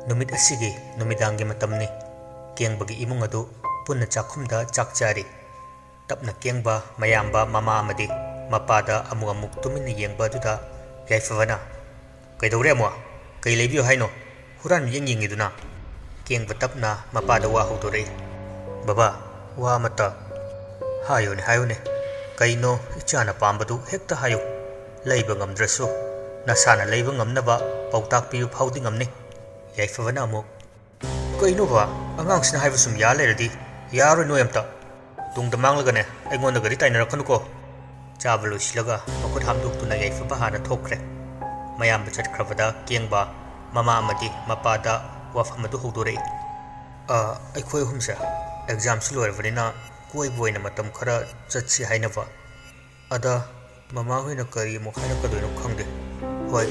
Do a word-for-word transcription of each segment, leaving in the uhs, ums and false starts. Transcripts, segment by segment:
ꯅꯨꯃꯤꯠ ꯑꯁꯤꯒꯤ ꯅꯨꯃꯤꯗꯥꯡꯒꯤ ꯃꯇꯝꯅꯤ꯫ ꯀꯦꯡꯕꯒꯤ ꯏꯃꯨꯡ ꯑꯗꯨ ꯄꯨꯟꯅ ꯆꯥꯛꯈꯨꯝꯗ ꯆꯥꯛ ꯆꯥꯔꯤ꯫ ꯇꯞꯅ ꯀꯦꯡꯕ ꯃꯌꯥꯝꯕ, ꯃꯃꯥ ꯑꯃꯗꯤ ꯃꯄꯥꯗ ꯑꯃꯨꯛ ꯑꯃꯨꯛ ꯇꯨꯃꯤꯟꯅ ꯌꯦꯡꯕ ꯑꯗꯨꯗ ꯌꯥꯏꯐꯕꯅ, "ꯀꯩꯗꯧꯔꯦ ꯑꯃꯨꯛ? ꯀꯩ ꯂꯩꯕꯤꯌꯨ ꯍꯥꯏꯅꯣ? ꯍꯨꯔꯥꯟ ꯃꯤꯠꯌꯦꯡ ꯌꯦꯡꯉꯤꯗꯨꯅ?" ꯀꯦꯡꯕ ꯇꯞꯅ ꯃꯄꯥꯗ ꯋꯥ ꯍꯧꯗꯣꯔꯛꯏ꯫ "ꯕꯕꯥ, ꯋꯥ ꯑꯃꯇ ꯍꯥꯏꯌꯨꯅꯦ, ꯍꯥꯏꯌꯨꯅꯦ꯫ ꯀꯩꯅꯣ ꯏꯆꯥꯅ ꯄꯥꯝꯕꯗꯨ ꯍꯦꯛꯇ ꯍꯥꯏꯌꯨ꯫ ꯂꯩꯕ ꯉꯝꯗ꯭ꯔꯁꯨ ꯅꯁꯥꯅ ꯂꯩꯕ ꯉꯝꯅꯕ ꯄꯥꯎꯇꯥꯛ ꯄꯤꯕ ꯐꯥꯎꯗꯤ ꯉꯝꯅꯤ꯫" ꯌꯥꯏꯐꯕꯅ ꯑꯃꯨꯛ, "ꯀꯩꯅꯣꯕ, ꯑꯉꯥꯡꯁꯤꯅ ꯍꯥꯏꯕ ꯁꯨꯝ ꯌꯥ ꯂꯩꯔꯗꯤ ꯌꯥꯔꯣꯏ ꯅꯣꯏ ꯑꯝꯇ꯫ ꯇꯨꯡꯗ ꯃꯥꯡꯂꯒꯅꯦ ꯑꯩꯉꯣꯟꯗꯒꯗꯤ ꯇꯥꯏꯅꯔꯛꯀꯅꯨꯀꯣ꯫" ꯆꯥꯕ ꯂꯣꯏꯁꯤꯜꯂꯒ ꯃꯈꯨꯠ ꯍꯥꯝꯗꯣꯛꯇꯨꯅ ꯌꯥꯏꯐꯕ ꯍꯥꯟꯅ ꯊꯣꯛꯈ꯭ꯔꯦ꯫ ꯃꯌꯥꯝꯕ ꯆꯠꯈ꯭ꯔꯕꯗ ꯀꯦꯡꯕ ꯃꯃꯥ ꯑꯃꯗꯤ ꯃꯄꯥꯗ ꯋꯥꯐꯝ ꯑꯗꯨ ꯍꯧꯗꯣꯔꯛꯏ꯫ "ꯑ, ꯑꯩꯈꯣꯏ ꯑꯍꯨꯝꯁꯦ ꯑꯦꯛꯖꯥꯝꯁꯨ ꯂꯣꯏꯔꯕꯅꯤꯅ ꯀꯣꯏꯕ ꯑꯣꯏꯅ ꯃꯇꯝ ꯈꯔ ꯆꯠꯁꯤ ꯍꯥꯏꯅꯕ꯫ ꯑꯗ ꯃꯃꯥ ꯍꯣꯏꯅ ꯀꯔꯤ ꯑꯃꯨꯛ ꯍꯥꯏꯔꯛꯀꯗꯣꯏꯅꯣ ꯈꯪꯗꯦ꯫ ꯍꯣꯏ,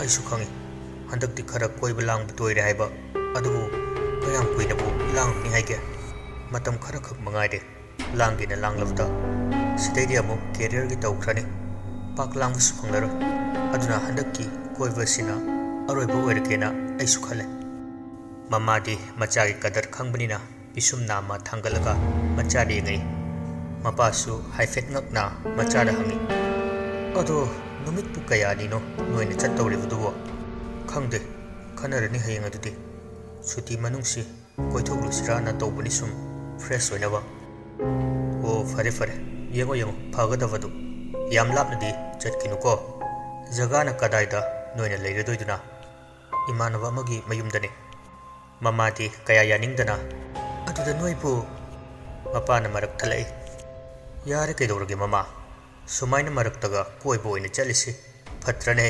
ꯑꯩꯁꯨ ꯈꯪꯉꯤ꯫ ꯍꯟꯗꯛꯇꯤ ꯈꯔ ꯀꯣꯏꯕ ꯂꯥꯡꯕ ꯇꯣꯏꯔꯦ ꯍꯥꯏꯕ꯫ ꯑꯗꯨꯕꯨ ꯀꯌꯥꯝ ꯀꯨꯏꯅꯕꯨ ꯂꯥꯡꯒꯅꯤ ꯍꯥꯏꯒꯦ? ꯃꯇꯝ ꯈꯔꯈꯛ ꯃꯉꯥꯏꯔꯦ꯫ ꯂꯥꯡꯒꯦꯅ ꯂꯥꯡꯂꯕꯗ ꯁꯤꯗꯩꯗꯤ ꯑꯃꯨꯛ ꯀꯦꯔꯤꯌꯔꯒꯤ ꯇꯧꯈ꯭ꯔꯅꯤ꯫ ꯄꯥꯛ ꯂꯥꯡꯕꯁꯨ ꯐꯪꯂꯔꯣꯏ꯫ ꯑꯗꯨꯅ ꯍꯟꯗꯛꯀꯤ ꯀꯣꯏꯕꯁꯤꯅ ꯑꯔꯣꯏꯕ ꯑꯣꯏꯔꯒꯦꯅ ꯑꯩꯁꯨ ꯈꯜꯂꯦ꯫" ꯃꯃꯥꯗꯤ ꯃꯆꯥꯒꯤ ꯀꯗꯔ ꯈꯪꯕꯅꯤꯅ ꯄꯤꯁꯨꯝ ꯅꯥꯝꯃ ꯊꯥꯡꯒꯠꯂꯒ ꯃꯆꯥꯗ ꯌꯦꯡꯉꯛꯏ꯫ ꯃꯄꯥꯁꯨ ꯍꯥꯏꯐꯦꯠ ꯉꯛꯅ ꯃꯆꯥꯗ ꯍꯪꯉꯤ, "ꯑꯗꯣ ꯅꯨꯃꯤꯠꯄꯨ ꯀꯌꯥꯅꯤꯅꯣ ꯅꯣꯏꯅ ꯆꯠꯇꯧꯔꯤꯕꯗꯨꯕꯣ?" "ꯈꯪꯗꯦ, ꯈꯟꯅꯔꯅꯤ ꯍꯌꯦꯡ ꯑꯗꯨꯗꯤ꯫ ꯁꯨꯇꯤ ꯃꯅꯨꯡꯁꯤ ꯀꯣꯏꯊꯣꯛꯂꯨꯁꯤꯔꯥꯅ ꯇꯧꯕꯅꯤ ꯁꯨꯝ ꯐ꯭ꯔꯦꯁ ꯑꯣꯏꯅꯕ꯫" "ꯑꯣ, ꯐꯔꯦ ꯐꯔꯦ, ꯌꯦꯡꯉꯣ ꯌꯦꯡꯉꯣ ꯐꯒꯗꯕꯗꯨ꯫ ꯌꯥꯝ ꯂꯥꯞꯅꯗꯤ ꯆꯠꯈꯤꯅꯨꯀꯣ꯫" "ꯖꯒꯥꯅ ꯀꯗꯥꯏꯗ ꯅꯣꯏꯅ ꯂꯩꯔꯗꯣꯏꯗꯨꯅ?" "ꯏꯃꯥꯟꯅꯕ ꯑꯃꯒꯤ ꯃꯌꯨꯝꯗꯅꯤ꯫" ꯃꯃꯥꯗꯤ ꯀꯌꯥ ꯌꯥꯅꯤꯡꯗꯅ, "ꯑꯗꯨꯗ ꯅꯣꯏꯕꯨ?" ꯃꯄꯥꯅ ꯃꯔꯛ ꯊꯠꯂꯛꯏ꯫ "ꯌꯥꯔꯦ, ꯀꯩꯗꯧꯔꯒꯦ ꯃꯃꯥ? ꯁꯨꯃꯥꯏꯅ ꯃꯔꯛꯇꯒ ꯀꯣꯏꯕ ꯑꯣꯏꯅ ꯆꯠꯂꯤꯁꯤ ꯐꯠꯇ꯭ꯔꯅꯦ?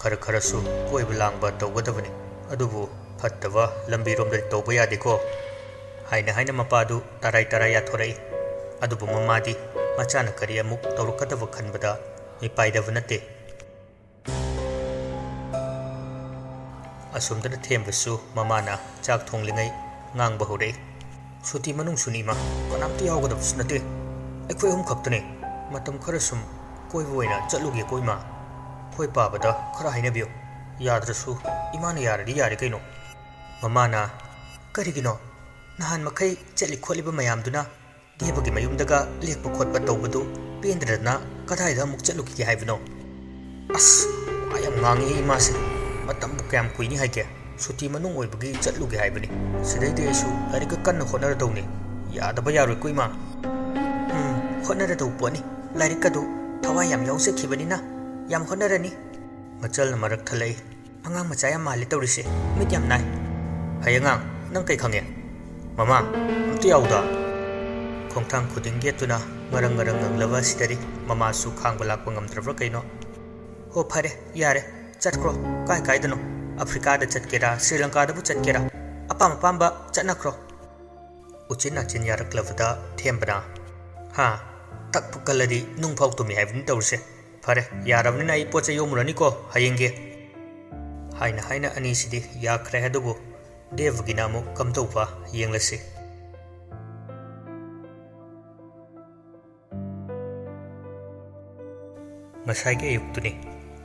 ꯈꯔ ꯈꯔꯁꯨ ꯀꯣꯏꯕ ꯂꯥꯡꯕ ꯇꯧꯒꯗꯕꯅꯤ꯫ ꯑꯗꯨꯕꯨ ꯐꯠꯇꯕ ꯂꯝꯕꯤꯔꯣꯝꯗꯗꯤ ꯇꯧꯕ ꯌꯥꯗꯦꯀꯣ꯫" ꯍꯥꯏꯅ ꯍꯥꯏꯅ ꯃꯄꯥꯗꯨ ꯇꯔꯥꯏ ꯇꯔꯥꯏ ꯌꯥꯊꯣꯔꯛꯏ꯫ ꯑꯗꯨꯕꯨ ꯃꯃꯥꯗꯤ ꯃꯆꯥꯅ ꯀꯔꯤ ꯑꯃꯨꯛ ꯇꯧꯔꯛꯀꯗꯕ ꯈꯟꯕꯗ ꯃꯤꯄꯥꯏꯗꯕ ꯅꯠꯇꯦ꯫ ꯑꯁꯣꯝꯗꯅ ꯊꯦꯝꯕꯁꯨ ꯃꯃꯥꯅ ꯆꯥꯛ ꯊꯣꯡꯂꯤꯉꯩ ꯉꯥꯡꯕ ꯍꯧꯔꯛꯏ꯫ "ꯁꯨꯇꯤ ꯃꯅꯨꯡꯁꯨꯅꯤ ꯏꯃꯥ, ꯀꯅꯥꯝꯇ ꯌꯥꯎꯒꯗꯕꯁꯨ ꯅꯠꯇꯦ꯫ ꯑꯩꯈꯣꯏ ꯑꯍꯨꯝ ꯈꯛꯇꯅꯤ꯫ ꯃꯇꯝ ꯈꯔ ꯁꯨꯝ ꯀꯣꯏꯕ ꯑꯣꯏꯅ ꯆꯠꯂꯨꯒꯦꯀꯣ ꯏꯃꯥ꯫ ꯑꯩꯈꯣꯏ ꯄꯥꯕꯗ ꯈꯔ ꯍꯥꯏꯅꯕꯤꯌꯨ꯫ ꯌꯥꯗ꯭ꯔꯁꯨ ꯏꯃꯥꯅ ꯌꯥꯔꯗꯤ ꯌꯥꯔꯦ ꯀꯩꯅꯣ꯫" ꯃꯃꯥꯅ, "ꯀꯔꯤꯒꯤꯅꯣ? ꯅꯍꯥꯟ ꯃꯈꯩ ꯆꯠꯂꯤ ꯈꯣꯠꯂꯤꯕ ꯃꯌꯥꯝꯗꯨꯅ ꯗꯦꯕꯒꯤ ꯃꯌꯨꯝꯗꯒ ꯂꯦꯛꯄ ꯈꯣꯠꯄ ꯇꯧꯕꯗꯨ ꯄꯦꯟꯗ꯭ꯔꯗꯅ ꯀꯗꯥꯏꯗ ꯑꯃꯨꯛ ꯆꯠꯂꯨꯈꯤꯒꯦ ꯍꯥꯏꯕꯅꯣ?" "ꯑꯁ, ꯋꯥ ꯌꯥꯝ ꯉꯥꯡꯉꯤ ꯏꯃꯥꯁꯦ꯫ ꯃꯇꯝꯕꯨ ꯀꯌꯥꯝ ꯀꯨꯏꯅꯤ ꯍꯥꯏꯒꯦ? ꯁꯨꯇꯤ ꯃꯅꯨꯡ ꯑꯣꯏꯕꯒꯤ ꯆꯠꯂꯨꯒꯦ ꯍꯥꯏꯕꯅꯤ꯫ ꯁꯤꯗꯩꯗꯤ ꯑꯩꯁꯨ ꯂꯥꯏꯔꯤꯛꯀ ꯀꯟꯅ ꯍꯣꯠꯅꯔꯗꯧꯅꯤ꯫ ꯌꯥꯗꯕ ꯌꯥꯔꯣꯏꯀꯣ ꯏꯃꯥ?" "ꯎꯝ, ꯍꯣꯠꯅꯔꯗꯧ ꯄꯣꯠꯅꯤ꯫ ꯂꯥꯏꯔꯤꯛꯀꯗꯨ ꯊꯋꯥꯏ ꯌꯥꯝ ꯌꯥꯎꯖꯈꯤꯕꯅꯤꯅ ꯌꯥꯝ ꯍꯣꯠꯅꯔꯅꯤ꯫" ꯃꯆꯜꯅ ꯃꯔꯛ ꯊꯜꯂꯛꯏ꯫ "ꯑꯉꯥꯡ ꯃꯆꯥ ꯌꯥꯝ ꯃꯥꯜꯂꯦ ꯇꯧꯔꯤꯁꯦ, ꯃꯤꯠ ꯌꯥꯝ ꯅꯥꯏ꯫" "ꯍꯩ ꯑꯉꯥꯡ, ꯅꯪ ꯀꯩ ꯈꯪꯉꯦ? ꯃꯃꯥ, ꯑꯝꯇ ꯌꯥꯎꯗ꯫" ꯈꯣꯡꯊꯥꯡ ꯈꯨꯗꯤꯡ ꯌꯦꯠꯇꯨꯅ ꯉꯔꯪ ꯉꯔꯪ ꯉꯪꯂꯕ ꯑꯁꯤꯗꯗꯤ ꯃꯃꯥꯁꯨ ꯈꯥꯡꯕ ꯂꯥꯛꯄ ꯉꯝꯗ꯭ꯔꯕ꯭ꯔꯥ ꯀꯩꯅꯣ꯫ "ꯍꯣ, ꯐꯔꯦ, ꯌꯥꯔꯦ, ꯆꯠꯈ꯭ꯔꯣ꯫ ꯀꯥꯏ ꯀꯥꯏꯗꯅꯣ? ꯑꯐ꯭ꯔꯤꯀꯥꯗ ꯆꯠꯀꯦꯔꯥ, ꯁ꯭ꯔꯤꯂꯪꯀꯥꯗꯕꯨ ꯆꯠꯀꯦꯔꯥ, ꯑꯄꯥꯝ ꯑꯄꯥꯝꯕ ꯆꯠꯅꯈ꯭ꯔꯣ꯫" ꯎꯆꯤꯟ ꯅꯥꯆꯤꯟ ꯌꯥꯔꯛꯂꯕꯗ ꯊꯦꯝꯕꯅ, "ꯍꯥ, ꯇꯛꯄꯨ ꯀꯜꯂꯗꯤ ꯅꯨꯡ ꯐꯥꯎ ꯇꯨꯝꯃꯤ ꯍꯥꯏꯕꯅꯤ ꯇꯧꯔꯤꯁꯦ꯫ ꯐꯔꯦ, ꯌꯥꯔꯕꯅꯤꯅ ꯑꯩ ꯄꯣꯠ ꯆꯩ ꯌꯣꯝꯃꯨꯔꯅꯤꯀꯣ ꯍꯌꯦꯡꯒꯤ꯫" ꯍꯥꯏꯅ ꯍꯥꯏꯅ ꯑꯅꯤꯁꯤꯗꯤ ꯌꯥꯈ꯭ꯔꯦ꯫ ꯑꯗꯨꯕꯨ ꯗꯦꯕꯒꯤꯅ ꯑꯃꯨꯛ ꯀꯝꯗꯧꯕ ꯌꯦꯡꯂꯁꯤ꯫ ꯉꯁꯥꯏꯒꯤ ꯑꯌꯨꯛꯇꯨꯅꯤ꯫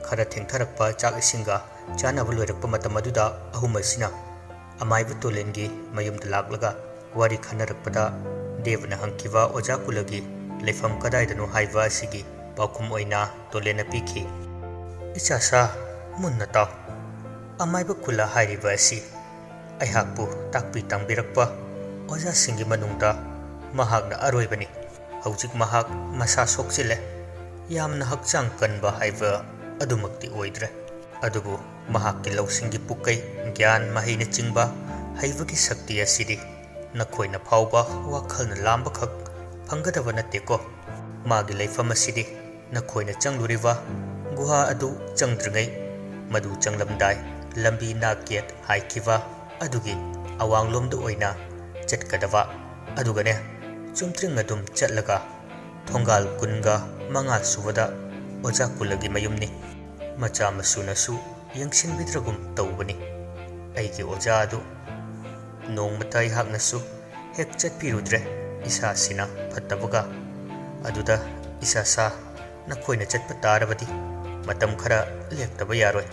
ꯈꯔ ꯊꯦꯡꯊꯔꯛꯄ ꯆꯥꯛ ꯏꯁꯤꯡꯒ ꯆꯥꯅꯕ ꯂꯣꯏꯔꯛꯄ ꯃꯇꯝ ꯑꯗꯨꯗ ꯑꯍꯨꯝ ꯑꯁꯤꯅ ꯑꯃꯥꯏꯕ ꯇꯣꯂꯦꯟꯒꯤ ꯃꯌꯨꯝꯗ ꯂꯥꯛꯂꯒ ꯋꯥꯔꯤ ꯈꯟꯅꯔꯛꯄꯗ ꯗꯦꯕꯅ ꯍꯪꯈꯤꯕ ꯑꯣꯖꯥ ꯀꯨꯂꯒꯤ ꯂꯩꯐꯝ ꯀꯗꯥꯏꯗꯅꯣ ꯍꯥꯏꯕ ꯑꯁꯤꯒꯤ ꯄꯥꯎꯈꯨꯝ ꯑꯣꯏꯅ ꯇꯣꯂꯦꯟꯅ ꯄꯤꯈꯤ꯫ "ꯏꯆꯥ ꯁꯥ, ꯃꯨꯟꯅ ꯇꯥꯎ꯫ ꯑꯃꯥꯏꯕ ꯀꯨꯂ ꯍꯥꯏꯔꯤꯕ ꯑꯁꯤ ꯑꯩꯍꯥꯛꯄꯨ ꯇꯥꯛꯄꯤ ꯇꯝꯕꯤꯔꯛꯄ ꯑꯣꯖꯥꯁꯤꯡꯒꯤ ꯃꯅꯨꯡꯗ ꯃꯍꯥꯛꯅ ꯑꯔꯣꯏꯕꯅꯤ꯫ ꯍꯧꯖꯤꯛ ꯃꯍꯥꯛ ꯃꯁꯥ ꯁꯣꯛꯆꯤꯜꯂꯦ꯫ ꯌꯥꯝꯅ ꯍꯛꯆꯥꯡ ꯀꯟꯕ ꯍꯥꯏꯕ ꯑꯗꯨꯃꯛꯇꯤ ꯑꯣꯏꯗ꯭ꯔꯦ꯫ ꯑꯗꯨꯕꯨ ꯃꯍꯥꯛꯀꯤ ꯂꯧꯁꯤꯡꯒꯤ ꯄꯨꯛꯀꯩ, ꯒ꯭ꯌꯥꯟ, ꯃꯍꯩꯅꯆꯤꯡꯕ ꯍꯩꯕꯒꯤ ꯁꯛꯇꯤ ꯑꯁꯤꯗꯤ ꯅꯈꯣꯏꯅ ꯐꯥꯎꯕ ꯋꯥꯈꯜꯅ ꯂꯥꯝꯕꯈꯛ ꯐꯪꯒꯗꯕ ꯅꯠꯇꯦꯀꯣ꯫ ꯃꯥꯒꯤ ꯂꯩꯐꯝ ꯑꯁꯤꯗꯤ ꯅꯈꯣꯏꯅ ꯆꯪꯂꯨꯔꯤꯕ ꯒꯨꯍꯥ ꯑꯗꯨ ꯆꯪꯗ꯭ꯔꯤꯉꯩ, ꯃꯗꯨ ꯆꯪꯂꯝꯗꯥꯏ ꯂꯝꯕꯤ ꯅꯥꯛ ꯌꯦꯠ ꯍꯥꯏꯈꯤꯕ ꯑꯗꯨꯒꯤ ꯑꯋꯥꯡꯂꯣꯝꯗ ꯑꯣꯏꯅ ꯆꯠꯀꯗꯕ꯫ ꯑꯗꯨꯒꯅꯦ, ꯆꯨꯝꯇ꯭ꯔꯤꯡ ꯑꯗꯨꯝ ꯆꯠꯂꯒ ꯊꯣꯡꯒꯥꯜ ꯀꯨꯟꯒ ꯃꯉꯥ ꯁꯨꯕꯗ ꯑꯣꯖꯥ ꯀꯨꯂꯒꯤ ꯃꯌꯨꯝꯅꯤ꯫ ꯃꯆꯥ ꯃꯁꯨꯅꯁꯨ ꯌꯦꯡꯁꯤꯟꯕꯤꯗ꯭ꯔꯒꯨꯝ ꯇꯧꯕꯅꯤ꯫ ꯑꯩꯒꯤ ꯑꯣꯖꯥ ꯑꯗꯨ ꯅꯣꯡꯃꯇ ꯑꯩꯍꯥꯛꯅꯁꯨ ꯍꯦꯛ ꯆꯠꯄꯤꯔꯨꯗ꯭ꯔꯦ, ꯏꯁꯥꯁꯤꯅ ꯐꯠꯇꯕꯒ꯫ ꯑꯗꯨꯗ ꯏꯁꯥ ꯁꯥ, ꯅꯈꯣꯏꯅ ꯆꯠꯄ ꯇꯥꯔꯕꯗꯤ ꯃꯇꯝ ꯈꯔ ꯂꯦꯛꯇꯕ ꯌꯥꯔꯣꯏ꯫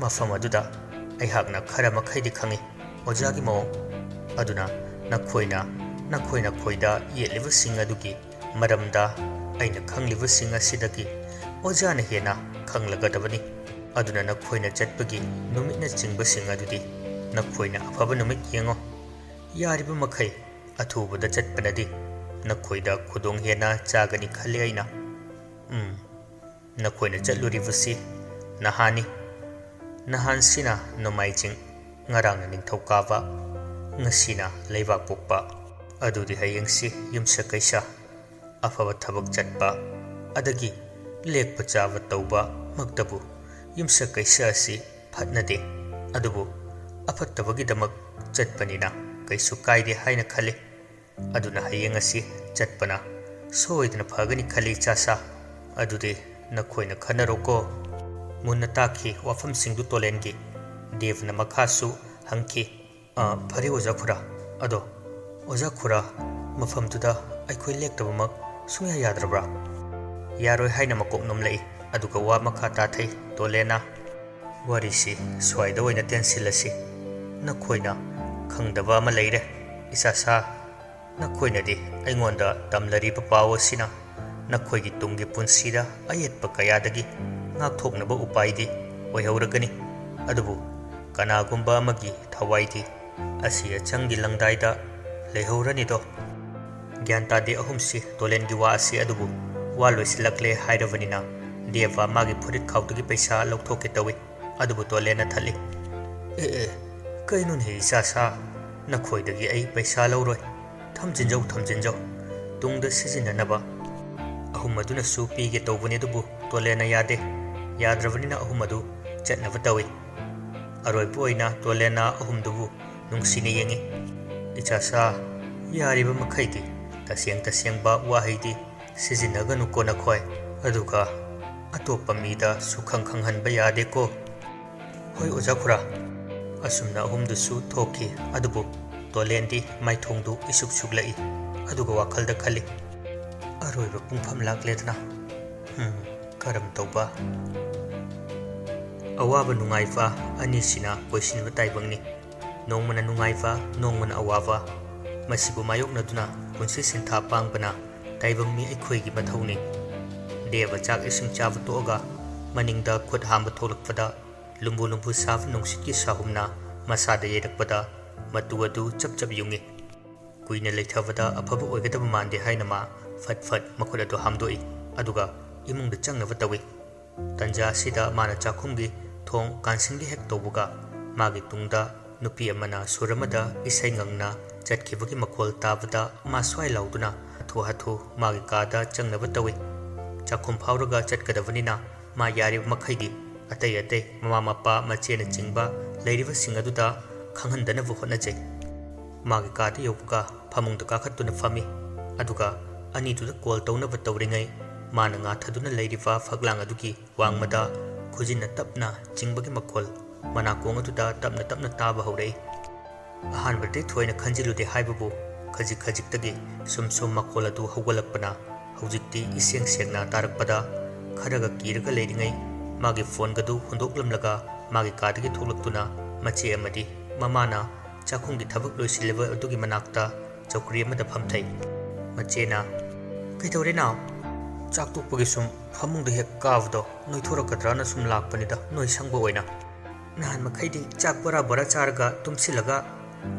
ꯃꯐꯝ ꯑꯗꯨꯗ ꯑꯩꯍꯥꯛꯅ ꯈꯔ ꯃꯈꯩꯗꯤ ꯈꯪꯏ꯫ ꯑꯣꯖꯥꯒꯤ ꯃꯑꯣꯡ ꯑꯗꯨꯅ ꯅꯈꯣꯏꯅ, ꯅꯈꯣꯏ ꯅꯈꯣꯏꯗ ꯌꯦꯠꯂꯤꯕꯁꯤꯡ ꯑꯗꯨꯒꯤ ꯃꯔꯝꯗ ꯑꯩꯅ ꯈꯪꯂꯤꯕꯁꯤꯡ ꯑꯁꯤꯗꯒꯤ ꯑꯣꯖꯥꯅ ꯍꯦꯟꯅ ꯈꯪꯂꯒꯗꯕꯅꯤ꯫ ꯑꯗꯨꯅ ꯅꯈꯣꯏꯅ ꯆꯠꯄꯒꯤ ꯅꯨꯃꯤꯠꯅꯆꯤꯡꯕꯁꯤꯡ ꯑꯗꯨꯗꯤ ꯅꯈꯣꯏꯅ ꯑꯐꯕ ꯅꯨꯃꯤꯠ ꯌꯦꯡꯉꯣ꯫ ꯌꯥꯔꯤꯕ ꯃꯈꯩ ꯑꯊꯨꯕꯗ ꯆꯠꯄꯅꯗꯤ ꯅꯈꯣꯏꯗ ꯈꯨꯗꯣꯡ ꯍꯦꯟꯅ ꯆꯥꯒꯅꯤ ꯈꯜꯂꯤ ꯑꯩꯅ꯫ ꯎꯝ, ꯅꯈꯣꯏꯅ ꯆꯠꯂꯨꯔꯤꯕꯁꯤ ꯅꯍꯥꯟꯅꯤ꯫ ꯅꯍꯥꯟꯁꯤꯅ ꯅꯣꯡꯃꯥꯏꯖꯤꯡ, ꯉꯔꯥꯡꯅ ꯅꯤꯡꯊꯧꯀꯥꯕ, ꯉꯁꯤꯅ ꯂꯩꯕꯥꯛꯄꯣꯛꯄ꯫ ꯑꯗꯨꯗꯤ ꯍꯌꯦꯡꯁꯤ ꯌꯨꯝꯁꯀꯩꯁ꯫ ꯑꯐꯕ ꯊꯕꯛ ꯆꯠꯄ, ꯑꯗꯒꯤ ꯂꯦꯛꯄ ꯆꯥꯕ ꯇꯧꯕ ꯃꯛꯇꯕꯨ ꯌꯨꯝꯁꯀꯩꯁ ꯑꯁꯤ ꯐꯠꯅꯗꯦ꯫ ꯑꯗꯨꯕꯨ ꯑꯐꯠꯇꯕꯒꯤꯗꯃꯛ ꯆꯠꯄꯅꯤꯅ ꯀꯩꯁꯨ ꯀꯥꯏꯗꯦ ꯍꯥꯏꯅ ꯈꯜꯂꯤ꯫ ꯑꯗꯨꯅ ꯍꯌꯦꯡ ꯑꯁꯤ ꯆꯠꯄꯅ ꯁꯣꯏꯗꯅ ꯐꯒꯅꯤ ꯈꯜꯂꯤ, ꯏꯆꯥꯁꯥ꯫ ꯑꯗꯨꯗꯤ ꯅꯈꯣꯏꯅ ꯈꯟꯅꯔꯣꯀꯣ꯫ ꯃꯨꯟꯅ ꯇꯥꯈꯤ ꯋꯥꯐꯝꯁꯤꯡꯗꯨ ꯇꯣꯂꯦꯟꯒꯤ꯫ ꯗꯦꯕꯅ ꯃꯈꯥꯁꯨ ꯍꯪꯈꯤ, "ꯑ, ꯐꯔꯦ ꯑꯣꯖꯥ ꯈꯨꯔꯥ꯫ ꯑꯗꯣ ꯑꯣꯖꯥ ꯈꯨꯔꯥ, ꯃꯐꯝꯗꯨꯗ ꯑꯩꯈꯣꯏ ꯂꯦꯛꯇꯕꯃꯛ ꯁꯨꯡꯌꯥ ꯌꯥꯗ꯭ꯔꯕ꯭ꯔꯥ?" "ꯌꯥꯔꯣꯏ" ꯍꯥꯏꯅ ꯃꯀꯣꯛ ꯅꯣꯝꯂꯛꯏ꯫ ꯑꯗꯨꯒ ꯋꯥ ꯃꯈꯥ ꯇꯥꯊꯩ ꯇꯣꯂꯦꯟꯅ꯫ "ꯋꯥꯔꯤꯁꯤ ꯁ꯭ꯋꯥꯏꯗ ꯑꯣꯏꯅ ꯇꯦꯟꯁꯤꯜꯂꯁꯤ꯫ ꯅꯈꯣꯏꯅ ꯈꯪꯗꯕ ꯑꯃ ꯂꯩꯔꯦ, ꯏꯆꯥꯁꯥ꯫ ꯅꯈꯣꯏꯅꯗꯤ ꯑꯩꯉꯣꯟꯗ ꯇꯝꯂꯔꯤꯕ ꯄꯥꯎ ꯑꯁꯤꯅ ꯅꯈꯣꯏꯒꯤ ꯇꯨꯡꯒꯤ ꯄꯨꯟꯁꯤꯗ ꯑꯌꯦꯠꯄ ꯀꯌꯥꯗꯒꯤ ꯉꯥꯛꯊꯣꯛꯅꯕ ꯎꯄꯥꯏꯗꯤ ꯑꯣꯏꯍꯧꯔꯒꯅꯤ꯫ ꯑꯗꯨꯕꯨ ꯀꯅꯥꯒꯨꯝꯕ ꯑꯃꯒꯤ ꯊꯋꯥꯏꯗꯤ ꯑꯁꯤ ꯑꯆꯪꯒꯤ ꯂꯪꯗꯥꯏꯗ ꯂꯩꯍꯧꯔꯅꯤꯗꯣ꯫" ꯒ꯭ꯌꯥꯟ ꯇꯥꯗꯦ ꯑꯍꯨꯝꯁꯤ ꯇꯣꯂꯦꯟꯒꯤ ꯋꯥ ꯑꯁꯤ꯫ ꯑꯗꯨꯕꯨ ꯋꯥ ꯂꯣꯏꯁꯤꯜꯂꯛꯂꯦ ꯍꯥꯏꯔꯕꯅꯤꯅ ꯗꯦꯕ ꯃꯥꯒꯤ ꯐꯨꯔꯤꯠ ꯈꯥꯎꯗꯒꯤ ꯄꯩꯁꯥ ꯂꯧꯊꯣꯛꯀꯦ ꯇꯧꯏ꯫ ꯑꯗꯨꯕꯨ ꯇꯣꯂꯦꯟꯅ ꯊꯠꯂꯤ꯫ "ꯑꯦ, ꯑꯦ, ꯀꯩꯅꯣꯅꯦꯍꯦ ꯏꯆꯥꯁꯥ? ꯅꯈꯣꯏꯗꯒꯤ ꯑꯩ ꯄꯩꯁꯥ ꯂꯧꯔꯣꯏ꯫ ꯊꯝꯖꯤꯟꯖꯧ, ꯊꯝꯖꯤꯟꯖꯧ꯫ ꯇꯨꯡꯗ ꯁꯤꯖꯤꯟꯅꯅꯕ꯫" ꯑꯍꯨꯝ ꯑꯗꯨꯅꯁꯨ ꯄꯤꯒꯦ ꯇꯧꯕꯅꯤ, ꯑꯗꯨꯕꯨ ꯇꯣꯂꯦꯟꯅ ꯌꯥꯗꯦ꯫ ꯌꯥꯗ꯭ꯔꯕꯅꯤꯅ ꯑꯍꯨꯝ ꯑꯗꯨ ꯆꯠꯅꯕ ꯇꯧꯏ꯫ ꯑꯔꯣꯏꯕ ꯑꯣꯏꯅ ꯇꯣꯂꯦꯟꯅ ꯑꯍꯨꯝꯗꯨꯕꯨ ꯅꯨꯡꯁꯤꯅ ꯌꯦꯡꯏ꯫ "ꯏꯆꯥꯁꯥ, ꯌꯥꯔꯤꯕ ꯃꯈꯩꯗꯤ ꯇꯁꯦꯡ ꯇꯁꯦꯡꯕ ꯋꯥꯍꯩꯗꯤ ꯁꯤꯖꯤꯟꯅꯒꯅꯨꯀꯣ ꯅꯈꯣꯏ꯫ ꯑꯗꯨꯒ ꯑꯇꯣꯞꯄ ꯃꯤꯗ ꯁꯨꯈꯪ ꯈꯪꯍꯟꯕ ꯌꯥꯗꯦꯀꯣ꯫" "ꯍꯣꯏ ꯑꯣꯖꯥ ꯈꯨꯔꯥ꯫" ꯑꯁꯨꯝꯅ ꯑꯍꯨꯝꯗꯨꯁꯨ ꯊꯣꯛꯈꯤ꯫ ꯑꯗꯨꯕꯨ ꯇꯣꯂꯦꯟꯗꯤ ꯃꯥꯏꯊꯣꯡꯗꯨ ꯏꯁꯨꯛ ꯁꯨꯛꯂꯛꯏ꯫ ꯑꯗꯨꯒ ꯋꯥꯈꯜꯗ ꯈꯜꯂꯤ, "ꯑꯔꯣꯏꯕ ꯄꯨꯡꯐꯝ ꯂꯥꯛꯂꯦꯗꯅ꯫ ꯍꯝ, ꯀꯔꯝ ꯇꯧꯕ?" ꯑꯋꯥꯕ ꯅꯨꯡꯉꯥꯏꯕ ꯑꯅꯤꯁꯤꯅ ꯀꯣꯏꯁꯤꯟꯕ ꯇꯥꯏꯕꯪꯅꯤ꯫ ꯅꯣꯡꯃꯅ ꯅꯨꯡꯉꯥꯏꯕ, ꯅꯣꯡꯃꯅ ꯑꯋꯥꯕ, ꯃꯁꯤꯕꯨ ꯃꯥꯌꯣꯛꯅꯗꯨꯅ ꯄꯨꯟꯁꯤ ꯁꯤꯟꯊꯥ ꯄꯥꯡꯕꯅ ꯇꯥꯏꯕꯪ ꯃꯤ ꯑꯩꯈꯣꯏꯒꯤ ꯃꯊꯧꯅꯤ꯫ ꯗꯦꯕ ꯆꯥꯛ ꯏꯁꯤꯡ ꯆꯥꯕ ꯇꯣꯛꯑꯒ ꯃꯅꯤꯡꯗ ꯈꯨꯠ ꯍꯥꯝꯕ ꯊꯣꯛꯂꯛꯄꯗ, ꯂꯨꯝꯕꯨ ꯂꯨꯝꯕꯨ ꯁꯥꯕ ꯅꯨꯡꯁꯤꯠꯀꯤ ꯁꯥꯍꯨꯝꯅ ꯃꯁꯥꯗ ꯌꯩꯔꯛꯄꯗ, ꯃꯇꯨ ꯑꯗꯨ ꯆꯞ ꯆꯞ ꯌꯨꯡꯏ꯫ ꯀꯨꯏꯅ ꯂꯩꯊꯕꯗ ꯑꯐꯕ ꯑꯣꯏꯒꯗꯕ ꯃꯥꯟꯗꯦ ꯍꯥꯏꯅ ꯃꯥ ꯐꯠ ꯐꯠ ꯃꯈꯨꯠ ꯑꯗꯨ ꯍꯥꯝꯗꯣꯛꯏ, ꯑꯗꯨꯒ ꯏꯃꯨꯡꯗ ꯆꯪꯅꯕ ꯇꯧꯏ꯫ ꯇꯟꯖꯥ ꯑꯁꯤꯗ ꯃꯥꯅ ꯆꯥꯛꯈꯨꯝꯒꯤ ꯊꯣꯡ ꯀꯥꯟꯁꯤꯟꯒꯦ ꯍꯦꯛ ꯇꯧꯕꯒ, ꯃꯥꯒꯤ ꯇꯨꯡꯗ ꯅꯨꯄꯤ ꯑꯃꯅ ꯁꯨꯔ ꯑꯃꯗ ꯏꯁꯩ ꯉꯪꯅ ꯆꯠꯈꯤꯕꯒꯤ ꯃꯈꯣꯜ ꯇꯥꯕꯗ, ꯃꯥ ꯁ꯭ꯋꯥꯏ ꯂꯥꯎꯗꯨꯅ ꯍꯥꯊꯨ ꯍꯥꯊꯨ ꯃꯥꯒꯤ ꯀꯥꯗ ꯆꯪꯅꯕ ꯇꯧꯏ꯫ ꯆꯥꯛꯈꯨꯝ ꯐꯥꯎꯔꯒ ꯆꯠꯀꯗꯕꯅꯤꯅ, ꯃꯥ ꯌꯥꯔꯤꯕ ꯃꯈꯩꯗꯤ ꯑꯇꯩ ꯑꯇꯩ ꯃꯃꯥ ꯃꯄꯥ, ꯃꯆꯦꯅꯆꯤꯡꯕ ꯂꯩꯔꯤꯕꯁꯤꯡ ꯑꯗꯨꯗ ꯈꯪꯍꯟꯗꯅꯕ ꯍꯣꯠꯅꯖꯩ꯫ ꯃꯥꯒꯤ ꯀꯥꯗ ꯌꯧꯕꯒ ꯐꯃꯨꯡꯗ ꯀꯥꯈꯠꯇꯨꯅ ꯐꯝꯃꯤ, ꯑꯗꯨꯒ ꯑꯅꯤꯗꯨꯗ ꯀꯣꯜ ꯇꯧꯅꯕ ꯇꯧꯔꯤꯉꯩ, ꯃꯥꯅ ꯉꯥꯊꯗꯨꯅ ꯂꯩꯔꯤꯕ ꯐꯛꯂꯥꯡ ꯑꯗꯨꯒꯤ ꯋꯥꯡꯃꯗ ꯈꯨꯖꯤꯟꯅ ꯇꯞꯅ ꯆꯤꯡꯕꯒꯤ ꯃꯈꯣꯜ ꯃꯅꯥꯀꯣꯡ ꯑꯗꯨꯗ ꯇꯞꯅ ꯇꯞꯅ ꯇꯥꯕ ꯍꯧꯔꯛꯏ꯫ ꯑꯍꯥꯟꯕꯗꯤ ꯊꯣꯏꯅ ꯈꯟꯖꯤꯜꯂꯨꯗꯦ ꯍꯥꯏꯕꯕꯨ, ꯈꯖꯤꯛ ꯈꯖꯤꯛꯇꯒꯤ ꯁꯨꯝ ꯁꯨꯝ ꯃꯈꯣꯜ ꯑꯗꯨ ꯍꯧꯒꯠꯂꯛꯄꯅ ꯍꯧꯖꯤꯛꯇꯤ ꯏꯁꯦꯡ ꯁꯦꯡꯅ ꯇꯥꯔꯛꯄꯗ, ꯈꯔꯒ ꯀꯤꯔꯒ ꯂꯩꯔꯤꯉꯩ, ꯃꯥꯒꯤ ꯐꯣꯟꯒꯗꯨ ꯍꯨꯟꯗꯣꯛꯂꯝꯂꯒ ꯃꯥꯒꯤ ꯀꯥꯗꯒꯤ ꯊꯣꯛꯂꯛꯇꯨꯅ ꯃꯆꯦ ꯑꯃꯗꯤ ꯃꯃꯥꯅ ꯆꯥꯛꯈꯨꯝꯒꯤ ꯊꯕꯛ ꯂꯣꯏꯁꯤꯜꯂꯤꯕ ꯑꯗꯨꯒꯤ ꯃꯅꯥꯛꯇ ꯆꯧꯀ꯭ꯔꯤ ꯑꯃꯗ ꯐꯝꯊꯩ꯫ ꯃꯆꯦꯅ, "ꯀꯩꯗꯧꯔꯦ ꯅꯥꯎ?" "ꯆꯥꯛ ꯇꯣꯛꯄꯒꯤ ꯁꯨꯝ ꯐꯃꯨꯡꯗ ꯍꯦꯛ ꯀꯥꯕꯗꯣ ꯅꯣꯏꯊꯣꯔꯛꯀꯗ꯭ꯔꯥꯅ ꯁꯨꯝ ꯂꯥꯛꯄꯅꯤꯗ, ꯅꯣꯏ ꯁꯪꯕ ꯑꯣꯏꯅ꯫ ꯅꯍꯥꯟ ꯃꯈꯩꯗꯤ ꯆꯥꯛ ꯕꯣꯔꯥ ꯕꯣꯔꯥ ꯆꯥꯔꯒ ꯇꯨꯝꯁꯤꯜꯂꯒ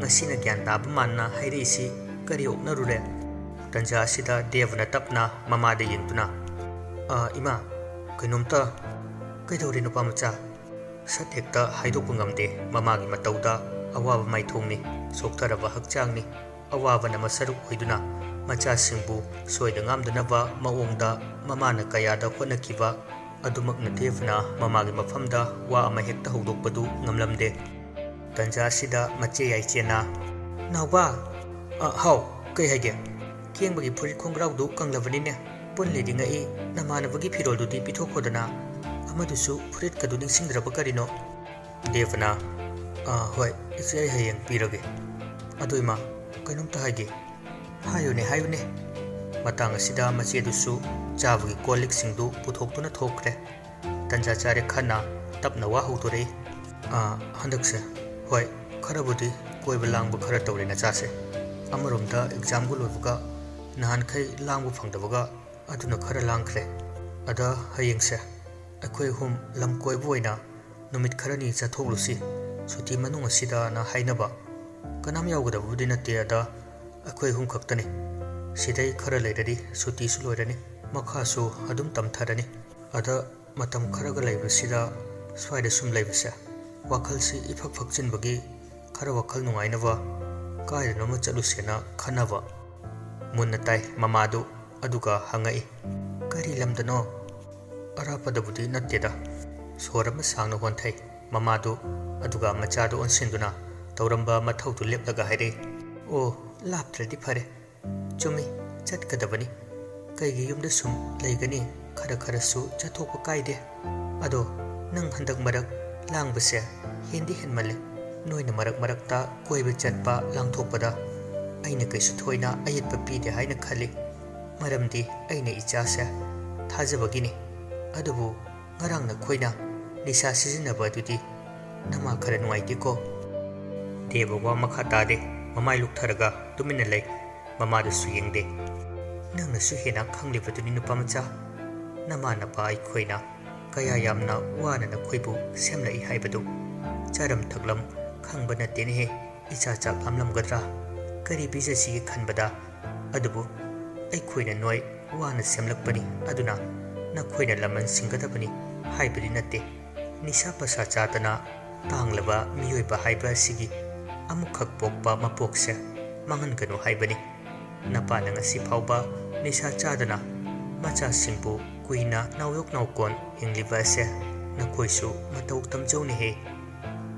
ꯉꯁꯤꯅ ꯒ꯭ꯌꯥꯟ ꯇꯥꯕ ꯃꯥꯟꯅ ꯍꯥꯏꯔꯛꯏꯁꯤ ꯀꯔꯤ ꯑꯣꯛꯅꯔꯨꯔꯦ?" ꯇꯟꯖꯥ ꯑꯁꯤꯗ ꯗꯦꯕꯅ ꯇꯞꯅ ꯃꯃꯥꯗ ꯌꯦꯡꯗꯨꯅ, "ꯑ, ꯏꯃꯥ, ꯀꯩꯅꯣꯝꯇ, ꯀꯩꯗꯧꯔꯦ ꯅꯨꯄꯥ ꯃꯆꯥ?" ꯁꯠ ꯍꯦꯛꯇ ꯍꯥꯏꯗꯣꯛꯄ ꯉꯝꯗꯦ꯫ ꯃꯃꯥꯒꯤ ꯃꯇꯧꯗ ꯑꯋꯥꯕ ꯃꯥꯏꯊꯣꯡꯅꯤ, ꯁꯣꯛꯊꯔꯕ ꯍꯛꯆꯥꯡꯅꯤ꯫ ꯑꯋꯥꯕꯅ ꯃꯁꯔꯨꯛ ꯑꯣꯏꯗꯨꯅ ꯃꯆꯥꯁꯤꯡꯕꯨ ꯁꯣꯏꯗ ꯉꯥꯝꯗꯅꯕ ꯃꯑꯣꯡꯗ ꯃꯃꯥꯅ ꯀꯌꯥꯗ ꯍꯣꯠꯅꯈꯤꯕ ꯑꯗꯨꯃꯛꯅ ꯗꯦꯕꯅ ꯃꯃꯥꯒꯤ ꯃꯐꯝꯗ ꯋꯥ ꯑꯃ ꯍꯦꯛꯇ ꯍꯧꯗꯣꯛꯄꯗꯨ ꯉꯝꯂꯝꯗꯦ꯫ ꯇꯟꯖꯥ ꯑꯁꯤꯗ ꯃꯆꯦ ꯌꯥꯏꯆꯦꯅ, "ꯅꯥꯎꯕ!" "ꯑ, ꯍꯥꯎ, ꯀꯩ ꯍꯥꯏꯒꯦ?" "ꯀꯦꯡꯕꯒꯤ ꯐꯨꯔꯤꯠ ꯈꯣꯡꯒ꯭ꯔꯥꯎꯗꯨ ꯀꯪꯂꯕꯅꯤꯅꯦ꯫ ꯄꯨꯟ ꯂꯩꯔꯤꯉꯩ ꯅꯃꯥꯟꯅꯕꯒꯤ ꯐꯤꯔꯣꯜꯗꯨꯗꯤ ꯄꯤꯊꯣꯛꯈꯣꯗꯅ꯫ ꯑꯃꯗꯨꯁꯨ ꯐꯨꯔꯤꯠꯀꯗꯨ ꯅꯤꯡꯁꯤꯡꯗ꯭ꯔꯕ ꯀꯔꯤꯅꯣ?" ꯗꯦꯕꯅ, "ꯑꯥ, ꯍꯣꯏ, ꯏꯆꯦ, ꯑꯩ ꯍꯌꯦꯡ ꯄꯤꯔꯒꯦ꯫ ꯑꯗꯨ ꯏꯃꯥ, ꯀꯩꯅꯣꯝꯇ ꯍꯥꯏꯒꯦ꯫" "ꯍꯥꯏꯌꯨꯅꯦ, ꯍꯥꯏꯌꯨꯅꯦ꯫" ꯃꯇꯥꯡ ꯑꯁꯤꯗ ꯃꯆꯦꯗꯨꯁꯨ ꯆꯥꯕꯒꯤ ꯀꯣꯜ ꯂꯤꯛꯁꯤꯡꯗꯨ ꯄꯨꯊꯣꯛꯇꯨꯅ ꯊꯣꯛꯈ꯭ꯔꯦ꯫ ꯇꯟꯖꯥ ꯆꯥꯔꯦ ꯈꯟꯅ ꯇꯞꯅ ꯋꯥ ꯍꯧꯗꯣꯔꯛꯏ꯫ "ꯑꯥ, ꯍꯟꯗꯛꯁꯦ, ꯍꯣꯏ, ꯈꯔꯕꯨꯗꯤ ꯀꯣꯏꯕ ꯂꯥꯡꯕ ꯈꯔ ꯇꯧꯔꯦ ꯅꯆꯥꯁꯦ꯫ ꯑꯃꯔꯣꯝꯗ ꯑꯦꯛꯖꯥꯝꯒ ꯂꯣꯏꯕꯒ ꯅꯍꯥꯟꯈꯩ ꯂꯥꯡꯕ ꯐꯪꯗꯕꯒ ꯑꯗꯨꯅ ꯈꯔ ꯂꯥꯡꯈ꯭ꯔꯦ꯫ ꯑꯗ ꯍꯌꯦꯡꯁꯦ ꯑꯩꯈꯣꯏ ꯑꯍꯨꯝ ꯂꯝ ꯀꯣꯏꯕ ꯑꯣꯏꯅ ꯅꯨꯃꯤꯠ ꯈꯔꯅꯤ ꯆꯠꯊꯣꯛꯂꯨꯁꯤ, ꯁꯨꯇꯤ ꯃꯅꯨꯡ ꯑꯁꯤꯗꯅ ꯍꯥꯏꯅꯕ꯫ ꯀꯅꯥꯝ ꯌꯥꯎꯒꯗꯕꯕꯨꯗꯤ ꯅꯠꯇꯦ, ꯑꯗ ꯑꯩꯈꯣꯏ ꯑꯍꯨꯝ ꯈꯛꯇꯅꯤ꯫ ꯁꯤꯗꯩ ꯈꯔ ꯂꯩꯔꯗꯤ ꯁꯨꯇꯤꯁꯨ ꯂꯣꯏꯔꯅꯤ, ꯃꯈꯥꯁꯨ ꯑꯗꯨꯝ ꯇꯝꯊꯔꯅꯤ꯫ ꯑꯗ ꯃꯇꯝ ꯈꯔꯒ ꯂꯩꯕꯁꯤꯗ ꯁ꯭ꯋꯥꯏꯗ ꯁꯨꯝ ꯂꯩꯕꯁꯦ ꯋꯥꯈꯜꯁꯤ ꯏꯐꯛ ꯐꯛꯆꯤꯟꯕꯒꯤ ꯈꯔ ꯋꯥꯈꯜ ꯅꯨꯡꯉꯥꯏꯅꯕ ꯀꯥꯏꯗꯅꯣꯃ ꯆꯠꯂꯨꯁꯦꯅ ꯈꯟꯅꯕ꯫ ꯃꯨꯟꯅ ꯇꯥꯏ ꯃꯃꯥꯗꯨ, ꯑꯗꯨꯒ ꯍꯪꯉꯛꯏ, "ꯀꯔꯤ ꯂꯝꯗꯅꯣ?" "ꯑꯔꯥꯞꯄꯗꯕꯨꯗꯤ ꯅꯠꯇꯦꯗ꯫" ꯁꯣꯔ ꯑꯃ ꯁꯥꯡꯅ ꯍꯣꯟꯊꯩ ꯃꯃꯥꯗꯨ, ꯑꯗꯨꯒ ꯃꯆꯥꯗꯨ ꯑꯣꯟꯁꯤꯟꯗꯨꯅ ꯇꯧꯔꯝꯕ ꯃꯊꯧꯗꯨ ꯂꯦꯞꯂꯒ ꯍꯥꯏꯔꯛꯏ, "ꯑꯣ, ꯂꯥꯞꯇ꯭ꯔꯗꯤ ꯐꯔꯦ꯫ ꯆꯨꯝꯃꯤ, ꯆꯠꯀꯗꯕꯅꯤ꯫ ꯀꯩꯒꯤ ꯌꯨꯝꯗ ꯁꯨꯝ ꯂꯩꯒꯅꯤ? ꯈꯔ ꯈꯔꯁꯨ ꯆꯠꯊꯣꯛꯄ ꯀꯥꯏꯗꯦ꯫ ꯑꯗꯣ ꯅꯪ ꯍꯟꯗꯛ ꯃꯔꯛ ꯂꯥꯡꯕꯁꯦ ꯍꯦꯟꯗꯤ ꯍꯦꯟꯃꯜꯂꯦ꯫ ꯅꯣꯏꯅ ꯃꯔꯛ ꯃꯔꯛꯇ ꯀꯣꯏꯕ ꯆꯠꯄ, ꯂꯥꯡꯊꯣꯛꯄꯗ ꯑꯩꯅ ꯀꯩꯁꯨ ꯊꯣꯏꯅ ꯑꯌꯦꯠꯄ ꯄꯤꯗꯦ ꯍꯥꯏꯅ ꯈꯜꯂꯤ꯫ ꯃꯔꯝꯗꯤ ꯑꯩꯅ ꯏꯆꯥꯁꯦ ꯊꯥꯖꯕꯒꯤꯅꯤ꯫ ꯑꯗꯨꯕꯨ ꯉꯔꯥꯡ ꯅꯈꯣꯏꯅ ꯅꯤꯁꯥ ꯁꯤꯖꯤꯟꯅꯕ ꯑꯗꯨꯗꯤ ꯅꯃꯥ ꯈꯔ ꯅꯨꯡꯉꯥꯏꯇꯦꯀꯣ?" ꯗꯦꯕ ꯋꯥ ꯃꯈꯥ ꯇꯥꯗꯦ꯫ ꯃꯃꯥꯏ ꯂꯨꯛꯊꯔꯒ ꯇꯨꯃꯤꯟꯅ ꯂꯩ꯫ ꯃꯃꯥꯗꯨꯁꯨ ꯌꯦꯡꯗꯦ꯫ "ꯅꯪꯅꯁꯨ ꯍꯦꯟꯅ ꯈꯪꯂꯤꯕꯗꯨꯅꯤ, ꯅꯨꯄꯥ ꯃꯆꯥ꯫ ꯅꯃꯥ ꯅꯄꯥ ꯑꯩꯈꯣꯏꯅ ꯀꯌꯥ ꯌꯥꯝꯅ ꯋꯥꯅ ꯅꯈꯣꯏꯕꯨ ꯁꯦꯝꯂꯛꯏ ꯍꯥꯏꯕꯗꯨ꯫ ꯆꯥꯔꯝ ꯊꯛꯂꯝ ꯈꯪꯕ ꯅꯠꯇꯦꯅꯦꯍꯦ꯫ ꯏꯆꯥ ꯆꯥꯛ ꯂꯥꯝꯂꯝꯒꯗ꯭ꯔꯥ? ꯀꯔꯤ ꯄꯤꯖꯁꯤꯒꯦ ꯈꯟꯕꯗ꯫ ꯑꯗꯨꯕꯨ ꯑꯩꯈꯣꯏꯅ ꯅꯣꯏ ꯋꯥꯅ ꯁꯦꯝꯂꯛꯄꯅꯤ, ꯑꯗꯨꯅ ꯅꯈꯣꯏꯅ ꯂꯃꯟ ꯁꯤꯡꯒꯗꯕꯅꯤ ꯍꯥꯏꯕꯗꯤ ꯅꯠꯇꯦ꯫ ꯅꯤꯁꯥ ꯄꯁꯥ ꯆꯥꯗꯅ ꯇꯥꯡꯂꯕ ꯃꯤꯑꯣꯏꯕ ꯍꯥꯏꯕ ꯑꯁꯤꯒꯤ ꯑꯃꯨꯛꯈꯛ ꯄꯣꯛꯄ ꯃꯄꯣꯛꯁꯦ ꯃꯥꯡꯍꯟꯒꯅꯨ ꯍꯥꯏꯕꯅꯤ꯫ ꯅꯄꯥꯅ ꯉꯁꯤ ꯐꯥꯎꯕ ꯅꯤꯁꯥ ꯆꯥꯗꯅ ꯃꯆꯥꯁꯤꯡꯕꯨ ꯀꯨꯏꯅ ꯅꯥꯎꯌꯣꯛ ꯅꯥꯎꯀꯣꯟ ꯍꯤꯡꯂꯤꯕ ꯑꯁꯦ ꯅꯈꯣꯏꯁꯨ ꯃꯇꯧ ꯇꯝꯖꯧꯅꯦꯍꯦ꯫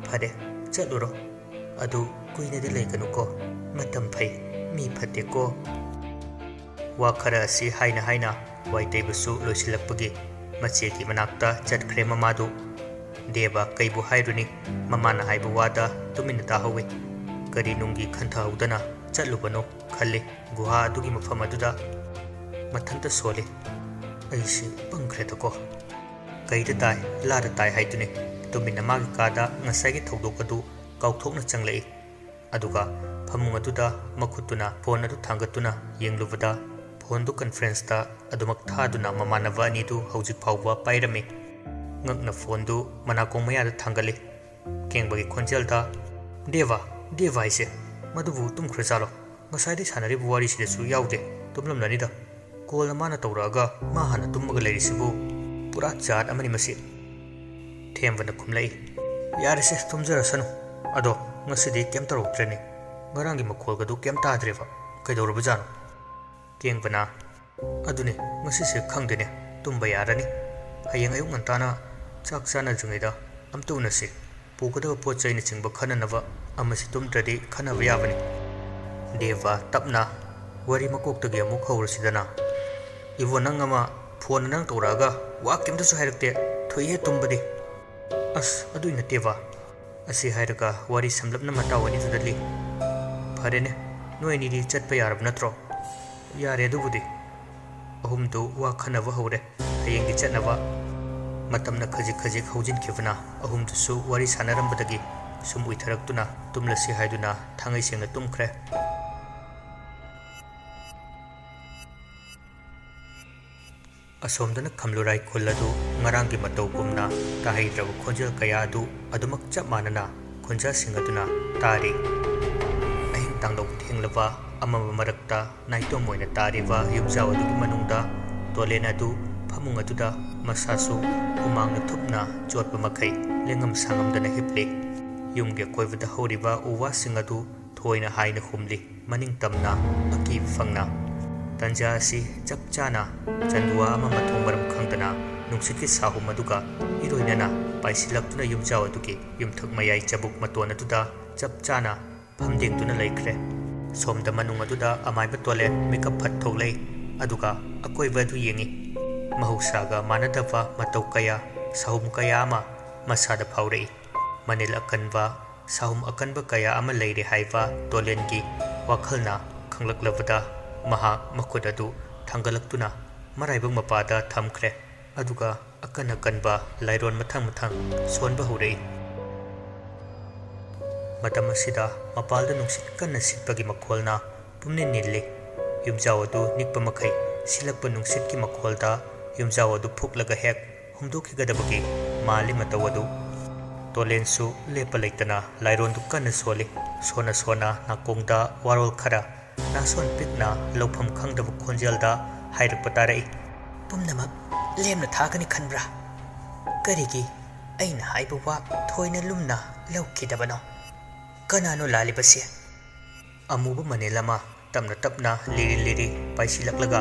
ꯐꯔꯦ, ꯆꯠꯂꯨꯔꯣ꯫ ꯑꯗꯨ ꯀꯨꯏꯅꯗꯤ ꯂꯩꯒꯅꯨꯀꯣ꯫ ꯃꯇꯝ ꯐꯩ, ꯃꯤ ꯐꯠꯇꯦꯀꯣ꯫" ꯋꯥ ꯈꯔ ꯑꯁꯤ ꯍꯥꯏꯅ ꯍꯥꯏꯅ ꯋꯥꯏ ꯇꯩꯕꯁꯨ ꯂꯣꯏꯁꯤꯜꯂꯛꯄꯒꯤ ꯃꯆꯦꯒꯤ ꯃꯅꯥꯛꯇ ꯆꯠꯈ꯭ꯔꯦ ꯃꯃꯥꯗꯨ꯫ ꯗꯦꯕ ꯀꯩꯕꯨ ꯍꯥꯏꯔꯨꯅꯤ, ꯃꯃꯥꯅ ꯍꯥꯏꯕ ꯋꯥꯗ ꯇꯨꯃꯤꯟꯅ ꯇꯥꯍꯧꯏ꯫ ꯀꯔꯤ ꯅꯨꯡꯒꯤ ꯈꯟꯊꯍꯧꯗꯅ ꯆꯠꯂꯨꯕꯅꯣ ꯈꯜꯂꯤ ꯒꯨꯍꯥ ꯑꯗꯨꯒꯤ ꯃꯐꯝ ꯑꯗꯨꯗ꯫ ꯃꯊꯟꯇ ꯁꯣꯜꯂꯤ꯫ "ꯑꯩꯁꯤ ꯄꯪꯈ꯭ꯔꯦꯗꯀꯣ꯫ ꯀꯩꯗ ꯇꯥꯏ, ꯂꯥꯗ ꯇꯥꯏ ꯍꯥꯏꯗꯨꯅꯤ꯫" ꯇꯨꯃꯤꯟꯅ ꯃꯥꯒꯤ ꯀꯥꯗ ꯉꯁꯥꯏꯒꯤ ꯊꯧꯗꯣꯛ ꯑꯗꯨ ꯀꯥꯎꯊꯣꯛꯅ ꯆꯪꯂꯛꯏ꯫ ꯑꯗꯨꯒ ꯐꯃꯨꯡ ꯑꯗꯨꯗ ꯃꯈꯨꯠꯇꯨꯅ ꯐꯣꯟ ꯑꯗꯨ ꯊꯥꯡꯒꯠꯇꯨꯅ ꯌꯦꯡꯂꯨꯕꯗ, ꯐꯣꯟꯗꯨ ꯀꯟꯐ꯭ꯔꯦꯟꯁꯇ ꯑꯗꯨꯃꯛ ꯊꯥꯗꯨꯅ ꯃꯃꯥꯟꯅꯕ ꯑꯅꯤꯗꯨ ꯍꯧꯖꯤꯛ ꯐꯥꯎꯕ ꯄꯥꯏꯔꯝꯃꯤ꯫ ꯉꯛꯅ ꯐꯣꯟꯗꯨ ꯃꯅꯥꯀꯣꯡ ꯃꯌꯥꯗ ꯊꯥꯡꯒꯠꯂꯤ꯫ ꯀꯦꯡꯕꯒꯤ ꯈꯣꯟꯖꯦꯜꯗ, "ꯗꯦꯕ, ꯗꯦꯕ ꯍꯥꯏꯁꯦ, ꯃꯗꯨꯕꯨ ꯇꯨꯝꯈ꯭ꯔꯖꯥꯠꯂꯣ? ꯉꯁꯥꯏꯗꯩ ꯁꯥꯟꯅꯔꯤꯕ ꯋꯥꯔꯤꯁꯤꯗꯁꯨ ꯌꯥꯎꯗꯦ꯫ ꯇꯨꯝꯂꯝꯂꯅꯤꯗ꯫ ꯀꯣꯜꯅ ꯃꯥꯅ ꯇꯧꯔꯛꯑꯒ ꯃꯥ ꯍꯥꯟꯅ ꯇꯨꯝꯃꯒ ꯂꯩꯔꯤꯁꯤꯕꯨ ꯄꯨꯔꯥ ꯖꯥꯠ ꯑꯃꯅꯤ ꯃꯁꯤ꯫" ꯊꯦꯝꯕꯅ ꯈꯨꯝꯂꯛꯏ, "ꯌꯥꯔꯦꯁꯦ, ꯇꯨꯝꯖꯔꯁꯅꯨ꯫ ꯑꯗꯣ ꯉꯁꯤꯗꯤ ꯀꯩꯝ ꯇꯧꯔꯛꯇ꯭ꯔꯦꯅꯦ꯫ ꯉꯔꯥꯡꯒꯤ ꯃꯈꯣꯜꯒꯗꯨ ꯀꯩꯝ ꯇꯥꯗ꯭ꯔꯦꯕ꯫ ꯀꯩꯗꯧꯔꯕꯖꯥꯠꯅꯣ?" ꯀꯦꯡꯕꯅ, "ꯑꯗꯨꯅꯦ, ꯉꯁꯤꯁꯦ ꯈꯪꯗꯦꯅꯦ, ꯇꯨꯝꯕ ꯌꯥꯔꯅꯤ꯫ ꯍꯌꯦꯡ ꯑꯌꯨꯛ ꯉꯟꯇꯥꯅ ꯆꯥꯛ ꯆꯥꯅꯗ꯭ꯔꯤꯉꯩꯗ ꯑꯝꯇ ꯎꯅꯁꯤ꯫ ꯄꯨꯒꯗꯕ ꯄꯣꯠ ꯆꯩꯅꯆꯤꯡꯕ ꯈꯟꯅꯅꯕ ꯑꯃꯁꯤ ꯇꯨꯝꯗ꯭ꯔꯗꯤ ꯈꯟꯅꯕ ꯌꯥꯕꯅꯤ꯫" ꯗꯦꯕ ꯇꯞꯅ, "ꯋꯥꯔꯤ ꯃꯀꯣꯛꯇꯒꯤ ꯑꯃꯨꯛ ꯍꯧꯔꯁꯤꯗꯅ꯫ ꯏꯕꯣ, ꯅꯪ ꯑꯃ ꯐꯣꯟ ꯅꯪ ꯇꯧꯔꯛꯑꯒ ꯋꯥ ꯀꯩꯝꯇꯁꯨ ꯍꯥꯏꯔꯛꯇꯦ, ꯊꯣꯛꯏꯍꯦ ꯇꯨꯝꯕꯗꯤ꯫" "ꯑꯁ, ꯑꯗꯨꯏ ꯅꯠꯇꯦꯕ꯫" ꯑꯁꯤ ꯍꯥꯏꯔꯒ ꯋꯥꯔꯤ ꯁꯝꯂꯞꯅ ꯃꯇꯥꯎ ꯑꯅꯤꯗꯨꯗ ꯂꯤ꯫ "ꯐꯔꯦꯅꯦ, ꯅꯣꯏ ꯑꯅꯤꯗꯤ ꯆꯠꯄ ꯌꯥꯔꯕ ꯅꯠꯇ꯭ꯔꯣ?" "ꯌꯥꯔꯦ ꯑꯗꯨꯕꯨꯗꯤ꯫" ꯑꯍꯨꯝꯗꯨ ꯋꯥ ꯈꯟꯅꯕ ꯍꯧꯔꯦ꯫ ꯍꯌꯦꯡꯒꯤ ꯆꯠꯅꯕ꯫ ꯃꯇꯝꯅ ꯈꯖꯤꯛ ꯈꯖꯤꯛ ꯍꯧꯖꯤꯟꯈꯤꯕꯅ ꯑꯍꯨꯝꯗꯨꯁꯨ ꯋꯥꯔꯤ ꯁꯥꯟꯅꯔꯝꯕꯗꯒꯤ ꯁꯨꯝ ꯎꯏꯊꯔꯛꯇꯨꯅ ꯇꯨꯝꯂꯁꯤ ꯍꯥꯏꯗꯨꯅ ꯊꯥꯡꯉꯩ ꯁꯦꯡꯅ ꯇꯨꯝꯈ꯭ꯔꯦ꯫ ꯑꯁꯣꯝꯗꯅ ꯈꯝꯂꯨꯔꯥꯏ ꯈꯨꯜ ꯑꯗꯨ ꯉꯔꯥꯡꯒꯤ ꯃꯇꯧꯒꯨꯝꯅ ꯇꯥꯍꯩꯗ꯭ꯔꯕ ꯈꯣꯟꯖꯦꯜ ꯀꯌꯥ ꯑꯗꯨ ꯑꯗꯨꯃꯛ ꯆꯞ ꯃꯥꯟꯅꯅ ꯈꯣꯟꯖꯥꯁꯤꯡ ꯑꯗꯨꯅ ꯇꯥꯔꯤ꯫ ꯑꯍꯤꯡ ꯇꯥꯡꯂꯧ ꯊꯦꯡꯂꯕ ꯑꯃꯝꯕ ꯃꯔꯛꯇ ꯅꯥꯏꯇꯣꯝ ꯑꯣꯏꯅ ꯇꯥꯔꯤꯕ ꯌꯨꯝꯖꯥꯎ ꯑꯗꯨꯒꯤ ꯃꯅꯨꯡꯗ ꯇꯣꯂꯦꯟ ꯑꯗꯨ ꯐꯃꯨꯡ ꯑꯗꯨꯗ ꯃꯁꯥꯁꯨ ꯍꯨꯃꯥꯡꯅ ꯊꯨꯞꯅ ꯆꯣꯠꯄ ꯃꯈꯩ ꯂꯦꯡꯉꯝ ꯁꯥꯉꯝꯗꯅ ꯍꯤꯞꯂꯤ꯫ ꯌꯨꯝꯒꯤ ꯑꯀꯣꯏꯕꯗ ꯍꯧꯔꯤꯕ ꯎ ꯋꯥꯁꯤꯡ ꯑꯗꯨ ꯊꯣꯏꯅ ꯍꯥꯏꯅ ꯍꯨꯝꯂꯤ꯫ ꯃꯅꯤꯡ ꯇꯝꯅ, ꯑꯀꯤꯕ ꯐꯪꯅ꯫ ꯇꯟꯖꯥ ꯑꯁꯤ ꯆꯞ ꯆꯥꯅ ꯆꯟꯗꯨꯋꯥ ꯑꯃ ꯃꯊꯣꯡ ꯃꯔꯝ ꯈꯪꯗꯅ ꯅꯨꯡꯁꯤꯠꯀꯤ ꯁꯥꯍꯨꯝ ꯑꯗꯨꯒ ꯏꯔꯣꯏꯅꯅ ꯄꯥꯏꯁꯤꯜꯂꯛꯇꯨꯅ ꯌꯨꯝꯖꯥꯎ ꯑꯗꯨꯒꯤ ꯌꯨꯝꯊꯛ ꯃꯌꯥꯏ ꯆꯕꯨꯛ ꯃꯇꯣꯟ ꯑꯗꯨꯗ ꯆꯞ ꯆꯥꯅ ꯐꯝꯗꯦꯡꯗꯨꯅ ꯂꯩꯈ꯭ꯔꯦ꯫ ꯁꯣꯝꯗ ꯃꯅꯨꯡ ꯑꯗꯨꯗ ꯑꯃꯥꯏꯕ ꯇꯣꯂꯦꯟ ꯃꯤꯀꯞ ꯐꯠ ꯊꯣꯛꯂꯛꯏ, ꯑꯗꯨꯒ ꯑꯀꯣꯏꯕ ꯑꯗꯨ ꯌꯦꯡꯉꯤ꯫ ꯃꯍꯧꯁꯥꯒ ꯃꯥꯟꯅꯗꯕ ꯃꯇꯧ ꯀꯌꯥ, ꯁꯥꯍꯨꯝ ꯀꯌꯥ ꯑꯃ ꯃꯁꯥꯗ ꯐꯥꯎꯔꯛꯏ꯫ ꯃꯅꯤꯜ ꯑꯀꯟꯕ, ꯁꯥꯍꯨꯝ ꯑꯀꯟꯕ ꯀꯌꯥ ꯑꯃ ꯂꯩꯔꯦ ꯍꯥꯏꯕ ꯇꯣꯂꯦꯟꯒꯤ ꯋꯥꯈꯜꯅ ꯈꯪꯂꯛꯂꯕꯗ, ꯃꯍꯥꯛ ꯃꯈꯨꯠ ꯑꯗꯨ ꯊꯥꯡꯒꯠꯂꯛꯇꯨꯅ ꯃꯔꯥꯏꯕꯛ ꯃꯄꯥꯗ ꯊꯝꯈ꯭ꯔꯦ꯫ ꯑꯗꯨꯒ ꯑꯀꯟ ꯑꯀꯟꯕ ꯂꯥꯏꯔꯣꯟ ꯃꯊꯪ ꯃꯊꯪ ꯁꯣꯟꯕ ꯍꯧꯔꯛꯏ꯫ ꯃꯇꯝ ꯑꯁꯤꯗ ꯃꯄꯥꯜꯗ ꯅꯨꯡꯁꯤꯠ ꯀꯟꯅ ꯁꯤꯠꯄꯒꯤ ꯃꯈꯣꯜꯅ ꯄꯨꯝꯅꯤꯜ ꯅꯤꯜꯂꯤ꯫ ꯌꯨꯝꯖꯥꯎ ꯑꯗꯨ ꯅꯤꯛꯄ ꯃꯈꯩ ꯁꯤꯠꯂꯛꯄ ꯅꯨꯡꯁꯤꯠꯀꯤ ꯃꯈꯣꯜꯗ ꯌꯨꯝꯖꯥꯎ ꯑꯗꯨ ꯐꯨꯛꯂꯒ ꯍꯦꯛ ꯍꯨꯝꯗꯣꯛꯈꯤꯒꯗꯕꯒꯤ ꯃꯥꯜꯂꯤ ꯃꯇꯧ ꯑꯗꯨ꯫ ꯇꯣꯂꯦꯟꯁꯨ ꯂꯦꯞꯄ ꯂꯩꯇꯅ ꯂꯥꯏꯔꯣꯟꯗꯨ ꯀꯟꯅ ꯁꯣꯜꯂꯤ꯫ ꯁꯣꯟꯅ ꯁꯣꯟꯅ ꯅꯥꯀꯣꯡꯗ ꯋꯥꯔꯣꯜ ꯈꯔ ꯅꯥꯁꯣꯟ ꯄꯤꯛꯅ ꯂꯧꯐꯝ ꯈꯪꯗꯕ ꯈꯣꯟꯖꯦꯜꯗ ꯍꯥꯏꯔꯛꯄ ꯇꯥꯔꯛꯏ꯫ "ꯄꯨꯝꯅꯃꯛ ꯂꯦꯝꯅ ꯊꯥꯒꯅꯤ ꯈꯟꯕ꯭ꯔꯥ? ꯀꯔꯤꯒꯤ ꯑꯩꯅ ꯍꯥꯏꯕ ꯋꯥ ꯊꯣꯏꯅ ꯂꯨꯝꯅ ꯂꯧꯈꯤꯗꯕꯅꯣ? ꯀꯅꯥꯅꯣ ꯂꯥꯜꯂꯤꯕꯁꯦ?" ꯑꯃꯨꯕ ꯃꯅꯤꯜ ꯑꯃ ꯇꯞꯅ ꯇꯞꯅ ꯂꯤꯔꯤ ꯂꯤꯔꯤ ꯄꯥꯏꯁꯤꯜꯂꯛꯂꯒ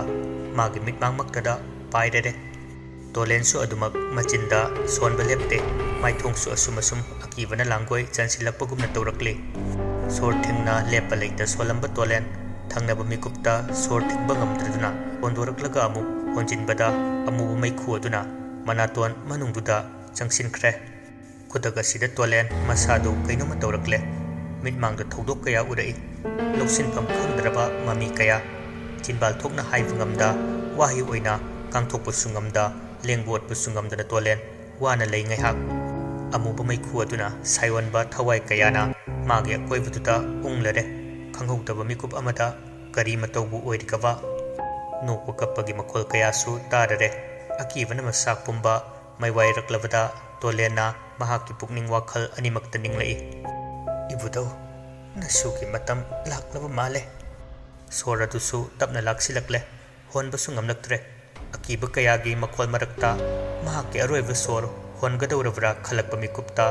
ꯃꯥꯒꯤ ꯃꯤꯠꯃꯥꯡꯃꯛꯇꯗ ꯄꯥꯏꯔꯔꯦ꯫ ꯇꯣꯂꯦꯟꯁꯨ ꯑꯗꯨꯃꯛ ꯃꯆꯤꯟꯗ ꯁꯣꯟꯕ ꯂꯦꯞꯇꯦ꯫ ꯃꯥꯏꯊꯣꯡꯁꯨ ꯑꯁꯨꯝ ꯑꯁꯨꯝ ꯑꯀꯤꯕꯅ ꯂꯥꯡꯒꯣꯏ ꯆꯟꯁꯤꯜꯂꯛꯄꯒꯨꯝꯅ ꯇꯧꯔꯛꯂꯤ꯫ ꯁꯣꯔ ꯊꯤꯡꯅ ꯂꯦꯞꯄ ꯂꯩꯇ ꯁꯣꯜꯂꯝꯕ ꯇꯣꯂꯦꯟ ꯊꯪꯅꯕ ꯃꯤꯀꯨꯞꯇ ꯁꯣꯔ ꯊꯤꯡꯕ ꯉꯝꯗ꯭ꯔꯗꯨꯅ ꯍꯣꯟꯗꯣꯔꯛꯂꯒ ꯑꯃꯨꯛ ꯍꯣꯟꯖꯤꯟꯕꯗ ꯑꯃꯨꯕ ꯃꯩꯈꯨ ꯑꯗꯨꯅ ꯃꯅꯥꯇꯣꯟ ꯃꯅꯨꯡꯗꯨꯗ ꯆꯪꯁꯤꯟꯈ꯭ꯔꯦ꯫ ꯈꯨꯗꯛ ꯑꯁꯤꯗ ꯇꯣꯂꯦꯟ ꯃꯁꯥꯗꯨ ꯀꯩꯅꯣꯝꯃ ꯇꯧꯔꯛꯂꯦ꯫ ꯃꯤꯠꯃꯥꯡꯗ ꯊꯧꯗꯣꯛ ꯀꯌꯥ ꯎꯔꯛꯏ꯫ ꯂꯧꯁꯤꯟꯐꯝ ꯈꯪꯗ꯭ꯔꯕ ꯃꯃꯤ ꯀꯌꯥ꯫ ꯆꯤꯟꯕꯥꯜ ꯊꯣꯛꯅ ꯍꯥꯏꯕ ꯉꯝꯗ, ꯋꯥꯍꯩ ꯑꯣꯏꯅ ꯉꯥꯡꯊꯣꯛꯄꯁꯨ ꯉꯝꯗ, ꯂꯦꯡꯕ ꯑꯣꯠꯄꯁꯨ ꯉꯝꯗꯅ ꯇꯣꯂꯦꯟ ꯋꯥꯅ ꯂꯩ ꯉꯥꯏꯍꯥꯛ꯫ ꯑꯃꯨꯕ ꯃꯩꯈꯨ ꯑꯗꯨꯅ ꯁꯥꯏꯑꯣꯟꯕ ꯊꯋꯥꯏ ꯀꯌꯥꯅ ꯃꯥꯒꯤ ꯑꯀꯣꯏꯕꯗꯨꯗ ꯎꯪꯂꯔꯦ꯫ ꯈꯪꯍꯧꯗꯕ ꯃꯤꯀꯨꯞ ꯑꯃꯗ ꯀꯔꯤ ꯃꯇꯧꯕꯨ ꯑꯣꯏꯔꯤꯒꯕ? ꯅꯣꯛꯄ ꯀꯞꯄꯒꯤ ꯃꯈꯣꯜ ꯀꯌꯥꯁꯨ ꯇꯥꯔꯔꯦ꯫ ꯑꯀꯤꯕꯅ ꯃꯁꯥ ꯄꯨꯝꯕ ꯃꯩꯋꯥꯏꯔꯛꯂꯕꯗ ꯇꯣꯂꯦꯟꯅ ꯃꯍꯥꯛꯀꯤ ꯄꯨꯛꯅꯤꯡ ꯋꯥꯈꯜ ꯑꯅꯤꯃꯛꯇ ꯅꯤꯡꯂꯛꯏ꯫ "ꯏꯕꯨꯙꯧ, ꯅꯁꯨꯒꯤ ꯃꯇꯝ ꯂꯥꯛꯂꯕ ꯃꯥꯜꯂꯦ꯫" ꯁꯣꯔ ꯑꯗꯨꯁꯨ ꯇꯞꯅ ꯂꯥꯛꯁꯤꯜꯂꯛꯂꯦ꯫ ꯍꯣꯟꯕꯁꯨ ꯉꯝꯂꯛꯇ꯭ꯔꯦ꯫ ꯑꯀꯤꯕ ꯀꯌꯥꯒꯤ ꯃꯈꯣꯜ ꯃꯔꯛꯇ ꯃꯍꯥꯛꯀꯤ ꯑꯔꯣꯏꯕ ꯁꯣꯔ ꯍꯣꯟꯒꯗꯧꯔꯕ꯭ꯔꯥ ꯈꯜꯂꯛꯄ ꯃꯤꯀꯨꯞꯇ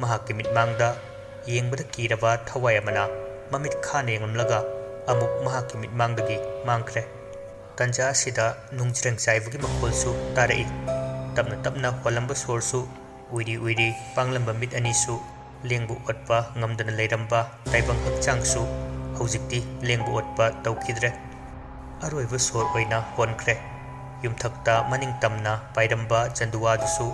ꯃꯍꯥꯛꯀꯤ ꯃꯤꯠꯃꯥꯡꯗ ꯌꯦꯡꯕꯗ ꯀꯤꯔꯕ ꯊꯋꯥꯏ ꯑꯃꯅ ꯃꯃꯤꯠ ꯈꯥꯅ ꯌꯦꯡꯂꯝꯂꯒ ꯑꯃꯨꯛ ꯃꯍꯥꯛꯀꯤ ꯃꯤꯠꯃꯥꯡꯗꯒꯤ ꯃꯥꯡꯈ꯭ꯔꯦ꯫ ꯇꯟꯖꯥ ꯑꯁꯤꯗ ꯅꯨꯡꯖ꯭ꯔꯦꯡ ꯆꯥꯏꯕꯒꯤ ꯃꯈꯣꯜꯁꯨ ꯇꯥꯔꯛꯏ꯫ ꯇꯞꯅ ꯇꯞꯅ ꯍꯣꯜꯂꯝꯕ ꯁꯣꯔꯁꯨ ꯎꯏꯔꯤ ꯎꯏꯔꯤ ꯄꯥꯡꯂꯝꯕ ꯃꯤꯠ ꯑꯅꯤꯁꯨ ꯂꯦꯡꯕ ꯑꯣꯠꯄ ꯉꯝꯗꯅ ꯂꯩꯔꯝꯕ ꯇꯥꯏꯕꯪ ꯍꯛꯆꯥꯡꯁꯨ ꯍꯧꯖꯤꯛꯇꯤ ꯂꯦꯡꯕ ꯑꯣꯠꯄ ꯇꯧꯈꯤꯗ꯭ꯔꯦ꯫ ꯑꯔꯣꯏꯕ ꯁꯣꯔ ꯑꯣꯏꯅ ꯍꯣꯟꯈ꯭ꯔꯦ꯫ ꯌꯨꯝꯊꯛꯇ ꯃꯅꯤꯡ ꯇꯝꯅ ꯄꯥꯏꯔꯝꯕ ꯆꯟꯗꯨꯋꯥꯗꯨꯁꯨ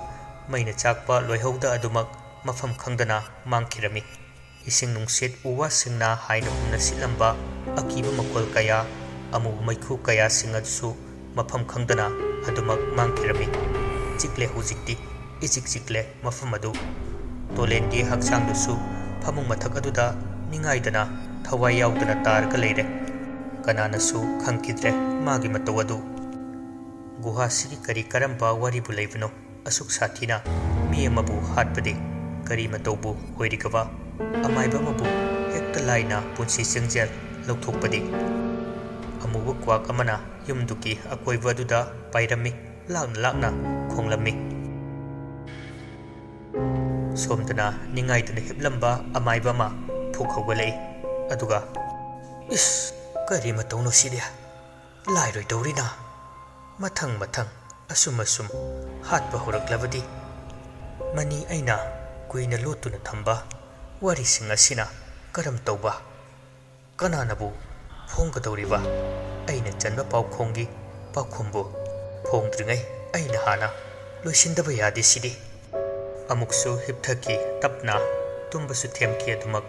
ꯃꯩꯅ ꯆꯥꯛꯄ ꯂꯣꯏꯍꯧꯗ ꯑꯗꯨꯃꯛ ꯃꯐꯝ ꯈꯪꯗꯅ ꯃꯥꯡꯈꯤꯔꯝꯃꯤ꯫ ꯏꯁꯤꯡ ꯅꯨꯡꯁꯤꯠ ꯎ ꯋꯥꯁꯤꯡꯅ ꯍꯥꯏꯅ ꯍꯨꯝꯅ ꯁꯤꯠꯂꯝꯕ ꯑꯀꯤꯕ ꯃꯈꯣꯜ ꯀꯌꯥ, ꯑꯃꯨꯕ ꯃꯩꯈꯨ ꯀꯌꯥꯁꯤꯡ ꯑꯗꯨꯁꯨ ꯃꯐꯝ ꯈꯪꯗꯅ ꯑꯗꯨꯃꯛ ꯃꯥꯡꯈꯤꯔꯝꯃꯤ꯫ ꯆꯤꯛꯂꯦ ꯍꯧꯖꯤꯛꯇꯤ, ꯏꯆꯤꯛ ꯆꯤꯛꯂꯦ ꯃꯐꯝ ꯑꯗꯨ꯫ ꯇꯣꯂꯦꯟꯒꯤ ꯍꯛꯆꯥꯡꯗꯨꯁꯨ ꯐꯃꯨꯡ ꯃꯊꯛ ꯑꯗꯨꯗ ꯅꯤꯡꯉꯥꯏꯗꯅ ꯊꯋꯥꯏ ꯌꯥꯎꯗꯅ ꯇꯥꯔꯒ ꯂꯩꯔꯦ꯫ ꯀꯅꯥꯅꯁꯨ ꯈꯪꯈꯤꯗ꯭ꯔꯦ ꯃꯥꯒꯤ ꯃꯇꯧ ꯑꯗꯨ꯫ ꯒꯨꯍꯥꯁꯤꯒꯤ ꯀꯔꯤ ꯀꯔꯝꯕ ꯋꯥꯔꯤꯕꯨ ꯂꯩꯕꯅꯣ? ꯑꯁꯨꯛ ꯁꯥꯊꯤꯅ ꯃꯤ ꯑꯃꯕꯨ ꯍꯥꯠꯄꯗꯤ ꯀꯔꯤ ꯃꯇꯧꯕꯨ ꯑꯣꯏꯔꯤꯒꯕ? ꯑꯃꯥꯏꯕ ꯑꯃꯕꯨ ꯍꯦꯛꯇ ꯂꯥꯏꯅ ꯄꯨꯟꯁꯤ ꯆꯦꯡꯖꯦꯜ ꯂꯧꯊꯣꯛꯄꯗꯤ? ꯑꯃꯨꯕ ꯀ꯭ꯋꯥꯛ ꯑꯃꯅ ꯌꯨꯝꯗꯨꯒꯤ ꯑꯀꯣꯏꯕ ꯑꯗꯨꯗ ꯄꯥꯏꯔꯝꯃꯤ, ꯂꯥꯛꯅ ꯂꯥꯛꯅ ꯈꯣꯡꯂꯝꯃꯤ꯫ ꯁꯣꯝꯗꯅ ꯅꯤꯡꯉꯥꯏꯗꯨꯅ ꯍꯤꯞꯂꯝꯕ ꯑꯃꯥꯏꯕ ꯑꯃ ꯐꯨꯛ ꯍꯧꯒꯠꯂꯛꯏ꯫ ꯑꯗꯨꯒ, "ꯏꯁ, ꯀꯔꯤ ꯃꯇꯧꯅꯣ ꯁꯤꯗꯤ? ꯂꯥꯏꯔꯣꯏꯗꯧꯔꯤꯅ ꯃꯊꯪ ꯃꯊꯪ ꯑꯁꯨꯝ ꯑꯁꯨꯝ ꯍꯥꯠꯄ ꯍꯧꯔꯛꯂꯕꯗꯤ, ꯃꯅꯤ ꯑꯩꯅ ꯀꯨꯏꯅ ꯂꯣꯠꯇꯨꯅ ꯊꯝꯕ ꯋꯥꯔꯤꯁꯤꯡ ꯑꯁꯤꯅ ꯀꯔꯝ ꯇꯧꯕ? ꯀꯅꯥꯅꯕꯨ ꯐꯣꯡꯒꯗꯧꯔꯤꯕ? ꯑꯩꯅ ꯆꯟꯕ ꯄꯥꯎꯈꯣꯡꯒꯤ ꯄꯥꯎꯈꯨꯝꯕꯨ ꯐꯣꯡꯗ꯭ꯔꯤꯉꯩ ꯑꯩꯅ ꯍꯥꯟꯅ ꯂꯣꯏꯁꯤꯟꯗꯕ ꯌꯥꯗꯦ ꯁꯤꯗꯤ꯫" ꯑꯃꯨꯛꯁꯨ ꯍꯤꯞꯊꯈꯤ ꯇꯞꯅ꯫ ꯇꯨꯝꯕꯁꯨ ꯊꯦꯝꯈꯤ ꯑꯗꯨꯃꯛ꯫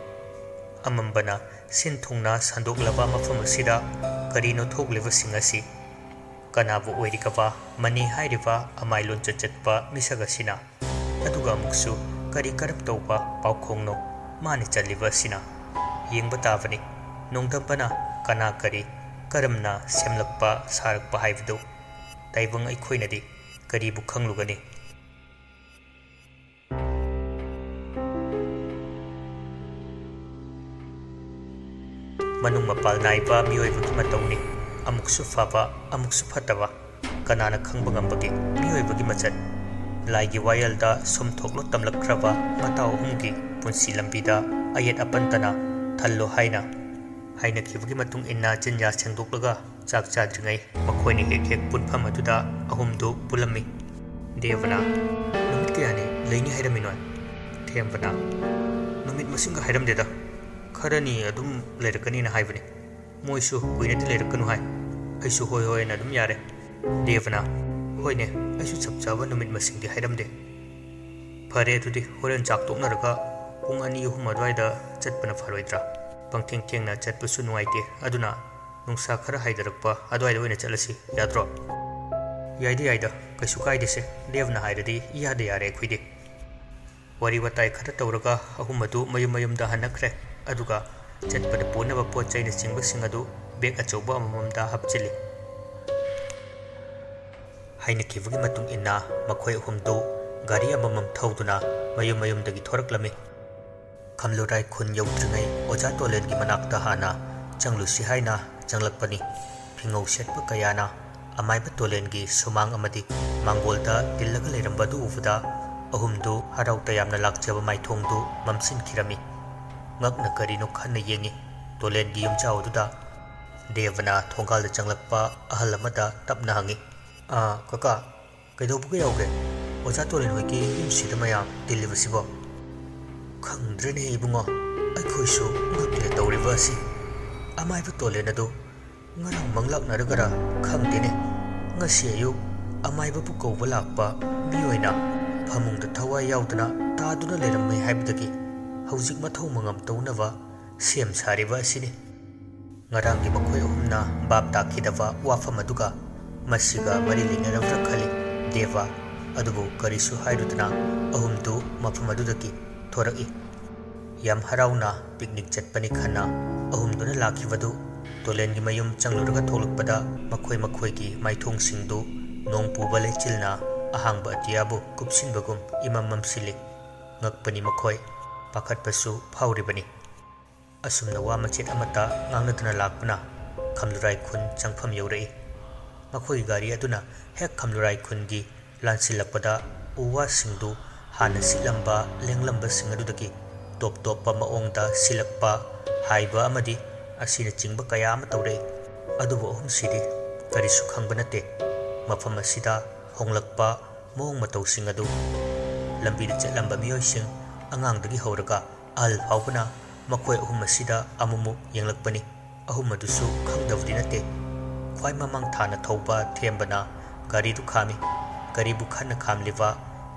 ꯑꯃꯝꯕꯅ ꯁꯤꯟ ꯊꯨꯡꯅ ꯁꯟꯗꯣꯛꯂꯕ ꯃꯐꯝ ꯑꯁꯤꯗ ꯀꯔꯤꯅꯣ ꯊꯣꯛꯂꯤꯕꯁꯤꯡ ꯑꯁꯤ? ꯀꯅꯥꯕꯨ ꯑꯣꯏꯔꯤꯒꯕ ꯃꯅꯤ ꯍꯥꯏꯔꯤꯕ ꯑꯃꯥꯏ ꯂꯣꯟꯆꯠ ꯆꯠꯄ ꯃꯤꯁꯛ ꯑꯁꯤꯅ? ꯑꯗꯨꯒ ꯑꯃꯨꯛꯁꯨ ꯀꯔꯤ ꯀꯔꯝ ꯇꯧꯕ ꯄꯥꯎꯈꯣꯡꯅꯣ ꯃꯥꯅ ꯆꯜꯂꯤꯕ ꯑꯁꯤꯅ? ꯌꯦꯡꯕ ꯇꯥꯕꯅꯤ, ꯅꯣꯡꯗꯝꯕꯅ ꯀꯅꯥ ꯀꯔꯤ ꯀꯔꯝꯅ ꯁꯦꯝꯂꯛꯄ ꯁꯥꯔꯛꯄ ꯍꯥꯏꯕꯗꯨ꯫ ꯇꯥꯏꯕꯪ ꯑꯩꯈꯣꯏꯅꯗꯤ ꯀꯔꯤꯕꯨ ꯈꯪꯂꯨꯒꯅꯤ? ꯃꯅꯨꯡ ꯃꯄꯥꯜ ꯅꯥꯏꯕ ꯃꯤꯑꯣꯏꯕꯒꯤ ꯃꯇꯧꯅꯤ꯫ ꯑꯃꯨꯛꯁꯨ ꯐꯕ, ꯑꯃꯨꯛꯁꯨ ꯐꯠꯇꯕ꯫ ꯀꯅꯥꯅ ꯈꯪꯕ ꯉꯝꯕꯒꯦ ꯃꯤꯑꯣꯏꯕꯒꯤ ꯃꯆꯠ? ꯂꯥꯏꯒꯤ ꯋꯥꯌꯦꯜꯗ ꯁꯨꯝ ꯊꯣꯛꯂꯣ ꯇꯝꯂꯛꯈ꯭ꯔꯕ ꯃꯇꯥꯎ ꯑꯍꯨꯝꯒꯤ ꯄꯨꯟꯁꯤ ꯂꯝꯕꯤꯗ ꯑꯌꯦꯠ ꯑꯄꯟꯇꯅ ꯊꯜꯂꯣ ꯍꯥꯏꯅ ꯍꯥꯏꯅꯈꯤꯕꯒꯤ ꯃꯇꯨꯡ ꯏꯟꯅ ꯆꯤꯟꯌꯥ ꯁꯦꯡꯗꯣꯛꯂꯒ ꯆꯥꯛ ꯆꯥꯗ꯭ꯔꯤꯉꯩ ꯃꯈꯣꯏꯅ ꯍꯦꯛ ꯍꯦꯛ ꯄꯨꯟꯐꯝ ꯑꯗꯨꯗ ꯑꯍꯨꯝꯗꯨ ꯄꯨꯜꯂꯝꯃꯤ꯫ ꯗꯦꯕꯅ, "ꯅꯨꯃꯤꯠ ꯀꯌꯥꯅꯤ ꯂꯩꯅꯤ ꯍꯥꯏꯔꯝꯃꯤꯅꯣ?" ꯊꯦꯝꯕꯅ, "ꯅꯨꯃꯤꯠ ꯃꯁꯤꯡꯒ ꯍꯥꯏꯔꯝꯗꯦꯗ, ꯈꯔꯅꯤ ꯑꯗꯨꯝ ꯂꯩꯔꯛꯀꯅꯤꯅ ꯍꯥꯏꯕꯅꯤ꯫ ꯃꯣꯏꯁꯨ ꯀꯨꯏꯅꯗꯤ ꯂꯩꯔꯛꯀꯅꯨ ꯍꯥꯏ꯫ ꯑꯩꯁꯨ ꯍꯣꯏ ꯍꯣꯏꯅ ꯑꯗꯨꯝ ꯌꯥꯔꯦ꯫" ꯗꯦꯕꯅ, "ꯍꯣꯏꯅꯦ, ꯑꯩꯁꯨ ꯆꯞ ꯆꯥꯕ ꯅꯨꯃꯤꯠ ꯃꯁꯤꯡꯗꯤ ꯍꯥꯏꯔꯝꯗꯦ꯫" "ꯐꯔꯦ, ꯑꯗꯨꯗꯤ ꯍꯣꯔꯦꯟ ꯆꯥꯛ ꯇꯣꯛꯅꯔꯒ ꯄꯨꯡ ꯑꯅꯤ ꯑꯍꯨꯝ ꯑꯗꯨꯋꯥꯏꯗ ꯆꯠꯄꯅ ꯐꯔꯣꯏꯗ꯭ꯔꯥ? ꯄꯪꯊꯦꯡ ꯊꯦꯡꯅ ꯆꯠꯄꯁꯨ ꯅꯨꯡꯉꯥꯏꯇꯦ, ꯑꯗꯨꯅ ꯅꯨꯡꯁꯥ ꯈꯔ ꯍꯥꯏꯊꯔꯛꯄ ꯑꯗꯨꯋꯥꯏꯗ ꯑꯣꯏꯅ ꯆꯠꯂꯁꯤ, ꯌꯥꯗ꯭ꯔꯣ?" "ꯌꯥꯏꯗ ꯌꯥꯏꯗ, ꯀꯩꯁꯨ ꯀꯥꯏꯗꯦꯁꯦ, ꯗꯦꯕꯅ ꯍꯥꯏꯔꯗꯤ ꯏꯌꯥꯗ ꯌꯥꯔꯦ ꯑꯩꯈꯣꯏꯗꯤ꯫" ꯋꯥꯔꯤ ꯋꯥꯇꯥꯏ ꯈꯔ ꯇꯧꯔꯒ ꯑꯍꯨꯝ ꯑꯗꯨ ꯃꯌꯨꯝ ꯃꯌꯨꯝꯗ ꯍꯟꯅꯈ꯭ꯔꯦ꯫ ꯑꯗꯨꯒ ꯆꯠꯄꯗ ꯄꯨꯅꯕ ꯄꯣꯠ ꯆꯩꯅꯆꯤꯡꯕꯁꯤꯡ ꯑꯗꯨ ꯕꯦꯒ ꯑꯆꯧꯕ ꯑꯃꯃꯝꯗ ꯍꯥꯞꯆꯤꯜꯂꯤ꯫ ꯍꯥꯏꯅꯈꯤꯕꯒꯤ ꯃꯇꯨꯡ ꯏꯟꯅ ꯃꯈꯣꯏ ꯑꯍꯨꯝꯗꯨ ꯒꯥꯔꯤ ꯑꯃꯃꯝ ꯊꯧꯗꯨꯅ ꯃꯌꯨꯝ ꯃꯌꯨꯝꯗꯒꯤ ꯊꯣꯔꯛꯂꯝꯃꯤ꯫ ꯈꯝꯂꯨꯔꯥꯏ ꯈꯨꯟ ꯌꯧꯗ꯭ꯔꯤꯉꯩ ꯑꯣꯖꯥ ꯇꯣꯂꯦꯟꯒꯤ ꯃꯅꯥꯛꯇ ꯍꯥꯟꯅ ꯆꯪꯂꯨꯁꯤ ꯍꯥꯏꯅ ꯆꯪꯂꯛꯄꯅꯤ꯫ ꯐꯤꯉꯧ ꯁꯦꯠꯄ ꯀꯌꯥꯅ ꯑꯃꯥꯏꯕ ꯇꯣꯂꯦꯟꯒꯤ ꯁꯨꯃꯥꯡ ꯑꯃꯗꯤ ꯃꯥꯡꯒꯣꯜꯗ ꯇꯤꯜꯂꯒ ꯂꯩꯔꯝꯕ ꯑꯗꯨ ꯎꯕꯗ ꯑꯍꯨꯝꯗꯨ ꯍꯔꯥꯎ ꯇꯌꯥꯝꯅ ꯂꯥꯛꯆꯕ ꯃꯥꯏꯊꯣꯡꯗꯨ ꯃꯝꯁꯤꯟꯈꯤꯔꯝꯃꯤ꯫ ꯉꯛꯅ ꯀꯔꯤꯅꯣ ꯈꯟꯅ ꯌꯦꯡꯉꯤ꯫ ꯇꯣꯂꯦꯟꯒꯤ ꯌꯨꯝꯖꯥꯎ ꯑꯗꯨꯗ ꯗꯦꯕꯅ ꯊꯣꯡꯒꯥꯜꯗ ꯆꯪꯂꯛꯄ ꯑꯍꯜ ꯑꯃꯗ ꯇꯞꯅ ꯍꯪꯉꯤ, "ꯑꯥ, ꯀꯀꯥ, ꯀꯩꯗꯧꯕꯒ ꯌꯥꯎꯒꯦ? ꯑꯣꯖꯥ ꯇꯣꯂꯦꯟ ꯍꯣꯏꯒꯤ ꯌꯨꯝꯁꯤꯗ ꯃꯌꯥꯝ ꯇꯤꯜꯂꯤꯕꯁꯤꯕꯣ?" "ꯈꯪꯗ꯭ꯔꯦꯅꯦ ꯏꯕꯨꯡꯉꯣ, ꯑꯩꯈꯣꯏꯁꯨ ꯉꯛꯂꯦ ꯇꯧꯔꯤꯕ ꯑꯁꯤ꯫ ꯑꯃꯥꯏꯕ ꯇꯣꯂꯦꯟ ꯑꯗꯨ ꯉꯔꯥꯡ ꯃꯪꯂꯥꯛꯅꯔꯒꯔ ꯈꯪꯗꯦꯅꯦ, ꯉꯁꯤ ꯑꯌꯨꯛ ꯑꯃꯥꯏꯕꯕꯨ ꯀꯧꯕ ꯂꯥꯛꯄ ꯃꯤꯑꯣꯏꯅ ꯐꯃꯨꯡꯗ ꯊꯋꯥꯏ ꯌꯥꯎꯗꯅ ꯇꯥꯗꯨꯅ ꯂꯩꯔꯝꯃꯦ ꯍꯥꯏꯕꯗꯒꯤ ꯍꯧꯖꯤꯛ ꯃꯊꯧ ꯃꯉꯝ ꯇꯧꯅꯕ ꯁꯦꯝ ꯁꯥꯔꯤꯕ ꯑꯁꯤꯅꯤ꯫ ꯉꯔꯥꯡꯒꯤ ꯃꯈꯣꯏ ꯑꯍꯨꯝꯅ ꯚꯥꯞ ꯇꯥꯈꯤꯗꯕ ꯋꯥꯐꯝ ꯑꯗꯨꯒ ꯃꯁꯤꯒ ꯃꯔꯤ ꯂꯩꯅꯔꯕ꯭ꯔꯥ ꯈꯜꯂꯤ ꯗꯦꯕ꯫ ꯑꯗꯨꯕꯨ ꯀꯔꯤꯁꯨ ꯍꯥꯏꯔꯨꯗꯅ ꯑꯍꯨꯝꯗꯨ ꯃꯐꯝ ꯑꯗꯨꯗꯒꯤ ꯊꯣꯔꯛꯏ꯫ ꯌꯥꯝ ꯍꯔꯥꯎꯅ ꯄꯤꯛꯅꯤꯛ ꯆꯠꯄꯅꯤ ꯈꯟꯅ ꯑꯍꯨꯝꯗꯨꯅ ꯂꯥꯛꯈꯤꯕꯗꯨ ꯇꯣꯂꯦꯟꯒꯤ ꯃꯌꯨꯝ ꯆꯪꯂꯨꯔꯒ ꯊꯣꯛꯂꯛꯄꯗ ꯃꯈꯣꯏ ꯃꯈꯣꯏꯒꯤ ꯃꯥꯏꯊꯣꯡꯁꯤꯡꯗꯨ ꯅꯣꯡ ꯄꯨꯕ ꯂꯩꯆꯤꯜꯅ ꯑꯍꯥꯡꯕ ꯑꯇꯤꯌꯥꯕꯨ ꯀꯨꯞꯁꯤꯟꯕꯒꯨꯝ ꯏꯃꯝ ꯃꯝꯁꯤꯜꯂꯤ꯫ ꯉꯛꯄꯅꯤ ꯃꯈꯣꯏ, ꯄꯥꯈꯠꯄꯁꯨ ꯐꯥꯎꯔꯤꯕꯅꯤ꯫ ꯑꯁꯨꯝꯅ ꯋꯥ ꯃꯆꯦꯠ ꯑꯃꯠꯇ ꯉꯥꯡꯅꯗꯅ ꯂꯥꯛꯄꯅ ꯈꯝꯂꯨꯔꯥꯏ ꯈꯨꯟ ꯆꯪꯐꯝ ꯌꯧꯔꯛꯏ꯫ ꯃꯈꯣꯏꯒꯤ ꯒꯥꯔꯤ ꯑꯗꯨꯅ ꯍꯦꯛ ꯈꯝꯂꯨꯔꯥꯏ ꯈꯨꯟꯒꯤ ꯂꯥꯟꯁꯤꯜꯂꯛꯄꯗ ꯎ ꯋꯥꯁꯤꯡꯗꯨ ꯍꯥꯟꯅ ꯁꯤꯠꯂꯝꯕ ꯂꯦꯡꯂꯝꯕꯁꯤꯡ ꯑꯗꯨꯗꯒꯤ ꯇꯣꯞ ꯇꯣꯞꯄ ꯃꯑꯣꯡꯗ ꯁꯤꯜꯂꯛꯄ ꯍꯥꯏꯕ ꯑꯃꯗꯤ ꯑꯁꯤꯅꯆꯤꯡꯕ ꯀꯌꯥ ꯑꯃ ꯇꯧꯔꯛꯏ꯫ ꯑꯗꯨꯕꯨ ꯑꯍꯨꯝꯁꯤꯗꯤ ꯀꯔꯤꯁꯨ ꯈꯪꯕ ꯅꯠꯇꯦ꯫ ꯃꯐꯝ ꯑꯁꯤꯗ ꯍꯣꯡꯂꯛꯄ ꯃꯑꯣꯡ ꯃꯇꯧꯁꯤꯡ ꯑꯗꯨ ꯂꯝꯕꯤꯗ ꯆꯠꯂꯝꯕ ꯃꯤꯑꯣꯏꯁꯤꯡ, ꯑꯉꯥꯡꯗꯒꯤ ꯍꯧꯔꯒ ꯑꯍꯜ ꯐꯥꯎꯕꯅ ꯃꯈꯣꯏ ꯑꯍꯨꯝ ꯑꯁꯤꯗ ꯑꯃꯨꯛꯃꯨꯛ ꯌꯦꯡꯂꯛꯄꯅꯤ꯫ ꯑꯍꯨꯝ ꯑꯗꯨꯁꯨ ꯈꯪꯗꯕꯗꯤ ꯅꯠꯇꯦ꯫ ꯈ꯭ꯋꯥꯏ ꯃꯃꯥꯡ ꯊꯥꯅ ꯊꯧꯕ ꯊꯦꯝꯕꯅ ꯒꯥꯔꯤꯗꯨ ꯈꯥꯝꯃꯤ꯫ ꯀꯔꯤꯕꯨ ꯈꯟꯅ ꯈꯥꯝꯂꯤꯕ?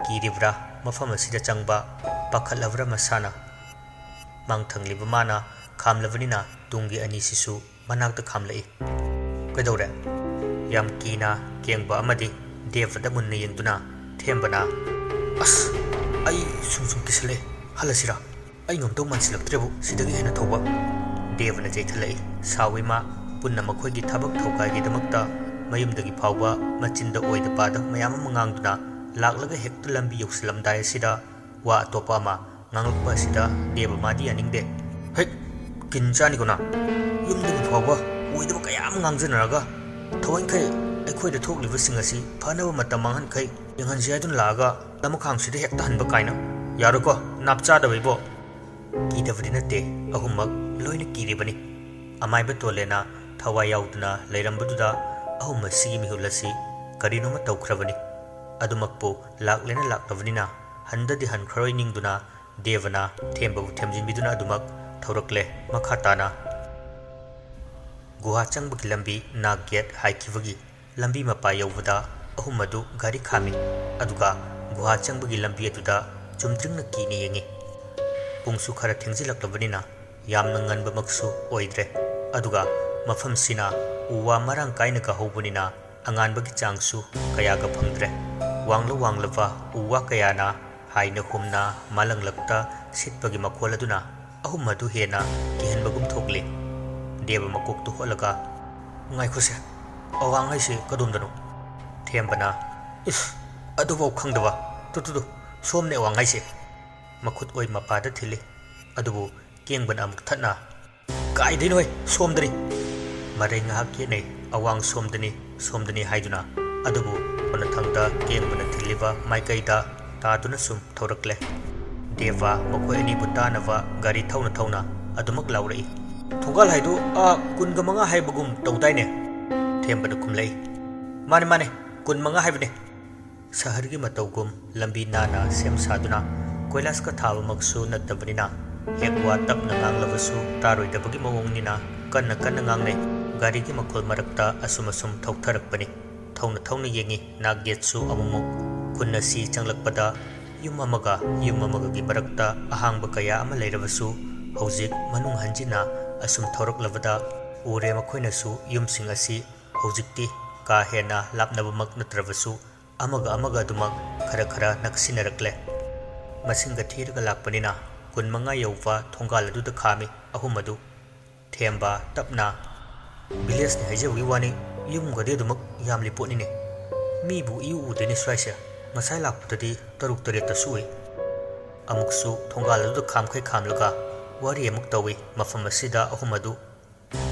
ꯀꯤꯔꯤꯕ꯭ꯔꯥ? ꯃꯐꯝ ꯑꯁꯤꯗ ꯆꯪꯕ ꯄꯥꯈꯠꯂꯕ꯭ꯔꯥ ꯃꯁꯥꯅ? ꯃꯥꯡꯊꯪꯂꯤꯕ ꯃꯥꯅ ꯈꯥꯝꯂꯕꯅꯤꯅ ꯇꯨꯡꯒꯤ ꯑꯅꯤꯁꯤꯁꯨ ꯃꯅꯥꯛꯇ ꯈꯥꯝꯂꯛꯏ꯫ "ꯀꯩꯗꯧꯔꯦ?" ꯌꯥꯝ ꯀꯤꯅ ꯀꯦꯡꯕ ꯑꯃꯗꯤ ꯗꯦꯕꯗ ꯃꯨꯟꯅ ꯌꯦꯡꯗꯨꯅ ꯊꯦꯝꯕꯅ, "ꯑꯁ, ꯑꯩ ꯁꯨꯝ ꯁꯨꯝ ꯀꯤꯁꯜꯂꯛꯑꯦ꯫ ꯍꯜꯂꯁꯤꯔꯥ? ꯑꯩ ꯉꯝꯗꯧ ꯃꯥꯟꯁꯤꯜꯂꯛꯇ꯭ꯔꯦꯕꯨ ꯁꯤꯗꯒꯤ ꯍꯦꯟꯅ ꯊꯧꯕ꯫ ꯗꯦꯕꯅ ꯆꯩꯊꯠꯂꯛꯏ꯫ ꯁꯥꯎꯏ ꯃꯥ꯫ ꯄꯨꯟꯅ ꯃꯈꯣꯏꯒꯤ ꯊꯕꯛ ꯊꯧꯒꯥꯏꯒꯤꯗꯃꯛꯇ ꯃꯌꯨꯝꯗꯒꯤ ꯐꯥꯎꯕ ꯃꯆꯤꯟꯗ ꯑꯣꯏꯗ ꯄꯥꯗ ꯃꯌꯥꯝ ꯑꯃ ꯉꯥꯡꯗꯨꯅ ꯂꯥꯛꯂꯒ ꯍꯦꯛꯇ ꯂꯝꯕꯤ ꯌꯧꯁꯤꯜꯂꯝꯗꯥꯏ ꯑꯁꯤꯗ ꯋꯥ ꯑꯇꯣꯞꯄ ꯑꯃ ꯉꯥꯡꯂꯛꯄ ꯑꯁꯤꯗ ꯗꯦꯕ ꯃꯥꯗꯤ ꯌꯥꯅꯤꯡꯗꯦ꯫ "ꯍꯦꯛ ꯀꯤꯟ ꯆꯥꯅꯤꯀꯣ ꯅꯪ꯫ ꯌꯨꯝꯗꯒꯤ ꯐꯥꯎꯕ ꯑꯣꯏꯗꯕ ꯀꯌꯥ ꯑꯃ ꯉꯥꯡꯖꯅꯔꯒ ꯊꯑꯣꯏꯈꯩ ꯑꯩꯈꯣꯏꯗ ꯊꯣꯛꯂꯤꯕꯁꯤꯡ ꯑꯁꯤ ꯐꯅꯕ ꯃꯇꯝ ꯃꯥꯡꯍꯟꯈꯩ ꯌꯦꯡꯍꯟꯁꯤ ꯍꯥꯏꯗꯨꯅ ꯂꯥꯛꯑꯒ ꯂꯃꯈꯥꯡꯁꯤꯗ ꯍꯦꯛꯇ ꯍꯟꯕ ꯀꯥꯏꯅ꯫ ꯌꯥꯔꯣꯏꯀꯣ, ꯅꯥꯞ ꯆꯥꯗꯕ ꯏꯕꯣ!" ꯀꯤꯗꯕꯗꯤ ꯅꯠꯇꯦ, ꯑꯍꯨꯝꯃꯛ ꯂꯣꯏꯅ ꯀꯤꯔꯤꯕꯅꯤ꯫ ꯑꯃꯥꯏꯕ ꯇꯣꯂꯦꯅ ꯊꯋꯥꯏ ꯌꯥꯎꯗꯨꯅ ꯂꯩꯔꯝꯕꯗꯨꯗ ꯑꯍꯨꯝ ꯑꯁꯤꯒꯤ ꯃꯤꯍꯨꯜ ꯑꯁꯤ ꯀꯔꯤꯅꯣꯃ ꯇꯧꯈ꯭ꯔꯕꯅꯤ꯫ ꯑꯗꯨꯃꯛꯄꯨ ꯂꯥꯛꯂꯦꯅ ꯂꯥꯛꯂꯕꯅꯤꯅ ꯍꯟꯗꯗꯤ ꯍꯟꯈ꯭ꯔꯔꯣꯏ ꯅꯤꯡꯗꯨꯅ ꯗꯦꯕꯅ ꯊꯦꯝꯕꯕꯨ ꯊꯦꯝꯖꯤꯟꯕꯤꯗꯨꯅ ꯑꯗꯨꯃꯛ ꯊꯧꯔꯛꯂꯦ꯫ ꯃꯈꯥ ꯇꯥꯅ ꯒꯨꯍꯥ ꯆꯪꯕꯒꯤ ꯂꯝꯕꯤ ꯅꯥꯛ ꯒꯦꯠ ꯍꯥꯏꯈꯤꯕꯒꯤ ꯂꯝꯕꯤ ꯃꯄꯥ ꯌꯧꯕꯗ ꯑꯍꯨꯝ ꯑꯗꯨ ꯒꯥꯔꯤ ꯈꯥꯝꯃꯤ꯫ ꯑꯗꯨꯒ ꯒꯨꯍꯥ ꯆꯪꯕꯒꯤ ꯂꯝꯕꯤ ꯑꯗꯨꯗ ꯆꯨꯝꯗ꯭ꯔꯤꯡꯅ ꯀꯤꯅ ꯌꯦꯡꯉꯤ꯫ ꯄꯨꯡꯁꯨ ꯈꯔ ꯊꯦꯡꯖꯤꯜꯂꯛꯂꯕꯅꯤꯅ ꯌꯥꯝꯅ ꯉꯟꯕꯃꯛꯁꯨ ꯑꯣꯏꯗ꯭ꯔꯦ꯫ ꯑꯗꯨꯒ ꯃꯐꯝꯁꯤꯅ ꯎ ꯋꯥ ꯃꯔꯥꯡ ꯀꯥꯏꯅꯒ ꯍꯧꯕꯅꯤꯅ ꯑꯉꯥꯟꯕꯒꯤ ꯆꯥꯡꯁꯨ ꯀꯌꯥꯒ ꯐꯪꯗ꯭ꯔꯦ꯫ ꯋꯥꯡꯂ ꯋꯥꯡꯂꯕ ꯎ ꯋꯥ ꯀꯌꯥꯅ ꯍꯥꯏꯅ ꯍꯨꯝꯅ ꯃꯥꯂꯪꯂꯛꯇ ꯁꯤꯠꯄꯒꯤ ꯃꯈꯣꯜ ꯑꯗꯨꯅ ꯑꯍꯨꯝ ꯑꯗꯨ ꯍꯦꯟꯅ ꯀꯤꯍꯟꯕꯒꯨꯝ ꯊꯣꯛꯂꯤ꯫ ꯗꯦꯕ ꯃꯀꯣꯛꯇꯨ ꯍꯣꯠꯂꯒ, "ꯉꯥꯏꯈꯣꯁꯦ, ꯑꯋꯥꯡ ꯍꯥꯏꯁꯦ ꯀꯗꯣꯝꯗꯅꯣ?" ꯊꯦꯝꯕꯅ, "ꯏꯁ, ꯑꯗꯨꯐꯥꯎ ꯈꯪꯗꯕ? ꯇꯨ, ꯇꯨ, ꯇꯨ, ꯁꯣꯝꯅꯦ ꯑꯋꯥꯡ ꯍꯥꯏꯁꯦ!" ꯃꯈꯨꯠ ꯑꯣꯏ ꯃꯄꯥꯗ ꯊꯤꯜꯂꯤ꯫ ꯑꯗꯨꯕꯨ ꯀꯦꯡꯕꯅ ꯑꯃꯨꯛ ꯊꯠꯅ, "ꯀꯥꯏꯗꯩꯅꯣꯍꯦ, ꯁꯣꯝꯗꯅꯤ!" ꯃꯔꯩ ꯉꯥꯏꯍꯥꯛ ꯌꯦꯠꯅꯩ, ꯑꯋꯥꯡ ꯁꯣꯝꯗꯅꯤ, ꯁꯣꯝꯗꯅꯤ ꯍꯥꯏꯗꯨꯅ꯫ ꯑꯗꯨꯕꯨ ꯀꯣꯟꯅꯊꯪꯗ ꯀꯦꯡꯕꯅ ꯊꯤꯜꯂꯤꯕ ꯃꯥꯏꯀꯩꯗ ꯇꯥꯗꯨꯅ ꯁꯨꯝ ꯊꯧꯔꯛꯂꯦ꯫ ꯗꯦꯕ ꯃꯈꯣꯏ ꯑꯅꯤꯕꯨ ꯇꯥꯅꯕ ꯒꯥꯔꯤ ꯊꯧꯅ ꯊꯧꯅ ꯑꯗꯨꯃꯛ ꯂꯥꯎꯔꯛꯏ꯫ "ꯊꯣꯡꯒꯥꯜ ꯍꯥꯏꯗꯨ ꯑꯥ ꯀꯨꯟꯒ ꯃꯉꯥ ꯍꯥꯏꯕꯒꯨꯝ ꯇꯧꯗꯥꯏꯅꯦ?" ꯊꯦꯝꯕꯅ ꯈꯨꯝꯂꯛꯏ꯫ "ꯃꯥꯅꯦ, ꯃꯥꯅꯦ, ꯀꯨꯟ ꯃꯉꯥ ꯍꯥꯏꯕꯅꯦ꯫" ꯁꯍꯔꯒꯤ ꯃꯇꯧꯒꯨꯝ ꯂꯝꯕꯤ ꯅꯥꯟꯅ ꯁꯦꯝ ꯁꯥꯗꯨꯅ ꯀꯣꯏꯂꯥꯁꯀ ꯊꯥꯕꯃꯛꯁꯨ ꯅꯠꯇꯕꯅꯤꯅ ꯍꯦꯛ ꯋꯥ ꯇꯞꯅ ꯉꯥꯡꯂꯕꯁꯨ ꯇꯥꯔꯣꯏꯗꯕꯒꯤ ꯃꯑꯣꯡꯅꯤꯅ ꯀꯟꯅ ꯀꯟꯅ ꯉꯥꯡꯅꯩ꯫ ꯒꯥꯔꯤꯒꯤ ꯃꯈꯣꯜ ꯃꯔꯛꯇ ꯑꯁꯨꯝ ꯑꯁꯨꯝ ꯊꯧꯊꯔꯛꯄꯅꯤ꯫ ꯊꯧꯅ ꯊꯧꯅ ꯌꯦꯡꯉꯤ꯫ ꯅꯥꯛ ꯒꯦꯠꯁꯨ ꯑꯃꯨꯛꯃꯨꯛ ꯈꯨꯟ ꯑꯁꯤ ꯆꯪꯂꯛꯄꯗ ꯌꯨꯝ ꯑꯃꯒ ꯌꯨꯝ ꯑꯃꯒꯒꯤ ꯃꯔꯛꯇ ꯑꯍꯥꯡꯕ ꯀꯌꯥ ꯑꯃ ꯂꯩꯔꯕꯁꯨ ꯍꯧꯖꯤꯛ ꯃꯅꯨꯡ ꯍꯟꯖꯤꯟꯅ ꯑꯁꯨꯝ ꯊꯧꯔꯛꯂꯕꯗ ꯎꯔꯦ ꯃꯈꯣꯏꯅꯁꯨ ꯌꯨꯝꯁꯤꯡ ꯑꯁꯤ ꯍꯧꯖꯤꯛꯇꯤ ꯀꯥ ꯍꯦꯟꯅ ꯂꯥꯞꯅꯕꯃꯛ ꯅꯠꯇ꯭ꯔꯕꯁꯨ ꯑꯃꯒ ꯑꯃꯒ ꯑꯗꯨꯃꯛ ꯈꯔ ꯈꯔ ꯅꯛꯁꯤꯟꯅꯔꯛꯂꯦ꯫ ꯃꯁꯤꯡꯒ ꯊꯤꯔꯒ ꯂꯥꯛꯄꯅꯤꯅ ꯀꯨꯟꯃꯉꯥ ꯌꯧꯕ ꯊꯣꯡꯒꯥꯜ ꯑꯗꯨꯗ ꯈꯥꯝꯃꯤ ꯑꯍꯨꯝ ꯑꯗꯨ꯫ ꯊꯦꯝꯕ ꯇꯞꯅ, "ꯚꯤꯂꯦꯖꯅꯤ ꯍꯥꯏꯖꯕꯒꯤ ꯋꯥꯅꯤ, ꯌꯨꯝꯒꯗꯤ ꯑꯗꯨꯃꯛ ꯌꯥꯝꯂꯤ ꯄꯣꯠꯅꯤꯅꯦ꯫ ꯃꯤꯕꯨ ꯏꯎ ꯎꯗꯦꯅꯦ ꯁ꯭ꯋꯥꯏꯁꯦ꯫ ꯉꯁꯥꯏ ꯂꯥꯛꯄꯗꯗꯤ ꯇꯔꯨꯛ ꯇꯔꯦꯠꯇꯁꯨ ꯎꯏ꯫" ꯑꯃꯨꯛꯁꯨ ꯊꯣꯡꯒꯥꯜ ꯑꯗꯨꯗ ꯈꯥꯝꯈꯩ ꯈꯥꯝꯂꯒ ꯋꯥꯔꯤ ꯑꯃꯨꯛ ꯇꯧꯏ꯫ ꯃꯐꯝ ꯑꯁꯤꯗ ꯑꯍꯨꯝ ꯑꯗꯨ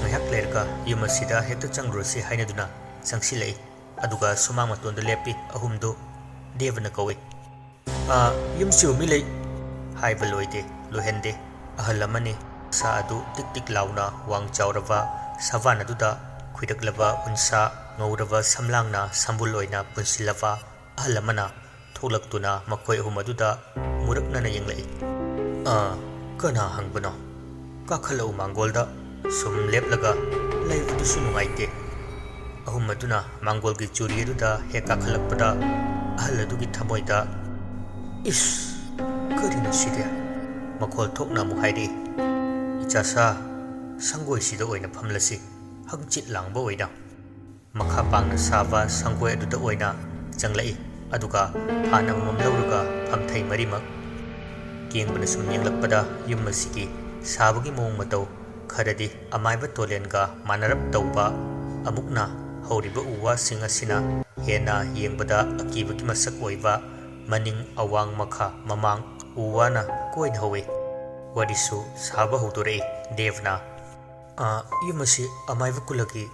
ꯉꯥꯏꯍꯥꯛ ꯂꯩꯔꯒ ꯌꯨꯝ ꯑꯁꯤꯗ ꯍꯦꯛꯇ ꯆꯪꯂꯨꯔꯁꯤ ꯍꯥꯏꯅꯗꯨꯅ ꯆꯪꯁꯤꯜꯂꯛꯏ꯫ ꯑꯗꯨꯒ ꯁꯨꯃꯥꯡ ꯃꯇꯣꯟꯗ ꯂꯦꯞꯄꯤ ꯑꯍꯨꯝꯗꯨ꯫ ꯗꯦꯕꯅ ꯀꯧꯏ, "ꯑꯥ, ꯌꯨꯝꯁꯤꯕꯨ ꯃꯤ ꯂꯩ?" ꯍꯥꯏꯕ ꯂꯣꯏꯗꯦ, ꯂꯣꯏꯍꯟꯗꯦ꯫ ꯑꯍꯜ ꯑꯃꯅꯤ꯫ ꯃꯁꯥ ꯑꯗꯨ ꯇꯤꯛ ꯇꯤꯛ ꯂꯥꯎꯅ ꯋꯥꯡ ꯆꯥꯎꯔꯕ ꯁꯕꯥꯟ ꯑꯗꯨꯗ ꯈꯨꯏꯔꯛꯂꯕ ꯎꯟꯁꯥ, ꯉꯧꯔꯕ ꯁꯝꯂꯥꯡꯅ ꯁꯝꯕꯨꯜ ꯑꯣꯏꯅ ꯄꯨꯟꯁꯤꯜꯂꯕ ꯑꯍꯜ ꯑꯃꯅ ꯊꯣꯛꯂꯛꯇꯨꯅ ꯃꯈꯣꯏ ꯑꯍꯨꯝ ꯑꯗꯨꯗ ꯃꯨꯔꯛꯅꯅ ꯌꯦꯡꯂꯛꯏ꯫ "ꯑꯥ, ꯀꯅꯥ ꯍꯪꯕꯅꯣ? ꯀꯥꯈꯠꯂꯛꯎ ꯃꯥꯡꯒꯣꯜꯗ꯫ ꯁꯨꯝ ꯂꯦꯞꯂꯒ ꯂꯩꯕꯗꯨꯁꯨ ꯅꯨꯡꯉꯥꯏꯇꯦ꯫" ꯑꯍꯨꯝ ꯑꯗꯨꯅ ꯃꯥꯡꯒꯣꯜꯒꯤ ꯆꯨꯔꯤ ꯑꯗꯨꯗ ꯍꯦꯛ ꯀꯥꯈꯠꯂꯛꯄꯗ ꯑꯍꯜ ꯑꯗꯨꯒꯤ ꯊꯃꯣꯏꯗ, "ꯏꯁ, ꯀꯔꯤꯅꯣ ꯁꯤꯗꯤ?" ꯃꯈꯣꯜ ꯊꯣꯛꯅ ꯑꯃꯨꯛ ꯍꯥꯏꯔꯛꯏ, "ꯏꯆꯥꯁꯥ, ꯁꯪꯒꯣꯏꯁꯤꯗ ꯑꯣꯏꯅ ꯐꯝꯂꯁꯤ, ꯍꯪꯆꯤꯠ ꯂꯥꯡꯕ ꯑꯣꯏꯅ꯫" ꯃꯈꯥ ꯄꯥꯡꯅ ꯁꯥꯕ ꯁꯪꯒꯣꯏ ꯑꯗꯨꯗ ꯑꯣꯏꯅ ꯆꯪꯂꯛꯏ꯫ ꯑꯗꯨꯒ ꯐꯥꯟ ꯑꯃꯃꯝ ꯂꯧꯔꯒ ꯐꯝꯊꯩ ꯃꯔꯤꯃꯛ꯫ ꯀꯦꯡꯕꯅ ꯁꯨꯝ ꯌꯦꯡꯂꯛꯄꯗ ꯌꯨꯝ ꯑꯁꯤꯒꯤ ꯁꯥꯕꯒꯤ ꯃꯑꯣꯡ ꯃꯇꯧ ꯈꯔꯗꯤ ꯑꯃꯥꯏꯕ ꯇꯣꯂꯦꯟꯒ ꯃꯥꯟꯅꯔꯞ ꯇꯧꯕ, ꯑꯃꯨꯛꯅ ꯍꯧꯔꯤꯕ ꯎ ꯋꯥꯁꯤꯡ ꯑꯁꯤꯅ ꯍꯦꯟꯅ ꯌꯦꯡꯕꯗ ꯑꯀꯤꯕꯒꯤ ꯃꯁꯛ ꯑꯣꯏꯕ, ꯃꯅꯤꯡ, ꯑꯋꯥꯡ, ꯃꯈꯥ, ꯃꯃꯥꯡ ꯎ ꯋꯥꯅ ꯀꯣꯏꯅ ꯍꯧꯏ꯫ ꯋꯥꯔꯤꯁꯨ ꯁꯥꯕ ꯍꯧꯗꯣꯔꯛꯏ ꯗꯦꯕꯅ꯫ "ꯑꯥ, ꯌꯨꯝ ꯑꯁꯤ ꯑꯃꯥꯏꯕ ꯀꯨꯂꯒꯤ?"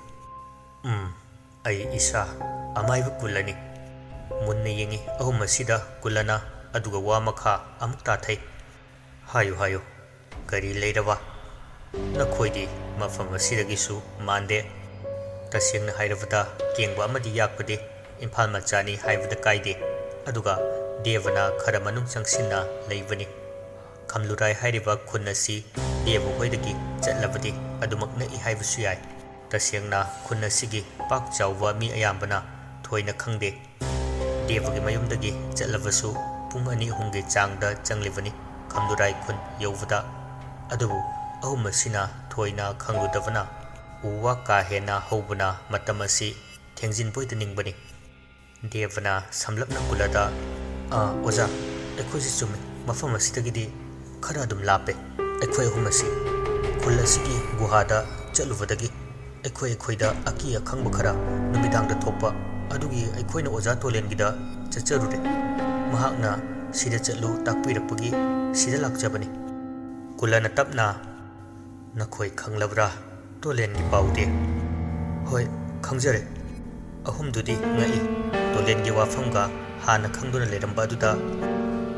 "ꯎꯝ, ꯑꯩ ꯏꯁꯥ ꯑꯃꯥꯏꯕ ꯀꯨꯂꯅꯤ꯫" ꯃꯨꯟꯅ ꯌꯦꯡꯉꯤ ꯑꯍꯨꯝ ꯑꯁꯤꯗ ꯀꯨꯂꯅ, ꯑꯗꯨꯒ ꯋꯥ ꯃꯈꯥ ꯑꯃꯨꯛ ꯇꯥꯊꯩ꯫ "ꯍꯥꯏꯌꯨ, ꯍꯥꯏꯌꯨ, ꯀꯔꯤ ꯂꯩꯔꯕ? ꯅꯈꯣꯏꯗꯤ ꯃꯐꯝ ꯑꯁꯤꯗꯒꯤꯁꯨ ꯃꯥꯟꯗꯦ꯫ ꯇꯁꯦꯡꯅ ꯍꯥꯏꯔꯕꯗ ꯀꯦꯡꯕ ꯑꯃꯗꯤ ꯌꯥꯛꯄꯗꯤ ꯏꯝꯐꯥꯜ ꯃꯆꯥꯅꯤ ꯍꯥꯏꯕꯗ ꯀꯥꯏꯗꯦ꯫" ꯑꯗꯨꯒ ꯗꯦꯕꯅ ꯈꯔ ꯃꯅꯨꯡ ꯆꯪꯁꯤꯟꯅ ꯂꯩꯕꯅꯤ꯫ ꯈꯝꯂꯨꯔꯥꯏ ꯍꯥꯏꯔꯤꯕ ꯈꯨꯟ ꯑꯁꯤ ꯗꯦꯕ ꯍꯣꯏꯗꯒꯤ ꯆꯠꯂꯕꯗꯤ ꯑꯗꯨꯃꯛ ꯅꯛꯏ ꯍꯥꯏꯕꯁꯨ ꯌꯥꯏ꯫ ꯇꯁꯦꯡꯅ ꯈꯨꯟ ꯑꯁꯤꯒꯤ ꯄꯥꯛ ꯆꯥꯎꯕ ꯃꯤ ꯑꯌꯥꯝꯕꯅ ꯊꯣꯏꯅ ꯈꯪꯗꯦ꯫ ꯗꯦꯕꯒꯤ ꯃꯌꯨꯝꯗꯒꯤ ꯆꯠꯂꯕꯁꯨ ꯄꯨꯡ ꯑꯅꯤ ꯑꯍꯨꯝꯒꯤ ꯆꯥꯡꯗ ꯆꯪꯂꯤꯕꯅꯤ ꯈꯝꯂꯨꯔꯥꯏ ꯈꯨꯟ ꯌꯧꯕꯗ꯫ ꯑꯗꯨꯕꯨ ꯑꯍꯨꯝ ꯑꯁꯤꯅ ꯊꯣꯏꯅ ꯈꯪꯂꯨꯗꯕꯅ ꯎ ꯋꯥ ꯀꯥ ꯍꯦꯟꯅ ꯍꯧꯕꯅ ꯃꯇꯝ ꯑꯁꯤ ꯊꯦꯡꯖꯤꯟꯕꯣꯏꯗ ꯅꯤꯡꯕꯅꯤ꯫ ꯗꯦꯕꯅ ꯁꯝꯂꯞꯅ ꯀꯨꯂꯗ, "ꯑꯥ, ꯑꯣꯖꯥ, ꯑꯩꯈꯣꯏꯁꯤ ꯆꯨꯝꯃꯤ, ꯃꯐꯝ ꯑꯁꯤꯗꯒꯤꯗꯤ ꯈꯔ ꯑꯗꯨꯝ ꯂꯥꯞꯄꯦ꯫ ꯑꯩꯈꯣꯏ ꯑꯍꯨꯝ ꯑꯁꯤ ꯈꯨꯜ ꯑꯁꯤꯒꯤ ꯒꯨꯍꯥꯗ ꯆꯠꯂꯨꯕꯗꯒꯤ ꯑꯩꯈꯣꯏ ꯑꯩꯈꯣꯏꯗ ꯑꯀꯤ ꯑꯈꯪꯕ ꯈꯔ ꯅꯨꯃꯤꯗꯥꯡꯗ ꯊꯣꯛꯄ ꯑꯗꯨꯒꯤ ꯑꯩꯈꯣꯏꯅ ꯑꯣꯖꯥ ꯇꯣꯂꯦꯟꯒꯤꯗ ꯆꯠꯆꯔꯨꯔꯦ꯫ ꯃꯍꯥꯛꯅ ꯁꯤꯗ ꯆꯠꯂꯨ ꯇꯥꯛꯄꯤꯔꯛꯄꯒꯤ ꯁꯤꯗ ꯂꯥꯛꯆꯕꯅꯤ꯫ ꯀꯨꯂꯅ ꯇꯞꯅ, "ꯅꯈꯣꯏ ꯈꯪꯂꯕ꯭ꯔꯥ ꯇꯣꯂꯦꯟꯒꯤ ꯄꯥꯎꯗꯤ?" "ꯍꯣꯏ, ꯈꯪꯖꯔꯦ꯫" ꯑꯍꯨꯝꯗꯨꯗꯤ ꯉꯛꯏ꯫ ꯇꯣꯂꯦꯟꯒꯤ ꯋꯥꯐꯝꯒ ꯍꯥꯟꯅ ꯈꯪꯗꯨꯅ ꯂꯩꯔꯝꯕ ꯑꯗꯨꯗ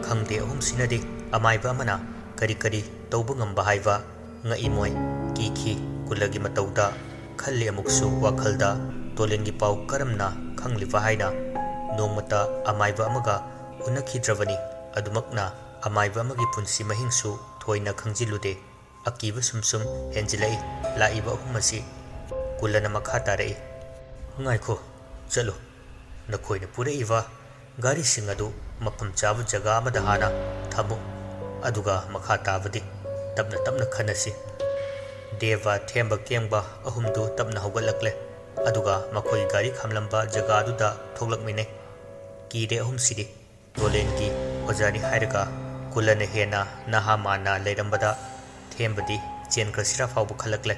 ꯈꯪꯗꯦ ꯑꯍꯨꯝꯁꯤꯅꯗꯤ ꯑꯃꯥꯏꯕ ꯑꯃꯅ ꯀꯔꯤ ꯀꯔꯤ ꯇꯧꯕ ꯉꯝꯕ ꯍꯥꯏꯕ ꯉꯛꯏ ꯃꯣꯏ꯫ ꯀꯤꯈꯤ ꯀꯨꯂꯒꯤ ꯃꯇꯧꯗ꯫ ꯈꯜꯂꯤ ꯑꯃꯨꯛꯁꯨ ꯋꯥꯈꯜꯗ, ꯇꯣꯂꯦꯟꯒꯤ ꯄꯥꯎ ꯀꯔꯝꯅ ꯈꯪꯂꯤꯕ ꯍꯥꯏꯅ꯫ ꯅꯣꯡꯃꯇ ꯑꯃꯥꯏꯕ ꯑꯃꯒ ꯎꯅꯈꯤꯗ꯭ꯔꯕꯅꯤ꯫ ꯑꯗꯨꯃꯛꯅ ꯑꯃꯥꯏꯕ ꯑꯃꯒꯤ ꯄꯨꯟꯁꯤ ꯃꯍꯤꯡꯁꯨ ꯊꯣꯏꯅ ꯈꯪꯖꯤꯜꯂꯨꯗꯦ꯫ ꯑꯀꯤꯕ ꯁꯨꯝ ꯁꯨꯝ ꯍꯦꯟꯖꯤꯜꯂꯛꯏ꯫ ꯂꯥꯛꯏꯕ ꯑꯍꯨꯝ ꯑꯁꯤ꯫ ꯀꯨꯂꯅ ꯃꯈꯥ ꯇꯥꯔꯛꯏ, "ꯉꯥꯏꯈꯣ, ꯆꯠꯂꯨ꯫ ꯅꯈꯣꯏꯅ ꯄꯨꯔꯛꯏꯕ ꯒꯥꯔꯤꯁꯤꯡ ꯑꯗꯨ ꯃꯐꯝ ꯆꯥꯕ ꯖꯒꯥ ꯑꯃꯗ ꯍꯥꯟꯅ ꯊꯝꯃꯨ꯫ ꯑꯗꯨꯒ ꯃꯈꯥ ꯇꯥꯕꯗꯤ ꯇꯞꯅ ꯇꯞꯅ ꯈꯟꯅꯁꯤ꯫" ꯗꯦꯕ, ꯊꯦꯝꯕ, ꯀꯦꯡꯕ ꯑꯍꯨꯝꯗꯨ ꯇꯞꯅ ꯍꯧꯒꯠꯂꯛꯂꯦ꯫ ꯑꯗꯨꯒ ꯃꯈꯣꯏꯒꯤ ꯒꯥꯔꯤ ꯈꯥꯝꯂꯝꯕ ꯖꯒꯥꯗꯨꯗ ꯊꯣꯛꯂꯛꯃꯤꯟꯅꯩ꯫ ꯀꯤꯔꯦ ꯑꯍꯨꯝꯁꯤꯗꯤ꯫ ꯇꯣꯂꯦꯟꯒꯤ ꯑꯣꯖꯥꯅꯤ ꯍꯥꯏꯔꯒ ꯀꯨꯂꯅ ꯍꯦꯟꯅ ꯅꯍꯥ ꯃꯥꯟꯅ ꯂꯩꯔꯝꯕꯗ ꯊꯦꯝꯕꯗꯤ ꯆꯦꯟꯈ꯭ꯔꯁꯤꯔꯥ ꯐꯥꯎꯕ ꯈꯜꯂꯛꯂꯦ꯫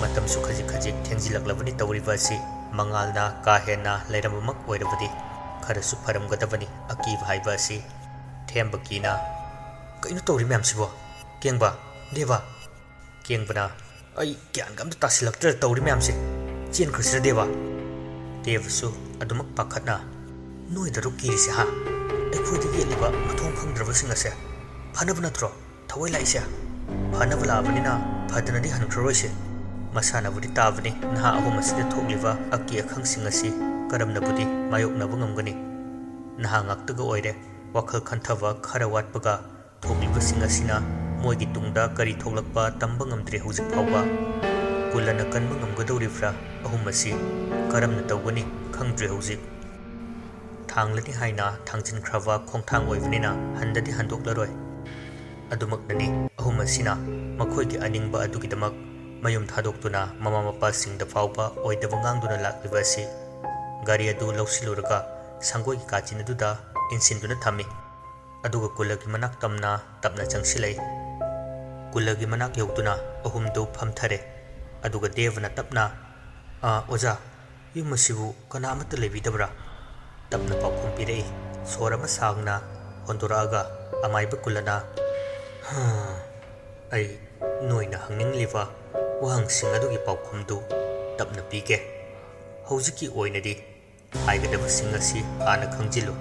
ꯃꯇꯝꯁꯨ ꯈꯖꯤꯛ ꯈꯖꯤꯛ ꯊꯦꯡꯖꯤꯜꯂꯛꯂꯕꯅꯤ ꯇꯧꯔꯤꯕ ꯑꯁꯤ꯫ ꯃꯉꯥꯜꯅ ꯀꯥ ꯍꯦꯟꯅ ꯂꯩꯔꯝꯕꯃꯛ ꯑꯣꯏꯔꯕꯗꯤ ꯈꯔꯁꯨ ꯐꯔꯝꯒꯗꯕꯅꯤ꯫ ꯑꯀꯤꯕ ꯍꯥꯏꯕ ꯑꯁꯤ ꯊꯦꯝꯕ ꯀꯤꯅ, "ꯀꯩꯅꯣ ꯇꯧꯔꯤ ꯃꯌꯥꯝꯁꯤꯕꯣ? ꯀꯦꯡꯕ, ꯗꯦꯕ?" ꯀꯦꯡꯕꯅ, "ꯑꯩ ꯒ꯭ꯌꯥꯟꯒ ꯑꯝꯇ ꯇꯥꯁꯤꯜꯂꯛꯇ꯭ꯔꯦ ꯇꯧꯔꯤ ꯃꯌꯥꯝꯁꯦ꯫ ꯆꯦꯟꯈ꯭ꯔꯁꯤꯔ ꯗꯦꯕ?" ꯗꯦꯕꯁꯨ ꯑꯗꯨꯃꯛ ꯄꯥꯈꯠꯅ, "ꯅꯣꯏꯗꯔꯣ ꯀꯤꯔꯤꯁꯦ ꯍꯥ? ꯑꯩꯈꯣꯏꯗ ꯌꯦꯠꯂꯤꯕ ꯃꯊꯣꯡ ꯈꯪꯗ꯭ꯔꯕꯁꯤꯡ ꯑꯁꯦ? ꯐꯅꯕ ꯅꯠꯇ꯭ꯔꯣ ꯊꯑꯣꯏ ꯂꯥꯛꯏꯁꯦ? ꯐꯅꯕ ꯂꯥꯛꯑꯕꯅꯤꯅ ꯐꯗꯅꯗꯤ ꯍꯟꯈ꯭ꯔꯔꯣꯏꯁꯦ꯫" ꯃꯁꯥꯅꯕꯨꯗꯤ ꯇꯥꯕꯅꯤ ꯅꯍꯥ ꯑꯍꯨꯝ ꯑꯁꯤꯗ ꯊꯣꯛꯂꯤꯕ ꯑꯀꯤ ꯑꯈꯪꯁꯤꯡ ꯑꯁꯤ ꯀꯔꯝꯅꯕꯨꯗꯤ ꯃꯥꯌꯣꯛꯅꯕ ꯉꯝꯒꯅꯤ꯫ ꯅꯍꯥ ꯉꯥꯛꯇꯒ ꯑꯣꯏꯔꯦ꯫ ꯋꯥꯈꯜ ꯈꯟꯊꯕ ꯈꯔ ꯋꯥꯠꯄꯒ ꯊꯣꯛꯂꯤꯕꯁꯤꯡ ꯑꯁꯤꯅ ꯃꯣꯏꯒꯤ ꯇꯨꯡꯗ ꯀꯔꯤ ꯊꯣꯛꯂꯛꯄ ꯇꯝꯕ ꯉꯝꯗ꯭ꯔꯤ ꯍꯧꯖꯤꯛ ꯐꯥꯎꯕ꯫ ꯀꯨꯂꯅ ꯀꯟꯕ ꯉꯝꯒꯗꯧꯔꯤꯕ꯭ꯔꯥ ꯑꯍꯨꯝ ꯑꯁꯤ? ꯀꯔꯝꯅ ꯇꯧꯒꯅꯤ ꯈꯪꯗ꯭ꯔꯦ ꯍꯧꯖꯤꯛ꯫ ꯊꯥꯡꯂꯅꯤ ꯍꯥꯏꯅ ꯊꯥꯡꯖꯤꯟꯈ꯭ꯔꯕ ꯈꯣꯡꯊꯥꯡ ꯑꯣꯏꯕꯅꯤꯅ ꯍꯟꯗꯗꯤ ꯍꯟꯗꯣꯛꯂꯔꯣꯏ꯫ ꯑꯗꯨꯃꯛꯅꯅꯤ ꯑꯍꯨꯝ ꯑꯁꯤꯅ ꯃꯈꯣꯏꯒꯤ ꯑꯅꯤꯡꯕ ꯑꯗꯨꯒꯤꯗꯃꯛ ꯃꯌꯨꯝ ꯊꯥꯗꯣꯛꯇꯨꯅ ꯃꯃꯥ ꯃꯄꯥꯁꯤꯡꯗ ꯐꯥꯎꯕ ꯑꯣꯏꯗꯕ ꯉꯥꯡꯗꯨꯅ ꯂꯥꯛꯂꯤꯕ ꯑꯁꯤ꯫ ꯒꯥꯔꯤ ꯑꯗꯨ ꯂꯧꯁꯤꯜꯂꯨꯔꯒ ꯁꯪꯒꯣꯏꯒꯤ ꯀꯥꯆꯤꯟ ꯑꯗꯨꯗ ꯏꯟꯁꯤꯟꯗꯨꯅ ꯊꯝꯃꯤ꯫ ꯑꯗꯨꯒ ꯀꯨꯂꯒꯤ ꯃꯅꯥꯛ ꯇꯝꯅ ꯇꯞꯅ ꯆꯪꯁꯤꯜꯂꯛꯏ꯫ ꯀꯨꯂꯒꯤ ꯃꯅꯥꯛ ꯌꯧꯗꯨꯅ ꯑꯍꯨꯝꯗꯨ ꯐꯝꯊꯔꯦ꯫ ꯑꯗꯨꯒ ꯗꯦꯕꯅ ꯇꯞꯅ, "ꯑꯥ, ꯑꯣꯖꯥ, ꯌꯨꯝ ꯑꯁꯤꯕꯨ ꯀꯅꯥ ꯑꯃꯠꯇ ꯂꯩꯕꯤꯗꯕ꯭ꯔꯥ?" ꯇꯞꯅ ꯄꯥꯎꯈꯨꯝ ꯄꯤꯔꯛꯏ꯫ ꯁꯣꯔ ꯑꯃ ꯁꯥꯡꯅ ꯍꯣꯟꯗꯣꯔꯛꯑꯒ ꯑꯃꯥꯏꯕ ꯀꯨꯂꯅ, "ꯍꯥ, ꯑꯩ ꯅꯣꯏꯅ ꯍꯪꯅꯤꯡꯂꯤꯕ ꯋꯥꯍꯪꯁꯤꯡ ꯑꯗꯨꯒꯤ ꯄꯥꯎꯈꯨꯝꯗꯨ ꯇꯞꯅ ꯄꯤꯒꯦ꯫ ꯍꯧꯖꯤꯛꯀꯤ ꯑꯣꯏꯅꯗꯤ ꯍꯥꯏꯒꯗꯕꯁꯤꯡ ꯑꯁꯤ ꯍꯥꯟꯅ ꯈꯪꯖꯤꯜꯂꯨ꯫"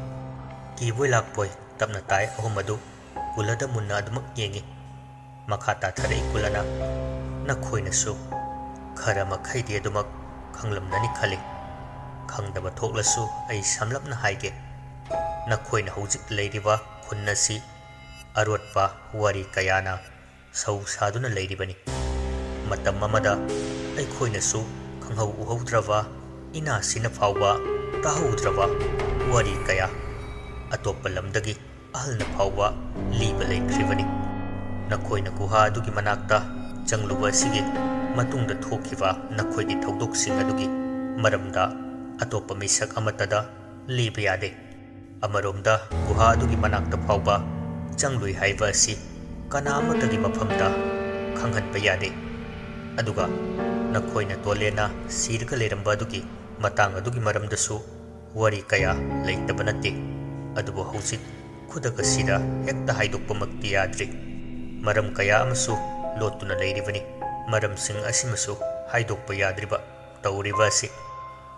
ꯀꯤꯕꯣꯏ ꯂꯥꯛꯄꯣꯏ ꯇꯞꯅ ꯇꯥꯏ ꯑꯍꯨꯝ ꯑꯗꯨ ꯀꯨꯂꯗ ꯃꯨꯟꯅ ꯑꯗꯨꯃꯛ ꯌꯦꯡꯏ꯫ ꯃꯈꯥ ꯇꯥꯊꯔꯛꯏ ꯀꯨꯂꯅ, "ꯅꯈꯣꯏꯅꯁꯨ ꯈꯔ ꯃꯈꯩꯗꯤ ꯑꯗꯨꯃꯛ ꯈꯪꯂꯝꯂꯅꯤ ꯈꯜꯂꯤ꯫ ꯈꯪꯗꯕ ꯊꯣꯛꯂꯁꯨ ꯑꯩ ꯁꯝꯂꯞꯅ ꯍꯥꯏꯒꯦ꯫ ꯅꯈꯣꯏꯅ ꯍꯧꯖꯤꯛ ꯂꯩꯔꯤꯕ ꯈꯨꯟ ꯑꯁꯤ ꯑꯔꯣꯠꯄ ꯋꯥꯔꯤ ꯀꯌꯥꯅ ꯁꯧ ꯁꯥꯗꯨꯅ ꯂꯩꯔꯤꯕꯅꯤ꯫ ꯃꯇꯝ ꯑꯃꯗ ꯑꯩꯈꯣꯏꯅꯁꯨ ꯈꯪꯍꯧ ꯎꯍꯧꯗ꯭ꯔꯕ, ꯏꯅꯥꯁꯤꯅ ꯐꯥꯎꯕ ꯇꯥꯍꯧꯗ꯭ꯔꯕ ꯋꯥꯔꯤ ꯀꯌꯥ ꯑꯇꯣꯞꯄ ꯂꯝꯗꯒꯤ ꯑꯍꯜꯅ ꯐꯥꯎꯕ ꯂꯤꯕ ꯂꯩꯈ꯭ꯔꯤꯕꯅꯤ꯫ ꯅꯈꯣꯏꯅ ꯒꯨꯍꯥ ꯑꯗꯨꯒꯤ ꯃꯅꯥꯛꯇ ꯆꯪꯂꯨꯕ ꯑꯁꯤꯒꯤ ꯃꯇꯨꯡꯗ ꯊꯣꯛꯈꯤꯕ ꯅꯈꯣꯏꯒꯤ ꯊꯧꯗꯣꯛꯁꯤꯡ ꯑꯗꯨꯒꯤ ꯃꯔꯝꯗ ꯑꯇꯣꯞꯄ ꯃꯤꯁꯛ ꯑꯃꯠꯇꯗ ꯂꯤꯕ ꯌꯥꯗꯦ꯫ ꯑꯃꯔꯣꯝꯗ ꯒꯨꯍꯥ ꯑꯗꯨꯒꯤ ꯃꯅꯥꯛꯇ ꯐꯥꯎꯕ ꯆꯪꯂꯨꯏ ꯍꯥꯏꯕ ꯑꯁꯤ ꯀꯅꯥ ꯑꯃꯠꯇꯒꯤ ꯃꯐꯝꯗ ꯈꯪꯍꯟꯕ ꯌꯥꯗꯦ꯫ ꯑꯗꯨꯒ ꯅꯈꯣꯏꯅ ꯇꯣꯂꯦꯟꯅ ꯁꯤꯔꯒ ꯂꯩꯔꯝꯕ ꯑꯗꯨꯒꯤ ꯃꯇꯥꯡ ꯑꯗꯨꯒꯤ ꯃꯔꯝꯗꯁꯨ ꯋꯥꯔꯤ ꯀꯌꯥ ꯂꯩꯇꯕ ꯅꯠꯇꯦ꯫ ꯑꯗꯨꯕꯨ ꯍꯧꯖꯤꯛ ꯈꯨꯗꯛ ꯑꯁꯤꯗ ꯍꯦꯛꯇ ꯍꯥꯏꯗꯣꯛꯄꯃꯛꯇꯤ ꯌꯥꯗ꯭ꯔꯤ꯫ ꯃꯔꯝ ꯀꯌꯥ ꯑꯃꯁꯨ ꯂꯣꯠꯇꯨꯅ ꯂꯩꯔꯤꯕꯅꯤ꯫ ꯃꯔꯝꯁꯤꯡ ꯑꯁꯤꯃꯁꯨ ꯍꯥꯏꯗꯣꯛꯄ ꯌꯥꯗ꯭ꯔꯤꯕ ꯇꯧꯔꯤꯕ ꯑꯁꯤ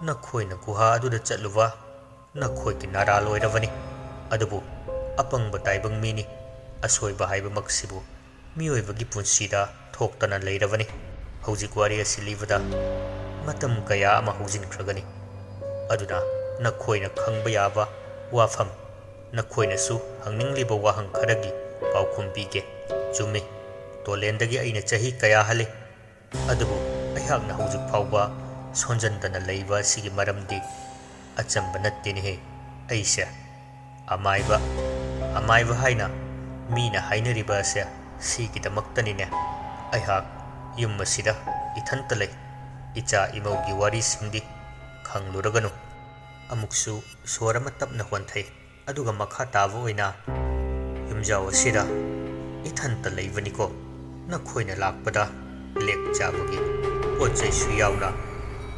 ꯅꯈꯣꯏꯅ ꯒꯨꯍꯥ ꯑꯗꯨꯗ ꯆꯠꯂꯨꯕ ꯅꯈꯣꯏꯒꯤ ꯅꯔꯥꯜ ꯑꯣꯏꯔꯕꯅꯤ꯫ ꯑꯗꯨꯕꯨ ꯑꯄꯪꯕ ꯇꯥꯏꯕꯪ ꯃꯤꯅꯤ꯫ ꯑꯁꯣꯏꯕ ꯍꯥꯏꯕꯃꯛꯁꯤꯕꯨ ꯃꯤꯑꯣꯏꯕꯒꯤ ꯄꯨꯟꯁꯤꯗ ꯊꯣꯛꯇꯅ ꯂꯩꯔꯕꯅꯤ꯫ ꯍꯧꯖꯤꯛ ꯋꯥꯔꯤ ꯑꯁꯤ ꯂꯤꯕꯗ ꯃꯇꯝ ꯀꯌꯥ ꯑꯃ ꯍꯧꯖꯤꯟꯈ꯭ꯔꯒꯅꯤ꯫ ꯑꯗꯨꯅ ꯅꯈꯣꯏꯅ ꯈꯪꯕ ꯌꯥꯕ ꯋꯥꯐꯝ, ꯅꯈꯣꯏꯅꯁꯨ ꯍꯪꯅꯤꯡꯂꯤꯕ ꯋꯥꯍꯪ ꯈꯔꯒꯤ ꯄꯥꯎꯈꯨꯝ ꯄꯤꯒꯦ꯫ ꯆꯨꯝꯃꯤ, ꯇꯣꯂꯦꯟꯗꯒꯤ ꯑꯩꯅ ꯆꯍꯤ ꯀꯌꯥ ꯍꯜꯂꯤ꯫ ꯑꯗꯨꯕꯨ ꯑꯩꯍꯥꯛꯅ ꯍꯧꯖꯤꯛ ꯐꯥꯎꯕ ꯁꯣꯟꯖꯟꯗꯅ ꯂꯩꯕ ꯑꯁꯤꯒꯤ ꯃꯔꯝꯗꯤ ꯑꯆꯝꯕ ꯅꯠꯇꯦꯅꯦꯍꯦ꯫ ꯑꯩꯁꯦ ꯑꯃꯥꯏꯕ, ꯑꯃꯥꯏꯕ ꯍꯥꯏꯅ ꯃꯤꯅ ꯍꯥꯏꯅꯔꯤꯕ ꯑꯁꯦ ꯁꯤꯒꯤꯗꯃꯛꯇꯅꯤꯅꯦ꯫ ꯑꯩꯍꯥꯛ ꯌꯨꯝ ꯑꯁꯤꯗ ꯏꯊꯟꯇ ꯂꯩ꯫ ꯏꯆꯥ ꯏꯃꯧꯒꯤ ꯋꯥꯔꯤꯁꯤꯡꯗꯤ ꯈꯪꯂꯨꯔꯒꯅꯨ꯫" ꯑꯃꯨꯛꯁꯨ ꯁꯣꯔ ꯑꯃ ꯇꯞꯅ ꯍꯣꯟꯊꯩ꯫ ꯑꯗꯨꯒ ꯃꯈꯥ ꯇꯥꯕ ꯑꯣꯏꯅ ꯌꯨꯝꯖꯥꯎ ꯑꯁꯤꯗ ꯏꯊꯟꯇ ꯂꯩꯕꯅꯤꯀꯣ꯫ ꯅꯈꯣꯏꯅ ꯂꯥꯛꯄꯗ ꯂꯦꯛ ꯆꯥꯕꯒꯤ ꯄꯣꯠ ꯆꯩꯁꯨ ꯌꯥꯎꯅ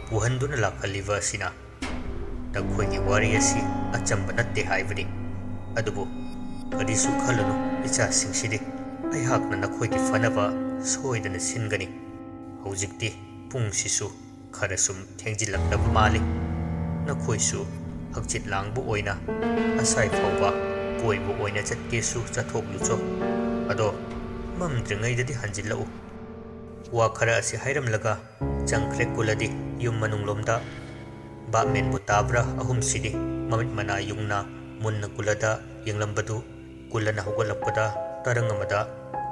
ꯄꯨꯍꯟꯗꯨꯅ ꯂꯥꯛꯍꯜꯂꯤꯕ ꯑꯁꯤꯅ ꯅꯈꯣꯏꯒꯤ ꯋꯥꯔꯤ ꯑꯁꯤ ꯑꯆꯝꯕ ꯅꯠꯇꯦ ꯍꯥꯏꯕꯅꯤ꯫ ꯑꯗꯨꯕꯨ ꯀꯔꯤꯁꯨ ꯈꯜꯂꯨꯅꯨ, ꯏꯆꯥꯁꯤꯡꯁꯤꯗꯤ ꯑꯩꯍꯥꯛꯅ ꯅꯈꯣꯏꯒꯤ ꯐꯅꯕ ꯁꯣꯏꯗꯅ ꯁꯤꯟꯒꯅꯤ꯫ ꯍꯧꯖꯤꯛꯇꯤ ꯄꯨꯡꯁꯤꯁꯨ ꯈꯔ ꯁꯨꯝ ꯊꯦꯡꯖꯤꯜꯂꯛꯂꯕ ꯃꯥꯜꯂꯤ꯫ ꯅꯈꯣꯏꯁꯨ ꯍꯛꯆꯤꯠ ꯂꯥꯡꯕ ꯑꯣꯏꯅ ꯑꯁꯥꯏ ꯐꯥꯎꯕ ꯀꯣꯏꯕ ꯑꯣꯏꯅ ꯆꯠꯀꯦꯁꯨ ꯆꯠꯊꯣꯛꯂꯨꯆꯣ꯫ ꯑꯗꯣ ꯃꯝꯗ꯭ꯔꯤꯉꯩꯗꯗꯤ ꯍꯟꯖꯤꯜꯂꯛꯎ꯫ ꯋꯥ ꯈꯔ ꯑꯁꯤ ꯍꯥꯏꯔꯝꯂꯒ ꯆꯪꯈ꯭ꯔꯦ ꯀꯨꯂꯗꯤ ꯌꯨꯝ ꯃꯅꯨꯡꯂꯣꯝꯗ꯫ ꯚꯥꯞꯃꯦꯟꯕꯨ ꯇꯥꯕ꯭ꯔꯥ ꯑꯍꯨꯝꯁꯤꯗꯤ ꯃꯃꯤꯠ ꯃꯅꯥ ꯌꯨꯡꯅ ꯃꯨꯟꯅ ꯀꯨꯂꯗ ꯌꯦꯡꯂꯝꯕꯗꯨ ꯀꯨꯂꯅ ꯍꯧꯒꯠꯂꯛꯄꯗ ꯇꯔꯪ ꯑꯃꯗ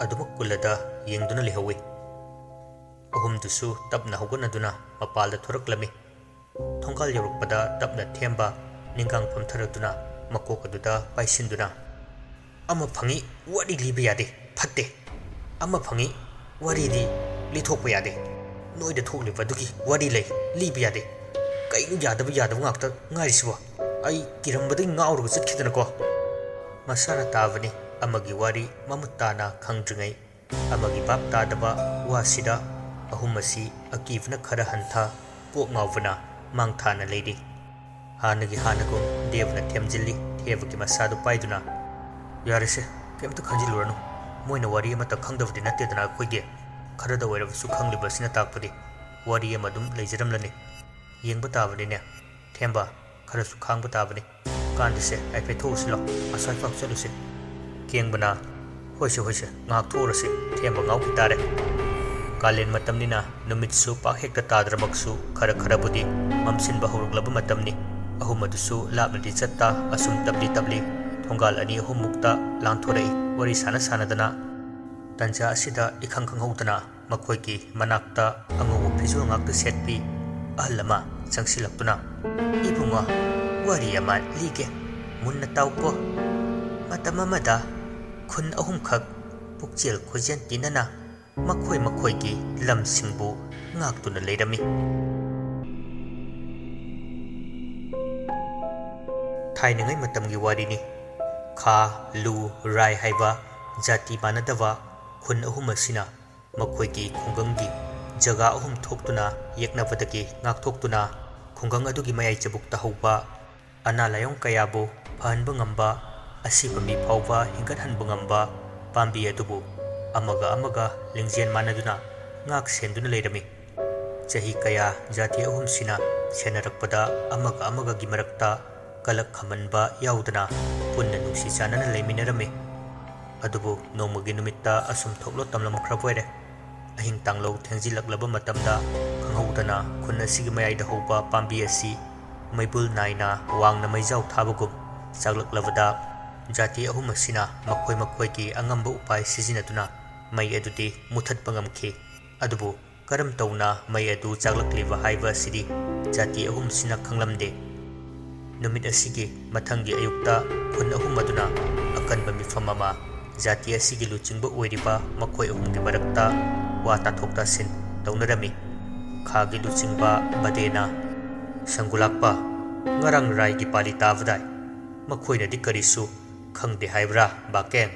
ꯑꯗꯨꯃꯛ ꯀꯨꯂꯗ ꯌꯦꯡꯗꯨꯅ ꯂꯩꯍꯧꯏ꯫ ꯑꯍꯨꯝꯗꯨꯁꯨ ꯇꯞꯅ ꯍꯧꯒꯠꯅꯗꯨꯅ ꯃꯄꯥꯜꯗ ꯊꯣꯔꯛꯂꯝꯃꯤ꯫ ꯊꯣꯡꯒꯥꯜ ꯌꯧꯔꯛꯄꯗ ꯇꯞꯅ ꯊꯦꯝꯕ ꯅꯤꯡꯒꯥꯡ ꯐꯝꯊꯔꯗꯨꯅ ꯃꯀꯣꯛ ꯑꯗꯨꯗ ꯄꯥꯏꯁꯤꯟꯗꯨꯅ, "ꯑꯃ ꯐꯪꯏ, ꯋꯥꯔꯤ ꯂꯤꯕ ꯌꯥꯗꯦ, ꯐꯠꯇꯦ꯫ ꯑꯃ ꯐꯪꯏ, ꯋꯥꯔꯤꯗꯤ ꯂꯤꯊꯣꯛꯄ ꯌꯥꯗꯦ꯫ ꯅꯣꯏꯗ ꯊꯣꯛꯂꯤꯕ ꯑꯗꯨꯒꯤ ꯋꯥꯔꯤ ꯂꯩ, ꯂꯤꯕ ꯌꯥꯗꯦ꯫ ꯀꯩꯅꯣ ꯌꯥꯗꯕ ꯌꯥꯗꯕ ꯉꯥꯛꯇ ꯉꯥꯏꯔꯤꯁꯤꯕꯣ? ꯑꯩ ꯀꯤꯔꯝꯕꯗꯒꯤ ꯉꯥꯎꯔꯒ ꯆꯠꯈꯤꯗꯅꯀꯣ꯫" ꯃꯁꯥꯅ ꯇꯥꯕꯅꯤ ꯑꯃꯒꯤ ꯋꯥꯔꯤ ꯃꯃꯨꯠ ꯇꯥꯅ ꯈꯪꯗ꯭ꯔꯤꯉꯩ꯫ ꯑꯃꯒꯤ ꯚꯥꯞ ꯇꯥꯗꯕ ꯋꯥꯁꯤꯗ ꯑꯍꯨꯝ ꯑꯁꯤ ꯑꯀꯤꯕꯅ ꯈꯔ ꯍꯟꯊ, ꯀꯣꯛ ꯉꯥꯎꯕꯅ ꯃꯥꯡ ꯊꯥꯅ ꯂꯩꯔꯤ꯫ ꯍꯥꯟꯅꯒꯤ ꯍꯥꯟꯅꯒꯨꯝ ꯗꯦꯕꯅ ꯊꯦꯝꯖꯤꯜꯂꯤ, ꯊꯦꯕꯒꯤ ꯃꯁꯥꯗꯨ ꯄꯥꯏꯗꯨꯅ, "ꯌꯥꯔꯦꯁꯦ, ꯀꯩꯝꯇ ꯈꯟꯖꯤꯜꯂꯨꯔꯅꯨ꯫ ꯃꯣꯏꯅ ꯋꯥꯔꯤ ꯑꯃꯠꯇ ꯈꯪꯗꯕꯗꯤ ꯅꯠꯇꯦꯗꯅ ꯑꯩꯈꯣꯏꯒꯤ꯫ ꯈꯔꯗ ꯑꯣꯏꯔꯕꯁꯨ ꯈꯪꯂꯤꯕ ꯑꯁꯤꯅ ꯇꯥꯛꯄꯗꯤ ꯋꯥꯔꯤ ꯑꯃ ꯑꯗꯨꯝ ꯂꯩꯖꯔꯝꯂꯅꯤ꯫ ꯌꯦꯡꯕ ꯇꯥꯕꯅꯤꯅꯦ꯫ ꯊꯦꯝꯕ, ꯈꯔꯁꯨ ꯈꯥꯡꯕ ꯇꯥꯕꯅꯤ꯫ ꯀꯥꯟꯗꯦꯁꯦ, ꯍꯥꯏꯐꯦꯠ ꯊꯣꯛꯎꯁꯤ ꯂꯥꯎ, ꯑꯁ꯭ꯋꯥꯏ ꯐꯥꯎ ꯆꯠꯂꯨꯁꯤ꯫" ꯀꯦꯡꯕꯅ, "ꯍꯣꯏꯁꯦ, ꯍꯣꯏꯁꯦ, ꯉꯥꯏꯍꯥꯛ ꯊꯣꯛꯎꯔꯁꯤ, ꯊꯦꯝꯕ ꯉꯥꯎꯈꯤ ꯇꯥꯔꯦ꯫" ꯀꯥꯂꯦꯟ ꯃꯇꯝꯅꯤꯅ ꯅꯨꯃꯤꯠꯁꯨ ꯄꯥꯛ ꯍꯦꯛꯇ ꯇꯥꯗ꯭ꯔꯃꯛꯁꯨ ꯈꯔ ꯈꯔꯕꯨꯗꯤ ꯃꯝꯁꯤꯟꯕ ꯍꯧꯔꯛꯂꯕ ꯃꯇꯝꯅꯤ꯫ ꯑꯍꯨꯝ ꯑꯗꯨꯁꯨ ꯂꯥꯞꯅꯗꯤ ꯆꯠꯇ ꯑꯁꯨꯝ ꯇꯞꯂꯤ ꯇꯞꯂꯤ ꯊꯣꯡꯒꯥꯜ ꯑꯅꯤ ꯑꯍꯨꯝꯃꯨꯛꯇ ꯂꯥꯟꯊꯣꯔꯛꯏ꯫ ꯋꯥꯔꯤ ꯁꯥꯟꯅ ꯁꯥꯟꯅꯗꯅ ꯇꯟꯖꯥ ꯑꯁꯤꯗ ꯏꯈꯪ ꯈꯪꯍꯧꯗꯅ ꯃꯈꯣꯏꯒꯤ ꯃꯅꯥꯛꯇ ꯑꯉꯧꯕ ꯐꯤꯖꯣꯜ ꯉꯥꯛꯇ ꯁꯦꯠꯄꯤ ꯑꯍꯜ ꯑꯃ ꯆꯪꯁꯤꯜꯂꯛꯇꯨꯅ, "ꯏꯕꯨꯡꯉꯣ, ꯋꯥꯔꯤ ꯑꯃ ꯂꯤꯒꯦ, ꯃꯨꯟꯅ ꯇꯥꯎꯀꯣ꯫ ꯃꯇꯝ ꯑꯃꯗ ꯈꯨꯟ ꯑꯍꯨꯝꯈꯛ ꯄꯨꯛꯆꯦꯜ ꯈꯣꯏꯖꯦꯜ ꯇꯤꯟꯅꯅ ꯃꯈꯣꯏ ꯃꯈꯣꯏꯒꯤ ꯂꯝꯁꯤꯡꯕꯨ ꯉꯥꯛꯇꯨꯅ ꯂꯩꯔꯝꯃꯤ꯫" ꯊꯥꯏꯅꯉꯩ ꯃꯇꯝꯒꯤ ꯋꯥꯔꯤꯅꯤ꯫ ꯈꯥ, ꯂꯨ, ꯔꯥꯏ ꯍꯥꯏꯕ ꯖꯥꯇꯤ ꯃꯥꯟꯅꯗꯕ ꯈꯨꯟ ꯑꯍꯨꯝ ꯑꯁꯤꯅ ꯃꯈꯣꯏꯒꯤ ꯈꯨꯡꯒꯪꯒꯤ ꯖꯒꯥ ꯑꯍꯨꯝ ꯊꯣꯛꯇꯨꯅ ꯌꯦꯛꯅꯕꯗꯒꯤ ꯉꯥꯛꯊꯣꯛꯇꯨꯅ ꯈꯨꯡꯒꯪ ꯑꯗꯨꯒꯤ ꯃꯌꯥꯏ ꯆꯕꯨꯛꯇ ꯍꯧꯕ ꯑꯅꯥ ꯂꯥꯏꯌꯣꯡ ꯀꯌꯥꯕꯨ ꯐꯍꯟꯕ ꯉꯝꯕ, ꯑꯁꯤꯕ ꯃꯤ ꯐꯥꯎꯕ ꯍꯤꯡꯒꯠꯍꯟꯕ ꯉꯝꯕ ꯄꯥꯝꯕꯤ ꯑꯗꯨꯕꯨ ꯑꯃꯒ ꯑꯃꯒ ꯂꯤꯡꯖꯦꯜ ꯃꯥꯟꯅꯗꯨꯅ ꯉꯥꯛ ꯁꯦꯟꯗꯨꯅ ꯂꯩꯔꯝꯃꯤ꯫ ꯆꯍꯤ ꯀꯌꯥ ꯖꯥꯇꯤ ꯑꯍꯨꯝꯁꯤꯅ ꯁꯦꯟꯅꯔꯛꯄꯗ ꯑꯃꯒ ꯑꯃꯒꯒꯤ ꯃꯔꯛꯇ ꯀꯂꯛ ꯈꯝꯃꯟꯕ ꯌꯥꯎꯗꯅ ꯄꯨꯟꯅ ꯅꯨꯡꯁꯤ ꯆꯥꯟꯅꯅ ꯂꯩꯃꯤꯟꯅꯔꯝꯃꯤ꯫ ꯑꯗꯨꯕꯨ ꯅꯣꯡꯃꯒꯤ ꯅꯨꯃꯤꯠꯇ ꯑꯁꯨꯝ ꯊꯣꯛꯂꯣ ꯇꯝꯂꯝꯈ꯭ꯔꯕ ꯑꯣꯏꯔꯦ꯫ ꯑꯍꯤꯡ ꯇꯥꯡꯂꯧ ꯊꯦꯡꯖꯤꯜꯂꯛꯂꯕ ꯃꯇꯝꯗ ꯈꯪꯍꯧꯗꯅ ꯈꯨꯟ ꯑꯁꯤꯒꯤ ꯃꯌꯥꯏꯗ ꯍꯧꯕ ꯄꯥꯝꯕꯤ ꯑꯁꯤ ꯃꯩꯕꯨꯜ ꯅꯥꯏꯅ ꯋꯥꯡꯅ ꯃꯩꯖꯥꯎ ꯊꯥꯕꯒꯨꯝ ꯆꯥꯛꯂꯛꯂꯕꯗ ꯖꯥꯇꯤ ꯑꯍꯨꯝ ꯑꯁꯤꯅ ꯃꯈꯣꯏ ꯃꯈꯣꯏꯒꯤ ꯑꯉꯝꯕ ꯎꯄꯥꯏ ꯁꯤꯖꯤꯟꯅꯗꯨꯅ ꯃꯩ ꯑꯗꯨꯗꯤ ꯃꯨꯊꯠꯄ ꯉꯝꯈꯤ꯫ ꯑꯗꯨꯕꯨ ꯀꯔꯝ ꯇꯧꯅ ꯃꯩ ꯑꯗꯨ ꯆꯥꯛꯂꯛꯂꯤꯕ ꯍꯥꯏꯕ ꯑꯁꯤꯗꯤ ꯖꯥꯇꯤ ꯑꯍꯨꯝꯁꯤꯅ ꯈꯪꯂꯝꯗꯦ꯫ ꯅꯨꯃꯤꯠ ꯑꯁꯤꯒꯤ ꯃꯊꯪꯒꯤ ꯑꯌꯨꯛꯇ ꯈꯨꯟ ꯑꯍꯨꯝ ꯑꯗꯨꯅ ꯑꯀꯟꯕ ꯃꯤꯐꯝ ꯑꯃ ꯖꯥꯇꯤ ꯑꯁꯤꯒꯤ ꯂꯨꯆꯤꯡꯕ ꯑꯣꯏꯔꯤꯕ ꯃꯈꯣꯏ ꯑꯍꯨꯝꯒꯤ ꯃꯔꯛꯇ ꯋꯥ ꯇꯥꯊꯣꯛ ꯇꯥꯁꯤꯟ ꯇꯧꯅꯔꯝꯃꯤ꯫ ꯈꯥꯒꯤ ꯂꯨꯆꯤꯡꯕ ꯕꯗꯦꯅ, "ꯁꯪꯒꯨꯂꯥꯛꯄ, ꯉꯔꯥꯡ ꯔꯥꯏꯒꯤ ꯄꯥꯂꯤ ꯇꯥꯕꯗꯥꯏ꯫ ꯃꯈꯣꯏꯅꯗꯤ ꯀꯔꯤꯁꯨ ꯈꯪꯗꯦ ꯍꯥꯏꯕ꯭ꯔꯥ, ꯕꯥꯀꯦꯡ?"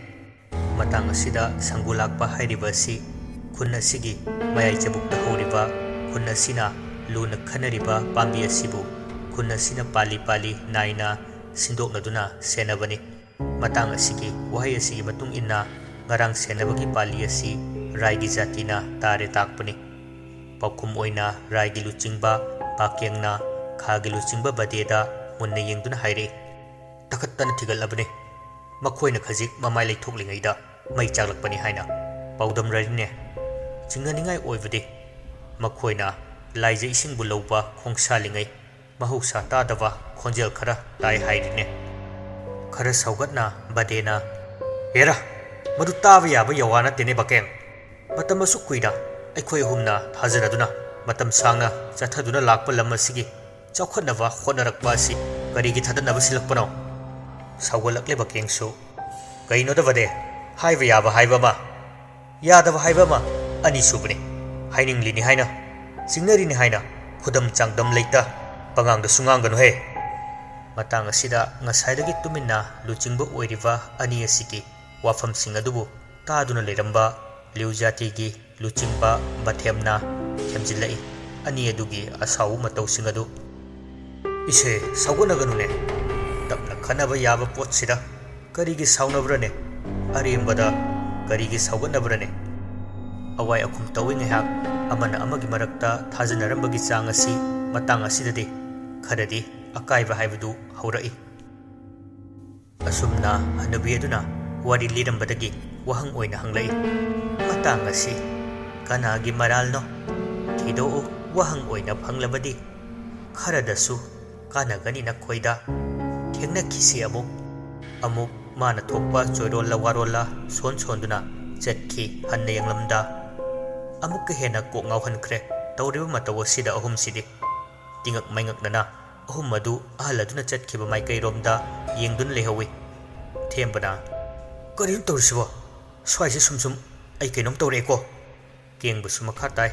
ꯃꯇꯥꯡ ꯑꯁꯤꯗ ꯁꯪꯒꯨ ꯂꯥꯛꯄ ꯍꯥꯏꯔꯤꯕ ꯑꯁꯤ ꯈꯨꯟ ꯑꯁꯤꯒꯤ ꯃꯌꯥꯏ ꯆꯕꯨꯛꯇ ꯍꯧꯔꯤꯕ, ꯈꯨꯟ ꯑꯁꯤꯅ ꯂꯨꯅ ꯈꯟꯅꯔꯤꯕ ꯄꯥꯝꯕꯤ ꯑꯁꯤꯕꯨ ꯈꯨꯟ ꯑꯁꯤꯅ ꯄꯥꯜꯂꯤ ꯄꯥꯜꯂꯤ ꯅꯥꯏꯅ ꯁꯤꯟꯗꯣꯛꯅꯗꯨꯅ ꯁꯦꯟꯅꯕꯅꯤ꯫ ꯃꯇꯥꯡ ꯑꯁꯤꯒꯤ ꯋꯥꯍꯩ ꯑꯁꯤꯒꯤ ꯃꯇꯨꯡ ꯏꯟꯅ ꯉꯔꯥꯡ ꯁꯦꯟꯅꯕꯒꯤ ꯄꯥꯜꯂꯤ ꯑꯁꯤ ꯔꯥꯏꯒꯤ ꯖꯥꯇꯤꯅ ꯇꯥꯔꯦ ꯇꯥꯛꯄꯅꯤ꯫ ꯄꯥꯎꯈꯨꯝ ꯑꯣꯏꯅ ꯔꯥꯏꯒꯤ ꯂꯨꯆꯤꯡꯕ ꯄꯥꯀꯦꯡꯅ ꯈꯥꯒꯤ ꯂꯨꯆꯤꯡꯕ ꯕꯗꯦꯗ ꯃꯨꯟꯅ ꯌꯦꯡꯗꯨꯅ ꯍꯥꯏꯔꯛꯏ, "ꯇꯈꯠꯇꯅ ꯊꯤꯒꯠꯂꯕꯅꯤ꯫ ꯃꯈꯣꯏꯅ ꯈꯖꯤꯛ ꯃꯃꯥꯏ ꯂꯩꯊꯣꯛꯂꯤꯉꯩꯗ ꯃꯩ ꯆꯥꯛꯂꯛꯄꯅꯤ ꯍꯥꯏꯅ ꯄꯥꯎꯗꯝꯔꯔꯤꯅꯦ꯫ ꯆꯤꯡꯅꯅꯤꯡꯉꯥꯏ ꯑꯣꯏꯕꯗꯤ ꯃꯈꯣꯏꯅ ꯂꯥꯏꯖ ꯏꯁꯤꯡꯕꯨ ꯂꯧꯕ ꯈꯣꯡꯁꯥꯜꯂꯤꯉꯩ ꯃꯍꯧꯁꯥ ꯇꯥꯗꯕ ꯈꯣꯟꯖꯦꯜ ꯈꯔ ꯇꯥꯏ ꯍꯥꯏꯔꯤꯅꯦ꯫" ꯈꯔ ꯁꯧꯒꯠꯅ ꯕꯗꯦꯅ, "ꯍꯦꯔꯥ, ꯃꯗꯨ ꯇꯥꯕ ꯌꯥꯕ ꯌꯥꯋꯥ ꯅꯠꯇꯦꯅꯦ ꯕꯥꯀꯦꯡ꯫ ꯃꯇꯝ ꯑꯁꯨꯛ ꯀꯨꯏꯅ ꯑꯩꯈꯣꯏ ꯑꯍꯨꯝꯅ ꯊꯥꯖꯅꯗꯨꯅ ꯃꯇꯝ ꯁꯥꯡꯅ ꯆꯠꯊꯗꯨꯅ ꯂꯥꯛꯄ ꯂꯝ ꯑꯁꯤꯒꯤ ꯆꯥꯎꯈꯠꯅꯕ ꯍꯣꯠꯅꯔꯛꯄ ꯑꯁꯤ ꯀꯔꯤꯒꯤ ꯊꯥꯗꯅꯕ ꯁꯤꯜꯂꯛꯄꯅꯣ?" ꯁꯥꯎꯒꯠꯂꯛꯂꯤꯕ ꯀꯦꯡꯁꯨ, "ꯀꯩꯅꯣꯗ ꯕꯗꯦ, ꯍꯥꯏꯕ ꯌꯥꯕ ꯍꯥꯏꯕ ꯑꯃ, ꯌꯥꯗꯕ ꯍꯥꯏꯕ ꯑꯃ ꯑꯅꯤꯁꯨꯕꯅꯤ꯫ ꯍꯥꯏꯅꯤꯡꯂꯤꯅꯤ ꯍꯥꯏꯅ, ꯆꯤꯡꯅꯔꯤꯅꯤ ꯍꯥꯏꯅ ꯈꯨꯗꯝ ꯆꯥꯡꯗꯝ ꯂꯩꯇ ꯄꯉꯥꯡꯗꯁꯨ ꯉꯥꯡꯒꯅꯨꯍꯦ꯫" ꯃꯇꯥꯡ ꯑꯁꯤꯗ ꯉꯁꯥꯏꯗꯒꯤ ꯇꯨꯃꯤꯟꯅ ꯂꯨꯆꯤꯡꯕ ꯑꯣꯏꯔꯤꯕ ꯑꯅꯤ ꯑꯁꯤꯒꯤ ꯋꯥꯐꯝꯁꯤꯡ ꯑꯗꯨꯕꯨ ꯇꯥꯗꯨꯅ ꯂꯩꯔꯝꯕ ꯂꯤꯎ ꯖꯥꯇꯤꯒꯤ ꯂꯨꯆꯤꯡꯕ ꯕꯥꯊꯦꯝꯅ ꯊꯦꯝꯖꯤꯜꯂꯛꯏ꯫ ꯑꯅꯤ ꯑꯗꯨꯒꯤ ꯑꯁꯥꯎꯕ ꯃꯇꯧꯁꯤꯡ ꯑꯗꯨ, "ꯏꯁꯦ, ꯁꯥꯎꯒꯠꯅꯒꯅꯨꯅꯦ꯫ ꯇꯞꯅ ꯈꯟꯅꯕ ꯌꯥꯕ ꯄꯣꯠꯁꯤꯗ ꯀꯔꯤꯒꯤ ꯁꯥꯎꯅꯕ꯭ꯔꯅꯦ? ꯑꯔꯦꯝꯕꯗ ꯀꯔꯤꯒꯤ ꯁꯥꯎꯒꯠꯅꯕ꯭ꯔꯅꯦ?" ꯑꯋꯥꯏ ꯑꯈꯨꯝ ꯇꯧꯏ ꯉꯥꯏꯍꯥꯛ꯫ ꯑꯃꯅ ꯑꯃꯒꯤ ꯃꯔꯛꯇ ꯊꯥꯖꯅꯔꯝꯕꯒꯤ ꯆꯥꯡ ꯑꯁꯤ ꯃꯇꯥꯡ ꯑꯁꯤꯗꯗꯤ ꯈꯔꯗꯤ ꯑꯀꯥꯏꯕ ꯍꯥꯏꯕꯗꯨ ꯍꯧꯔꯛꯏ꯫ ꯑꯁꯨꯝꯅ ꯍꯅꯨꯕꯤ ꯑꯗꯨꯅ ꯋꯥꯔꯤ ꯂꯤꯔꯝꯕꯗꯒꯤ ꯋꯥꯍꯪ ꯑꯣꯏꯅ ꯍꯪꯂꯛꯏ, "ꯃꯇꯥꯡ ꯑꯁꯤ ꯀꯅꯥꯒꯤ ꯃꯔꯥꯜꯅꯣ? ꯊꯤꯗꯣꯛꯎ꯫ ꯋꯥꯍꯪ ꯑꯣꯏꯅ ꯐꯪꯂꯕꯗꯤ ꯈꯔꯗꯁꯨ ꯀꯥꯟꯅꯒꯅꯤ ꯅꯈꯣꯏꯗ꯫ ꯊꯦꯡꯅꯈꯤꯁꯤ ꯑꯃꯨꯛ꯫" ꯑꯃꯨꯛ ꯃꯥꯅ ꯊꯣꯛꯄ ꯆꯣꯏꯔꯣꯜꯂ ꯋꯥꯔꯣꯜꯂ ꯁꯣꯟ ꯁꯣꯟꯗꯨꯅ ꯆꯠꯈꯤ꯫ ꯍꯟꯅ ꯌꯦꯡꯂꯝꯗ ꯑꯃꯨꯛꯀ ꯍꯦꯟꯅ ꯀꯣꯛ ꯉꯥꯎꯍꯟꯈ꯭ꯔꯦ ꯇꯧꯔꯤꯕ ꯃꯇꯧ ꯑꯁꯤꯗ ꯑꯍꯨꯝꯁꯤꯗꯤ꯫ ꯇꯤꯉꯛ ꯃꯩꯉꯛꯅꯅ ꯑꯍꯨꯝ ꯑꯗꯨ ꯑꯍꯜ ꯑꯗꯨꯅ ꯆꯠꯈꯤꯕ ꯃꯥꯏꯀꯩꯔꯣꯝꯗ ꯌꯦꯡꯗꯨꯅ ꯂꯩꯍꯧꯏ꯫ ꯊꯦꯝꯕꯅ, "ꯀꯔꯤꯅꯣ ꯇꯧꯔꯤꯁꯤꯕꯣ? ꯁ꯭ꯋꯥꯏꯁꯦ ꯁꯨꯝ ꯁꯨꯝ ꯑꯩ ꯀꯩꯅꯣꯝ ꯇꯧꯔꯛꯑꯦꯀꯣ?" ꯀꯦꯡꯕꯁꯨ ꯃꯈꯥ ꯇꯥꯏ꯫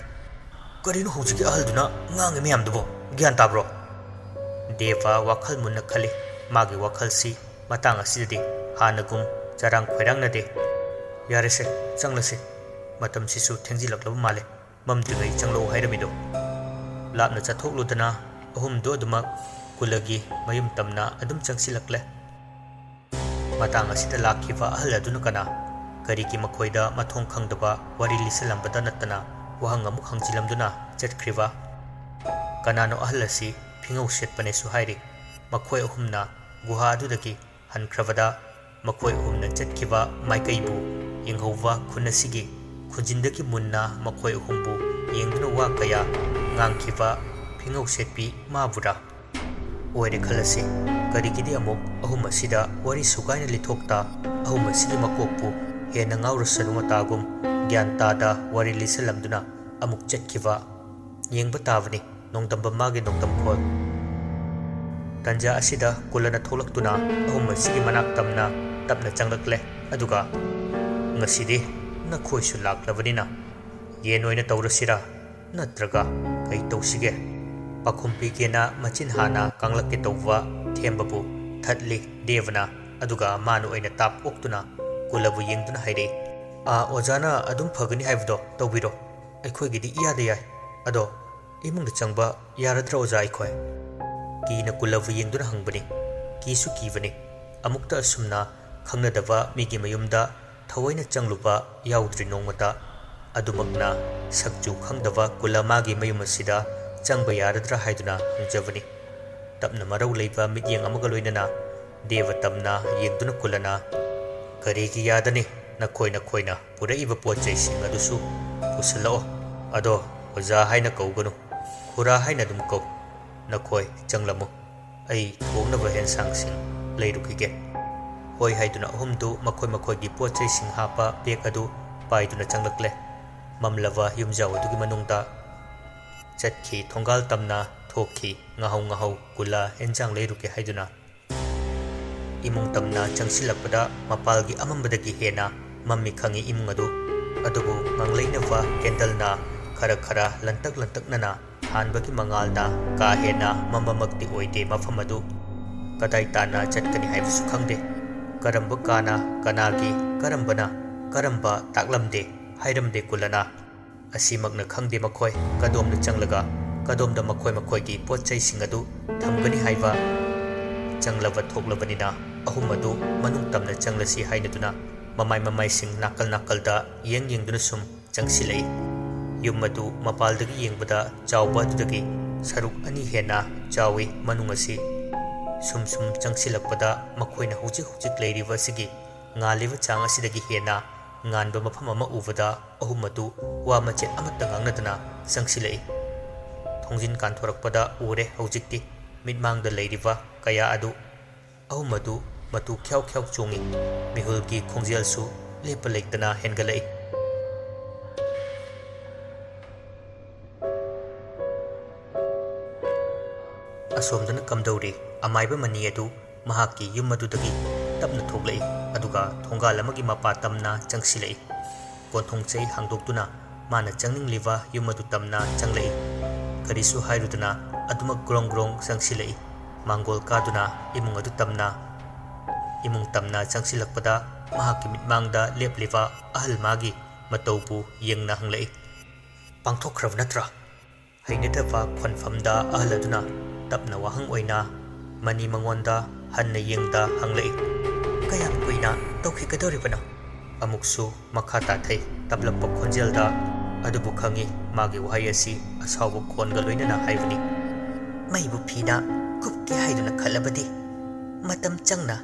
"ꯀꯔꯤꯅꯣ ꯍꯧꯖꯤꯛꯀꯤ ꯑꯍꯜꯗꯨꯅ ꯉꯥꯡꯉꯤ ꯃꯌꯥꯝꯗꯨꯕꯣ? ꯒ꯭ꯌꯥꯟ ꯇꯥꯕ꯭ꯔꯣ?" ꯗꯦꯕ ꯋꯥꯈꯜ ꯃꯨꯟꯅ ꯈꯜꯂꯤ꯫ ꯃꯥꯒꯤ ꯋꯥꯈꯜꯁꯤ ꯃꯇꯥꯡ ꯑꯁꯤꯗꯗꯤ ꯍꯥꯟꯅꯒꯨꯝ ꯆꯔꯥꯡ ꯈꯣꯏꯔꯥꯡꯅꯗꯦ꯫ "ꯌꯥꯔꯦꯁꯦ, ꯆꯪꯂꯁꯤ꯫ ꯃꯇꯝꯁꯤꯁꯨ ꯊꯦꯡꯖꯤꯜꯂꯛꯂꯕ ꯃꯥꯜꯂꯦ꯫ ꯃꯝꯗ꯭ꯔꯤꯉꯩ ꯆꯪꯂꯛꯎ ꯍꯥꯏꯔꯝꯃꯤꯗꯣ꯫" ꯂꯥꯞꯅ ꯆꯠꯊꯣꯛꯂꯨꯗꯅ ꯑꯍꯨꯝꯗꯨ ꯑꯗꯨꯃꯛ ꯀꯨꯂꯒꯤ ꯃꯌꯨꯝ ꯇꯝꯅ ꯑꯗꯨꯝ ꯆꯪꯁꯤꯜꯂꯛꯂꯦ꯫ ꯃꯇꯥꯡ ꯑꯁꯤꯗ ꯂꯥꯛꯈꯤꯕ ꯑꯍꯜ ꯑꯗꯨꯅ ꯀꯅꯥ ꯀꯔꯤꯒꯤ ꯃꯈꯣꯏꯗ ꯃꯊꯣꯡ ꯈꯪꯗꯕ ꯋꯥꯔꯤ ꯂꯤꯁꯤꯜꯂꯝꯕꯗ ꯅꯠꯇꯅ ꯋꯥꯍꯪ ꯑꯃꯨꯛ ꯍꯪꯖꯤꯜꯂꯝꯗꯨꯅ ꯆꯠꯈ꯭ꯔꯤꯕ? ꯀꯅꯥꯅꯣ ꯑꯍꯜ ꯑꯁꯤ ꯐꯤꯉꯧ ꯁꯦꯠꯄꯅꯦꯁꯨ ꯍꯥꯏꯔꯤ꯫ ꯃꯈꯣꯏ ꯑꯍꯨꯝꯅ ꯒꯨꯍꯥ ꯑꯗꯨꯗꯒꯤ ꯍꯟꯈ꯭ꯔꯕꯗ ꯃꯈꯣꯏ ꯑꯍꯨꯝꯅ ꯆꯠꯈꯤꯕ ꯃꯥꯏꯀꯩꯕꯨ ꯌꯦꯡꯍꯧꯕ ꯈꯨꯟ ꯑꯁꯤꯒꯤ ꯈꯨꯟꯖꯤꯟꯗꯒꯤ ꯃꯨꯟꯅ ꯃꯈꯣꯏ ꯑꯍꯨꯝꯕꯨ ꯌꯦꯡꯗꯨꯅ ꯋꯥ ꯀꯌꯥ ꯉꯥꯡꯈꯤꯕ ꯐꯤꯉꯧ ꯁꯦꯠꯄꯤ ꯃꯥꯕꯨꯔꯥ? ꯑꯣꯏꯔꯦ ꯈꯜꯂꯁꯤ꯫ ꯀꯔꯤꯒꯤꯗꯤ ꯑꯃꯨꯛ ꯑꯍꯨꯝ ꯑꯁꯤꯗ ꯋꯥꯔꯤ ꯁꯨꯒꯥꯏꯅ ꯂꯤꯊꯣꯛꯇ? ꯑꯍꯨꯝ ꯑꯁꯤꯒꯤ ꯃꯀꯣꯛꯄꯨ ꯍꯦꯟꯅ ꯉꯥꯎꯔꯁꯅꯨ ꯃꯇꯥꯒꯨꯝ ꯒ꯭ꯌꯥꯟ ꯇꯥꯗ ꯋꯥꯔꯤ ꯂꯤꯁꯜꯂꯝꯗꯨꯅ ꯑꯃꯨꯛ ꯆꯠꯈꯤꯕ? ꯌꯦꯡꯕ ꯇꯥꯕꯅꯤ ꯅꯣꯡꯗꯝꯕ ꯃꯥꯒꯤ ꯅꯣꯡꯗꯝꯈꯣꯜ꯫ ꯇꯟꯖꯥ ꯑꯁꯤꯗ ꯀꯨꯂꯅ ꯊꯣꯛꯂꯛꯇꯨꯅ ꯑꯍꯨꯝ ꯑꯁꯤꯒꯤ ꯃꯅꯥꯛ ꯇꯝꯅ ꯇꯞꯅ ꯆꯪꯂꯛꯂꯦ꯫ ꯑꯗꯨꯒ, "ꯉꯁꯤꯗꯤ ꯅꯈꯣꯏꯁꯨ ꯂꯥꯛꯂꯕꯅꯤꯅ ꯌꯦꯟ ꯑꯣꯏꯅ ꯇꯧꯔꯁꯤꯔꯥ? ꯅꯠꯇ꯭ꯔꯒ ꯀꯩ ꯇꯧꯁꯤꯒꯦ?" ꯄꯥꯈꯨꯝ ꯄꯤꯒꯦꯅ ꯃꯆꯤꯟ ꯍꯥꯟꯅ ꯀꯥꯡꯂꯛꯀꯦ ꯇꯧꯕ ꯊꯦꯝꯕꯕꯨ ꯊꯠꯂꯤ ꯗꯦꯕꯅ꯫ ꯑꯗꯨꯒ ꯃꯥꯅ ꯑꯣꯏꯅ ꯇꯥꯞ ꯑꯣꯛꯇꯨꯅ ꯀꯨꯂꯕꯨ ꯌꯦꯡꯗꯨꯅ ꯍꯥꯏꯔꯛꯏ, "ꯑꯥ, ꯑꯣꯖꯥꯅ ꯑꯗꯨꯝ ꯐꯒꯅꯤ ꯍꯥꯏꯕꯗꯣ ꯇꯧꯕꯤꯔꯣ꯫ ꯑꯩꯈꯣꯏꯒꯤꯗꯤ ꯏꯌꯥꯗ ꯌꯥꯏ꯫ ꯑꯗꯣ ꯏꯃꯨꯡꯗ ꯆꯪꯕ ꯌꯥꯔꯗ꯭ꯔꯥ ꯑꯣꯖꯥ ꯑꯩꯈꯣꯏ?" ꯀꯤꯅ ꯀꯨꯂꯕꯨ ꯌꯦꯡꯗꯨꯅ ꯍꯪꯕꯅꯤ꯫ ꯀꯤꯁꯨ ꯀꯤꯕꯅꯤ꯫ ꯑꯃꯨꯛꯇ ꯑꯁꯨꯝꯅ ꯈꯪꯅꯗꯕ ꯃꯤꯒꯤ ꯃꯌꯨꯝꯗ ꯊꯑꯣꯏꯅ ꯆꯪꯂꯨꯕ ꯌꯥꯎꯗ꯭ꯔꯤ ꯅꯣꯡꯃꯇ꯫ ꯑꯗꯨꯃꯛꯅ ꯁꯛꯆꯨ ꯈꯪꯗꯕ ꯀꯨꯂ ꯃꯥꯒꯤ ꯃꯌꯨꯝ ꯑꯁꯤꯗ ꯆꯪꯕ ꯌꯥꯔꯗ꯭ꯔꯥ ꯍꯥꯏꯗꯨꯅ ꯍꯪꯖꯕꯅꯤ꯫ ꯇꯞꯅ ꯃꯔꯧ ꯂꯩꯕ ꯃꯤꯠꯌꯦꯡ ꯑꯃꯒ ꯂꯣꯏꯅꯅ ꯗꯦꯕ ꯇꯝꯅ ꯌꯦꯡꯗꯨꯅ ꯀꯨꯂꯅ, "ꯀꯔꯤꯒꯤ ꯌꯥꯗꯅꯤ? ꯅꯈꯣꯏ ꯅꯈꯣꯏꯅ ꯄꯨꯔꯛꯏꯕ ꯄꯣꯠ ꯆꯩꯁꯤꯡ ꯑꯗꯨꯁꯨ ꯄꯨꯁꯤꯜꯂꯛꯑꯣ꯫ ꯑꯗꯣ ꯑꯣꯖꯥ ꯍꯥꯏꯅ ꯀꯧꯒꯅꯨ, ꯈꯨꯔꯥ ꯍꯥꯏꯅ ꯑꯗꯨꯝ ꯀꯧ꯫ ꯅꯈꯣꯏ ꯆꯪꯂꯝꯃꯨ, ꯑꯩ ꯊꯣꯡꯅꯕ ꯍꯦꯟꯁꯥꯡꯁꯤꯡ ꯂꯩꯔꯨꯈꯤꯒꯦ꯫" ꯍꯣꯏ ꯍꯥꯏꯗꯨꯅ ꯑꯍꯨꯝꯗꯨ ꯃꯈꯣꯏ ꯃꯈꯣꯏꯒꯤ ꯄꯣꯠ ꯆꯩꯁꯤꯡ ꯍꯥꯞꯄ ꯕꯦꯒ ꯑꯗꯨ ꯄꯥꯏꯗꯨꯅ ꯆꯪꯂꯛꯂꯦ꯫ ꯃꯝꯂꯕ ꯌꯨꯝꯖꯥꯎ ꯑꯗꯨꯒꯤ ꯃꯅꯨꯡꯗ ꯆꯠꯈꯤ꯫ ꯊꯣꯡꯒꯥꯜ ꯇꯝꯅ ꯊꯣꯛꯈꯤ꯫ ꯉꯥꯍꯧ ꯉꯥꯍꯧ ꯀꯨꯂ ꯍꯦꯟꯖꯥꯡ ꯂꯩꯔꯨꯒꯦ ꯍꯥꯏꯗꯨꯅ꯫ ꯏꯃꯨꯡ ꯇꯝꯅ ꯆꯪꯁꯤꯜꯂꯛꯄꯗ ꯃꯄꯥꯜꯒꯤ ꯑꯃꯝꯕꯗꯒꯤ ꯍꯦꯟꯅ ꯃꯝꯃꯤ ꯈꯪꯉꯤ ꯏꯃꯨꯡ ꯑꯗꯨ꯫ ꯑꯗꯨꯕꯨ ꯉꯥꯡꯂꯩꯅꯕ ꯀꯦꯟꯗꯜꯅ ꯈꯔ ꯈꯔ ꯂꯟꯇꯛ ꯂꯟꯇꯛꯅꯅ ꯊꯥꯟꯕꯒꯤ ꯃꯉꯥꯜꯅ ꯀꯥ ꯍꯦꯟꯅ ꯃꯝꯕꯃꯛꯇꯤ ꯑꯣꯏꯗꯦ ꯃꯐꯝ ꯑꯗꯨ꯫ ꯀꯗꯥꯏ ꯇꯥꯟꯅ ꯆꯠꯀꯅꯤ ꯍꯥꯏꯕꯁꯨ ꯈꯪꯗꯦ꯫ ꯀꯔꯝꯕ ꯀꯥꯅ ꯀꯅꯥꯒꯤ, ꯀꯔꯝꯕꯅ ꯀꯔꯝꯕ ꯇꯥꯛꯂꯝꯗꯦ, ꯍꯥꯏꯔꯝꯗꯦ ꯀꯨꯂꯅ꯫ ꯑꯁꯤꯃꯛꯅ ꯈꯪꯗꯦ ꯃꯈꯣꯏ ꯀꯗꯣꯝꯗ ꯆꯪꯂꯒ ꯀꯗꯣꯝꯗ ꯃꯈꯣꯏ ꯃꯈꯣꯏꯒꯤ ꯄꯣꯠ ꯆꯩꯁꯤꯡ ꯑꯗꯨ ꯊꯝꯒꯅꯤ ꯍꯥꯏꯕ꯫ ꯆꯪꯂꯕ ꯊꯣꯛꯂꯕꯅꯤꯅ ꯑꯍꯨꯝ ꯑꯗꯨ ꯃꯅꯨꯡ ꯇꯝꯅ ꯆꯪꯂꯁꯤ ꯍꯥꯏꯅꯗꯨꯅ ꯃꯃꯥꯏ ꯃꯃꯥꯏꯁꯤꯡ ꯅꯥꯀꯜ ꯅꯥꯀꯜꯗ ꯌꯦꯡ ꯌꯦꯡꯗꯨꯅ ꯁꯨꯝ ꯆꯪꯁꯤꯜꯂꯛꯏ꯫ ꯌꯨꯝ ꯑꯗꯨ ꯃꯄꯥꯜꯗꯒꯤ ꯌꯦꯡꯕꯗ ꯆꯥꯎꯕ ꯑꯗꯨꯗꯒꯤ ꯁꯔꯨꯛ ꯑꯅꯤ ꯍꯦꯟꯅ ꯆꯥꯎꯏ꯫ ꯃꯅꯨꯡ ꯑꯁꯤ ꯁꯨꯝ ꯁꯨꯝ ꯆꯪꯁꯤꯜꯂꯛꯄꯗ ꯃꯈꯣꯏꯅ ꯍꯧꯖꯤꯛ ꯍꯧꯖꯤꯛ ꯂꯩꯔꯤꯕ ꯑꯁꯤꯒꯤ ꯉꯥꯜꯂꯤꯕ ꯆꯥꯡ ꯑꯁꯤꯗꯒꯤ ꯍꯦꯟꯅ ꯉꯥꯟꯕ ꯃꯐꯝ ꯑꯃ ꯎꯕꯗ ꯑꯍꯨꯝ ꯑꯗꯨ ꯋꯥ ꯃꯆꯦꯠ ꯑꯃꯠꯇ ꯉꯥꯡꯅꯗꯅ ꯆꯪꯁꯤꯜꯂꯛꯏ꯫ ꯊꯣꯡꯖꯤꯟ ꯀꯥꯟꯊꯣꯔꯛꯄꯗ ꯎꯔꯦ ꯍꯧꯖꯤꯛꯇꯤ ꯃꯤꯠꯃꯥꯡꯗ ꯂꯩꯔꯤꯕ ꯀꯌꯥ ꯑꯗꯨ꯫ ꯑꯍꯨꯝ ꯑꯗꯨ ꯃꯇꯨ ꯈ꯭ꯌꯥꯎ ꯈ꯭ꯌꯥꯎ ꯆꯣꯡꯏ꯫ ꯃꯤꯍꯨꯜꯒꯤ ꯈꯣꯡꯖꯦꯜꯁꯨ ꯂꯦꯞꯄ ꯂꯩꯇꯅ ꯍꯦꯟꯒꯠꯂꯛꯏ꯫ ꯑꯁꯣꯝꯗꯅ ꯀꯝꯗꯧꯔꯤ? ꯑꯃꯥꯏꯕ ꯃꯅꯤ ꯑꯗꯨ ꯃꯍꯥꯛꯀꯤ ꯌꯨꯝ ꯑꯗꯨꯗꯒꯤ ꯇꯞꯅ ꯊꯣꯛꯂꯛꯏ, ꯑꯗꯨꯒ ꯊꯣꯡꯒꯥꯜ ꯑꯃꯒꯤ ꯃꯄꯥ ꯇꯝꯅ ꯆꯪꯁꯤꯜꯂꯛꯏ꯫ ꯀꯣꯟꯊꯣꯡ ꯆꯩ ꯍꯥꯡꯗꯣꯛꯇꯨꯅ ꯃꯥꯅ ꯆꯪꯅꯤꯡꯂꯤꯕ ꯌꯨꯝ ꯑꯗꯨ ꯇꯝꯅ ꯆꯪꯂꯛꯏ꯫ ꯀꯔꯤꯁꯨ ꯍꯥꯏꯔꯨꯗꯅ ꯑꯗꯨꯃꯛ ꯒ꯭ꯔꯣꯡ ꯒ꯭ꯔꯣꯡ ꯆꯪꯁꯤꯜꯂꯛꯏ꯫ ꯃꯥꯡꯒꯣꯜ ꯀꯥꯗꯨꯅ ꯏꯃꯨꯡ ꯑꯗꯨ ꯇꯝꯅ, ꯏꯃꯨꯡ ꯇꯝꯅ ꯆꯪꯁꯤꯜꯂꯛꯄꯗ ꯃꯍꯥꯛꯀꯤ ꯃꯤꯠꯃꯥꯡꯗ ꯂꯦꯞꯂꯤꯕ ꯑꯍꯜ ꯃꯥꯒꯤ ꯃꯇꯧꯕꯨ ꯌꯦꯡꯅ ꯍꯪꯂꯛꯏ꯫ "ꯄꯥꯡꯊꯣꯛꯈ꯭ꯔꯕ ꯅꯠꯇ꯭ꯔꯥ?" ꯍꯩꯅꯗꯕ ꯈꯣꯟꯐꯝꯗ ꯑꯍꯜ ꯑꯗꯨꯅ ꯇꯞꯅ ꯋꯥꯍꯪ ꯑꯣꯏꯅ ꯃꯅꯤ ꯃꯉꯣꯟꯗ ꯍꯟꯅ ꯌꯦꯡꯗ ꯍꯪꯂꯛꯏ꯫ "ꯀꯌꯥꯝ ꯀꯨꯏꯅ ꯇꯧꯈꯤꯒꯗꯧꯔꯤꯕꯅꯣ?" ꯑꯃꯨꯛꯁꯨ ꯃꯈꯥ ꯇꯥꯊꯩ ꯇꯞꯂꯛꯄ ꯈꯣꯟꯖꯦꯜꯗ꯫ "ꯑꯗꯨꯕꯨ ꯈꯪꯏ, ꯃꯥꯒꯤ ꯋꯥꯍꯩ ꯑꯁꯤ ꯑꯁꯥꯎꯕ ꯈꯣꯟꯒ ꯂꯣꯏꯅꯅ ꯍꯥꯏꯕꯅꯤ꯫ ꯃꯩꯕꯨ ꯐꯤꯅ ꯀꯨꯞꯀꯦ ꯍꯥꯏꯗꯨꯅ ꯈꯜꯂꯕꯗꯤ ꯃꯇꯝ ꯆꯪꯅ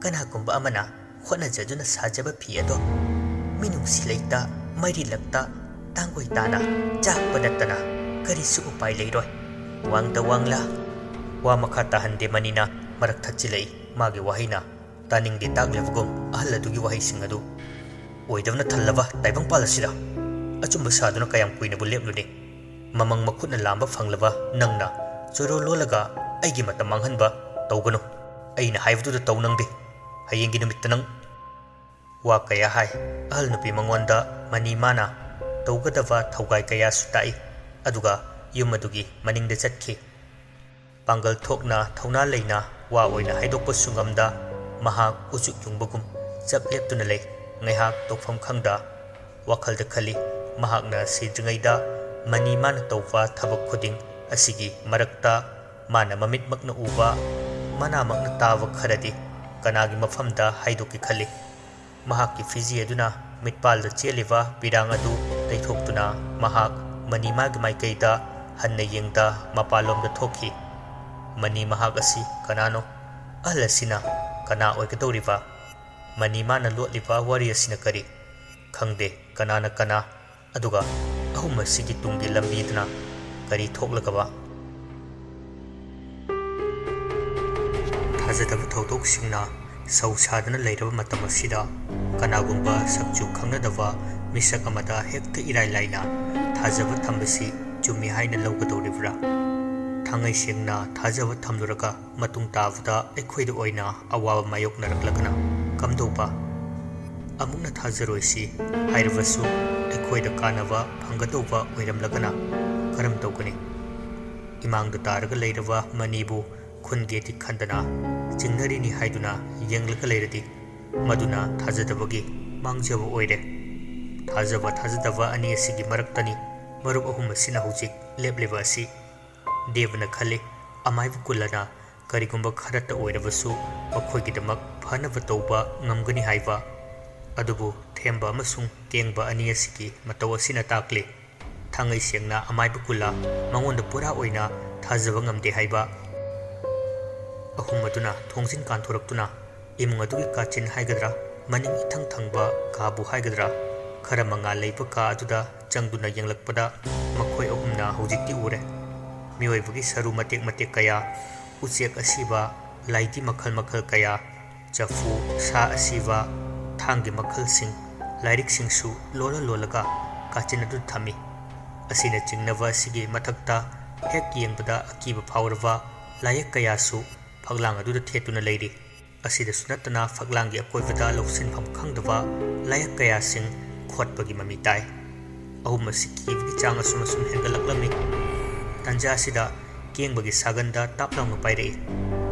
ꯀꯅꯥꯒꯨꯝꯕ ꯑꯃꯅ ꯍꯣꯠꯅꯖꯗꯨꯅ ꯁꯥꯖꯕ ꯐꯤ ꯑꯗꯣ ꯃꯤꯅꯨꯡꯁꯤ ꯂꯩꯇ, ꯃꯩꯔꯤ ꯂꯛꯇ, ꯇꯥꯡꯒꯣꯏ ꯇꯥꯅ ꯆꯥꯛꯄ ꯅꯠꯇꯅ ꯀꯔꯤꯁꯨ ꯎꯄꯥꯏ ꯂꯩꯔꯣꯏ꯫ ꯋꯥꯡꯗ ꯋꯥꯡꯂ꯫" ꯋꯥ ꯃꯈꯥ ꯇꯥꯍꯟꯗꯦ ꯃꯅꯤꯅ ꯃꯔꯛ ꯊꯠꯆꯤꯜꯂꯛꯏ꯫ ꯃꯥꯒꯤ ꯋꯥꯍꯩꯅ ꯇꯥꯅꯤꯡꯗꯦ ꯇꯥꯛꯂꯕꯒꯨꯝ ꯑꯍꯜ ꯑꯗꯨꯒꯤ ꯋꯥꯍꯩꯁꯤꯡ ꯑꯗꯨ꯫ "ꯑꯣꯏꯗꯕꯅ ꯊꯜꯂꯕ ꯇꯥꯏꯕꯪꯄꯥꯜ ꯑꯁꯤꯗ ꯑꯆꯨꯝꯕ ꯁꯥꯗꯨꯅ ꯀꯌꯥꯝ ꯀꯨꯏꯅꯕꯨ ꯂꯦꯞꯂꯨꯅꯤ? ꯃꯃꯪ ꯃꯈꯨꯠꯅ ꯂꯥꯝꯕ ꯐꯪꯂꯕ ꯅꯪꯅ ꯆꯣꯏꯔꯣꯜ ꯂꯣꯜꯂꯒ ꯑꯩꯒꯤ ꯃꯇꯝ ꯃꯥꯡꯍꯟꯕ ꯇꯧꯒꯅꯨ꯫ ꯑꯩꯅ ꯍꯥꯏꯕꯗꯨꯗ ꯇꯧ ꯅꯪꯗꯤ꯫ ꯍꯌꯦꯡꯒꯤ ꯅꯨꯃꯤꯠꯇ ꯅꯪ꯫" ꯋꯥ ꯀꯌꯥ ꯍꯥꯏ ꯑꯍꯜ ꯅꯨꯄꯤ ꯃꯉꯣꯟꯗ ꯃꯅꯤ ꯃꯥꯅ ꯇꯧꯒꯗꯕ ꯊꯧꯒꯥꯏ ꯀꯌꯥꯁꯨ ꯇꯥꯛꯏ꯫ ꯑꯗꯨꯒ ꯌꯨꯝ ꯑꯗꯨꯒꯤ ꯃꯅꯤꯡꯗ ꯆꯠꯈꯤ꯫ ꯄꯥꯡꯒꯜ ꯊꯣꯛꯅ ꯊꯧꯅꯥ ꯂꯩꯅ ꯋꯥ ꯑꯣꯏꯅ ꯍꯥꯏꯗꯣꯛꯄꯁꯨ ꯉꯝꯗ ꯃꯍꯥꯛ ꯎꯆꯨꯛ ꯌꯨꯡꯕꯒꯨꯝ ꯆꯞ ꯂꯦꯞꯇꯨꯅ ꯂꯩ꯫ ꯉꯥꯏꯍꯥꯛ ꯇꯧꯐꯝ ꯈꯪꯗ ꯋꯥꯈꯜꯗ ꯈꯜꯂꯤ꯫ ꯃꯍꯥꯛꯅ ꯁꯤꯗ꯭ꯔꯤꯉꯩꯗ ꯃꯅꯤ ꯃꯥꯅ ꯇꯧꯕ ꯊꯕꯛ ꯈꯨꯗꯤꯡ ꯑꯁꯤꯒꯤ ꯃꯔꯛꯇ ꯃꯥꯅ ꯃꯃꯤꯠꯃꯛꯅ ꯎꯕ, ꯃꯅꯥꯃꯛꯅ ꯇꯥꯕ ꯈꯔꯗꯤ ꯀꯅꯥꯒꯤ ꯃꯐꯝꯗ ꯍꯥꯏꯗꯣꯛꯀꯦ ꯈꯜꯂꯤ꯫ ꯃꯍꯥꯛꯀꯤ ꯐꯤꯖꯤ ꯑꯗꯨꯅ ꯃꯤꯠꯄꯥꯜꯗ ꯆꯦꯜꯂꯤꯕ ꯄꯤꯔꯥꯡ ꯑꯗꯨ ꯇꯩꯊꯣꯛꯇꯨꯅ ꯃꯍꯥꯛ ꯃꯅꯤ ꯃꯥꯒꯤ ꯃꯥꯏꯀꯩꯗ ꯍꯟꯅ ꯌꯦꯡꯗ ꯃꯄꯥꯟꯂꯣꯝꯗ ꯊꯣꯛꯈꯤ꯫ ꯃꯅꯤ ꯃꯍꯥꯛ ꯑꯁꯤ ꯀꯅꯥꯅꯣ? ꯑꯍꯜ ꯑꯁꯤꯅ ꯀꯅꯥ ꯑꯣꯏꯒꯗꯧꯔꯤꯕ? ꯃꯅꯤ ꯃꯥꯅ ꯂꯣꯠꯂꯤꯕ ꯋꯥꯔꯤ ꯑꯁꯤꯅ ꯀꯔꯤ? ꯈꯪꯗꯦ ꯀꯅꯥꯅ ꯀꯅꯥ꯫ ꯑꯗꯨꯒ ꯑꯍꯨꯝ ꯑꯁꯤꯒꯤ ꯇꯨꯡꯒꯤ ꯂꯝꯕꯤꯗꯅ ꯀꯔꯤ ꯊꯣꯛꯂꯒꯕ? ꯊꯥꯖꯗꯕ ꯊꯧꯗꯣꯛꯁꯤꯡꯅ ꯁꯧ ꯁꯥꯗꯨꯅ ꯂꯩꯔꯕ ꯃꯇꯝ ꯑꯁꯤꯗ ꯀꯅꯥꯒꯨꯝꯕ ꯁꯛꯆꯨ ꯈꯪꯅꯗꯕ ꯃꯤꯁꯛ ꯑꯃꯗ ꯍꯦꯛꯇ ꯏꯔꯥꯏ ꯂꯥꯏꯅ ꯊꯥꯖꯕ ꯊꯝꯕꯁꯤ ꯆꯨꯝꯃꯤ ꯍꯥꯏꯅ ꯂꯧꯒꯗꯧꯔꯤꯕ꯭ꯔꯥ? ꯊꯥꯡꯉꯩ ꯁꯦꯡꯅ ꯊꯥꯖꯕ ꯊꯝꯂꯨꯔꯒ ꯃꯇꯨꯡ ꯇꯥꯕꯗ ꯑꯩꯈꯣꯏꯗ ꯑꯣꯏꯅ ꯑꯋꯥꯕ ꯃꯥꯌꯣꯛꯅꯔꯛꯂꯒꯅ ꯀꯝꯗꯧꯕ? ꯑꯃꯨꯛꯅ ꯊꯥꯖꯔꯣꯏꯁꯤ ꯍꯥꯏꯔꯕꯁꯨ ꯑꯩꯈꯣꯏꯗ ꯀꯥꯟꯅꯕ ꯐꯪꯒꯗꯧꯕ ꯑꯣꯏꯔꯝꯂꯒꯅ ꯀꯔꯝ ꯇꯧꯒꯅꯤ? ꯏꯃꯥꯡꯗ ꯇꯥꯔꯒ ꯂꯩꯔꯕ ꯃꯅꯤꯕꯨ ꯈꯨꯟꯒꯦꯗꯤ ꯈꯟꯗꯅ ꯆꯤꯡꯅꯔꯤꯅꯤ ꯍꯥꯏꯗꯨꯅ ꯌꯦꯡꯂꯒ ꯂꯩꯔꯗꯤ, ꯃꯗꯨꯅ ꯊꯥꯖꯗꯕꯒꯤ ꯃꯥꯡꯖꯕ ꯑꯣꯏꯔꯦ꯫ ꯊꯥꯖꯕ ꯊꯥꯖꯗꯕ ꯑꯅꯤ ꯑꯁꯤꯒꯤ ꯃꯔꯛꯇꯅꯤ ꯃꯔꯨꯞ ꯑꯍꯨꯝ ꯑꯁꯤꯅ ꯍꯧꯖꯤꯛ ꯂꯦꯞꯂꯤꯕ ꯑꯁꯤ꯫ ꯗꯦꯕꯅ ꯈꯜꯂꯤ, ꯑꯃꯥꯏꯕ ꯀꯨꯂꯅ ꯀꯔꯤꯒꯨꯝꯕ ꯈꯔꯇ ꯑꯣꯏꯔꯕꯁꯨ ꯃꯈꯣꯏꯒꯤꯗꯃꯛ ꯐꯅꯕ ꯇꯧꯕ ꯉꯝꯒꯅꯤ ꯍꯥꯏꯕ꯫ ꯑꯗꯨꯕꯨ ꯊꯦꯝꯕ ꯑꯃꯁꯨꯡ ꯀꯦꯡꯕ ꯑꯅꯤ ꯑꯁꯤꯒꯤ ꯃꯇꯧ ꯑꯁꯤꯅ ꯇꯥꯛꯂꯤ, ꯊꯥꯡꯉꯩ ꯁꯦꯡꯅ ꯑꯃꯥꯏꯕ ꯀꯨꯂ ꯃꯉꯣꯟꯗ ꯄꯨꯔꯥ ꯑꯣꯏꯅ ꯊꯥꯖꯕ ꯉꯝꯗꯦ ꯍꯥꯏꯕ꯫ ꯑꯍꯨꯝ ꯑꯗꯨꯅ ꯊꯣꯡꯖꯤꯟ ꯀꯥꯟꯊꯣꯔꯛꯇꯨꯅ ꯏꯃꯨꯡ ꯑꯗꯨꯒꯤ ꯀꯥꯆꯤꯟ ꯍꯥꯏꯒꯗ꯭ꯔꯥ, ꯃꯅꯤꯡ ꯏꯊꯪ ꯊꯪꯕ ꯀꯥꯕꯨ ꯍꯥꯏꯒꯗ꯭ꯔꯥ, ꯈꯔ ꯃꯉꯥꯜ ꯂꯩꯕ ꯀꯥ ꯑꯗꯨꯗ ꯆꯪꯗꯨꯅ ꯌꯦꯡꯂꯛꯄꯗ, ꯃꯈꯣꯏ ꯑꯍꯨꯝꯅ ꯍꯧꯖꯤꯛꯇꯤ ꯎꯔꯦ꯫ ꯃꯤꯑꯣꯏꯕꯒꯤ ꯁꯔꯨ ꯃꯇꯦꯛ ꯃꯇꯦꯛ ꯀꯌꯥ, ꯎꯆꯦꯛ ꯑꯁꯤꯕ, ꯂꯥꯏꯗꯤ ꯃꯈꯜ ꯃꯈꯜ ꯀꯌꯥ, ꯆꯐꯨ, ꯁꯥ ꯑꯁꯤꯕ, ꯊꯥꯡꯒꯤ ꯃꯈꯜꯁꯤꯡ, ꯂꯥꯏꯔꯤꯛꯁꯤꯡꯁꯨ ꯂꯣꯜꯂ ꯂꯣꯜꯂꯒ ꯀꯥꯆꯤꯟ ꯑꯗꯨꯗ ꯊꯝꯃꯤ꯫ ꯑꯁꯤꯅꯆꯤꯡꯅꯕ ꯑꯁꯤꯒꯤ ꯃꯊꯛꯇ ꯍꯦꯛ ꯌꯦꯡꯕꯗ ꯑꯀꯤꯕ ꯐꯥꯎꯔꯕ ꯂꯥꯏꯌꯦꯛ ꯀꯌꯥꯁꯨ ꯐꯛꯂꯥꯡ ꯑꯗꯨꯗ ꯊꯦꯠꯇꯨꯅ ꯂꯩꯔꯤ꯫ ꯑꯁꯤꯗꯁꯨ ꯅꯠꯇꯅ ꯐꯛꯂꯥꯡꯒꯤ ꯑꯀꯣꯏꯕꯗ ꯂꯧꯁꯤꯟꯐꯝ ꯈꯪꯗꯕ ꯂꯥꯏꯌꯦꯛ ꯀꯌꯥꯁꯤꯡ ꯈꯣꯠꯄꯒꯤ ꯃꯃꯤ ꯇꯥꯏ꯫ ꯑꯍꯨꯝ ꯑꯁꯤ ꯀꯤꯕꯒꯤ ꯆꯥꯡ ꯑꯁꯨꯝ ꯑꯁꯨꯝ ꯍꯦꯟꯒꯠꯂꯛꯂꯝꯃꯤ꯫ ꯇꯟꯖꯥ ꯑꯁꯤꯗ ꯀꯦꯡꯕꯒꯤ ꯁꯥꯒꯟꯗ ꯇꯥꯞ ꯂꯥꯎꯅ ꯄꯥꯏꯔꯛꯏ꯫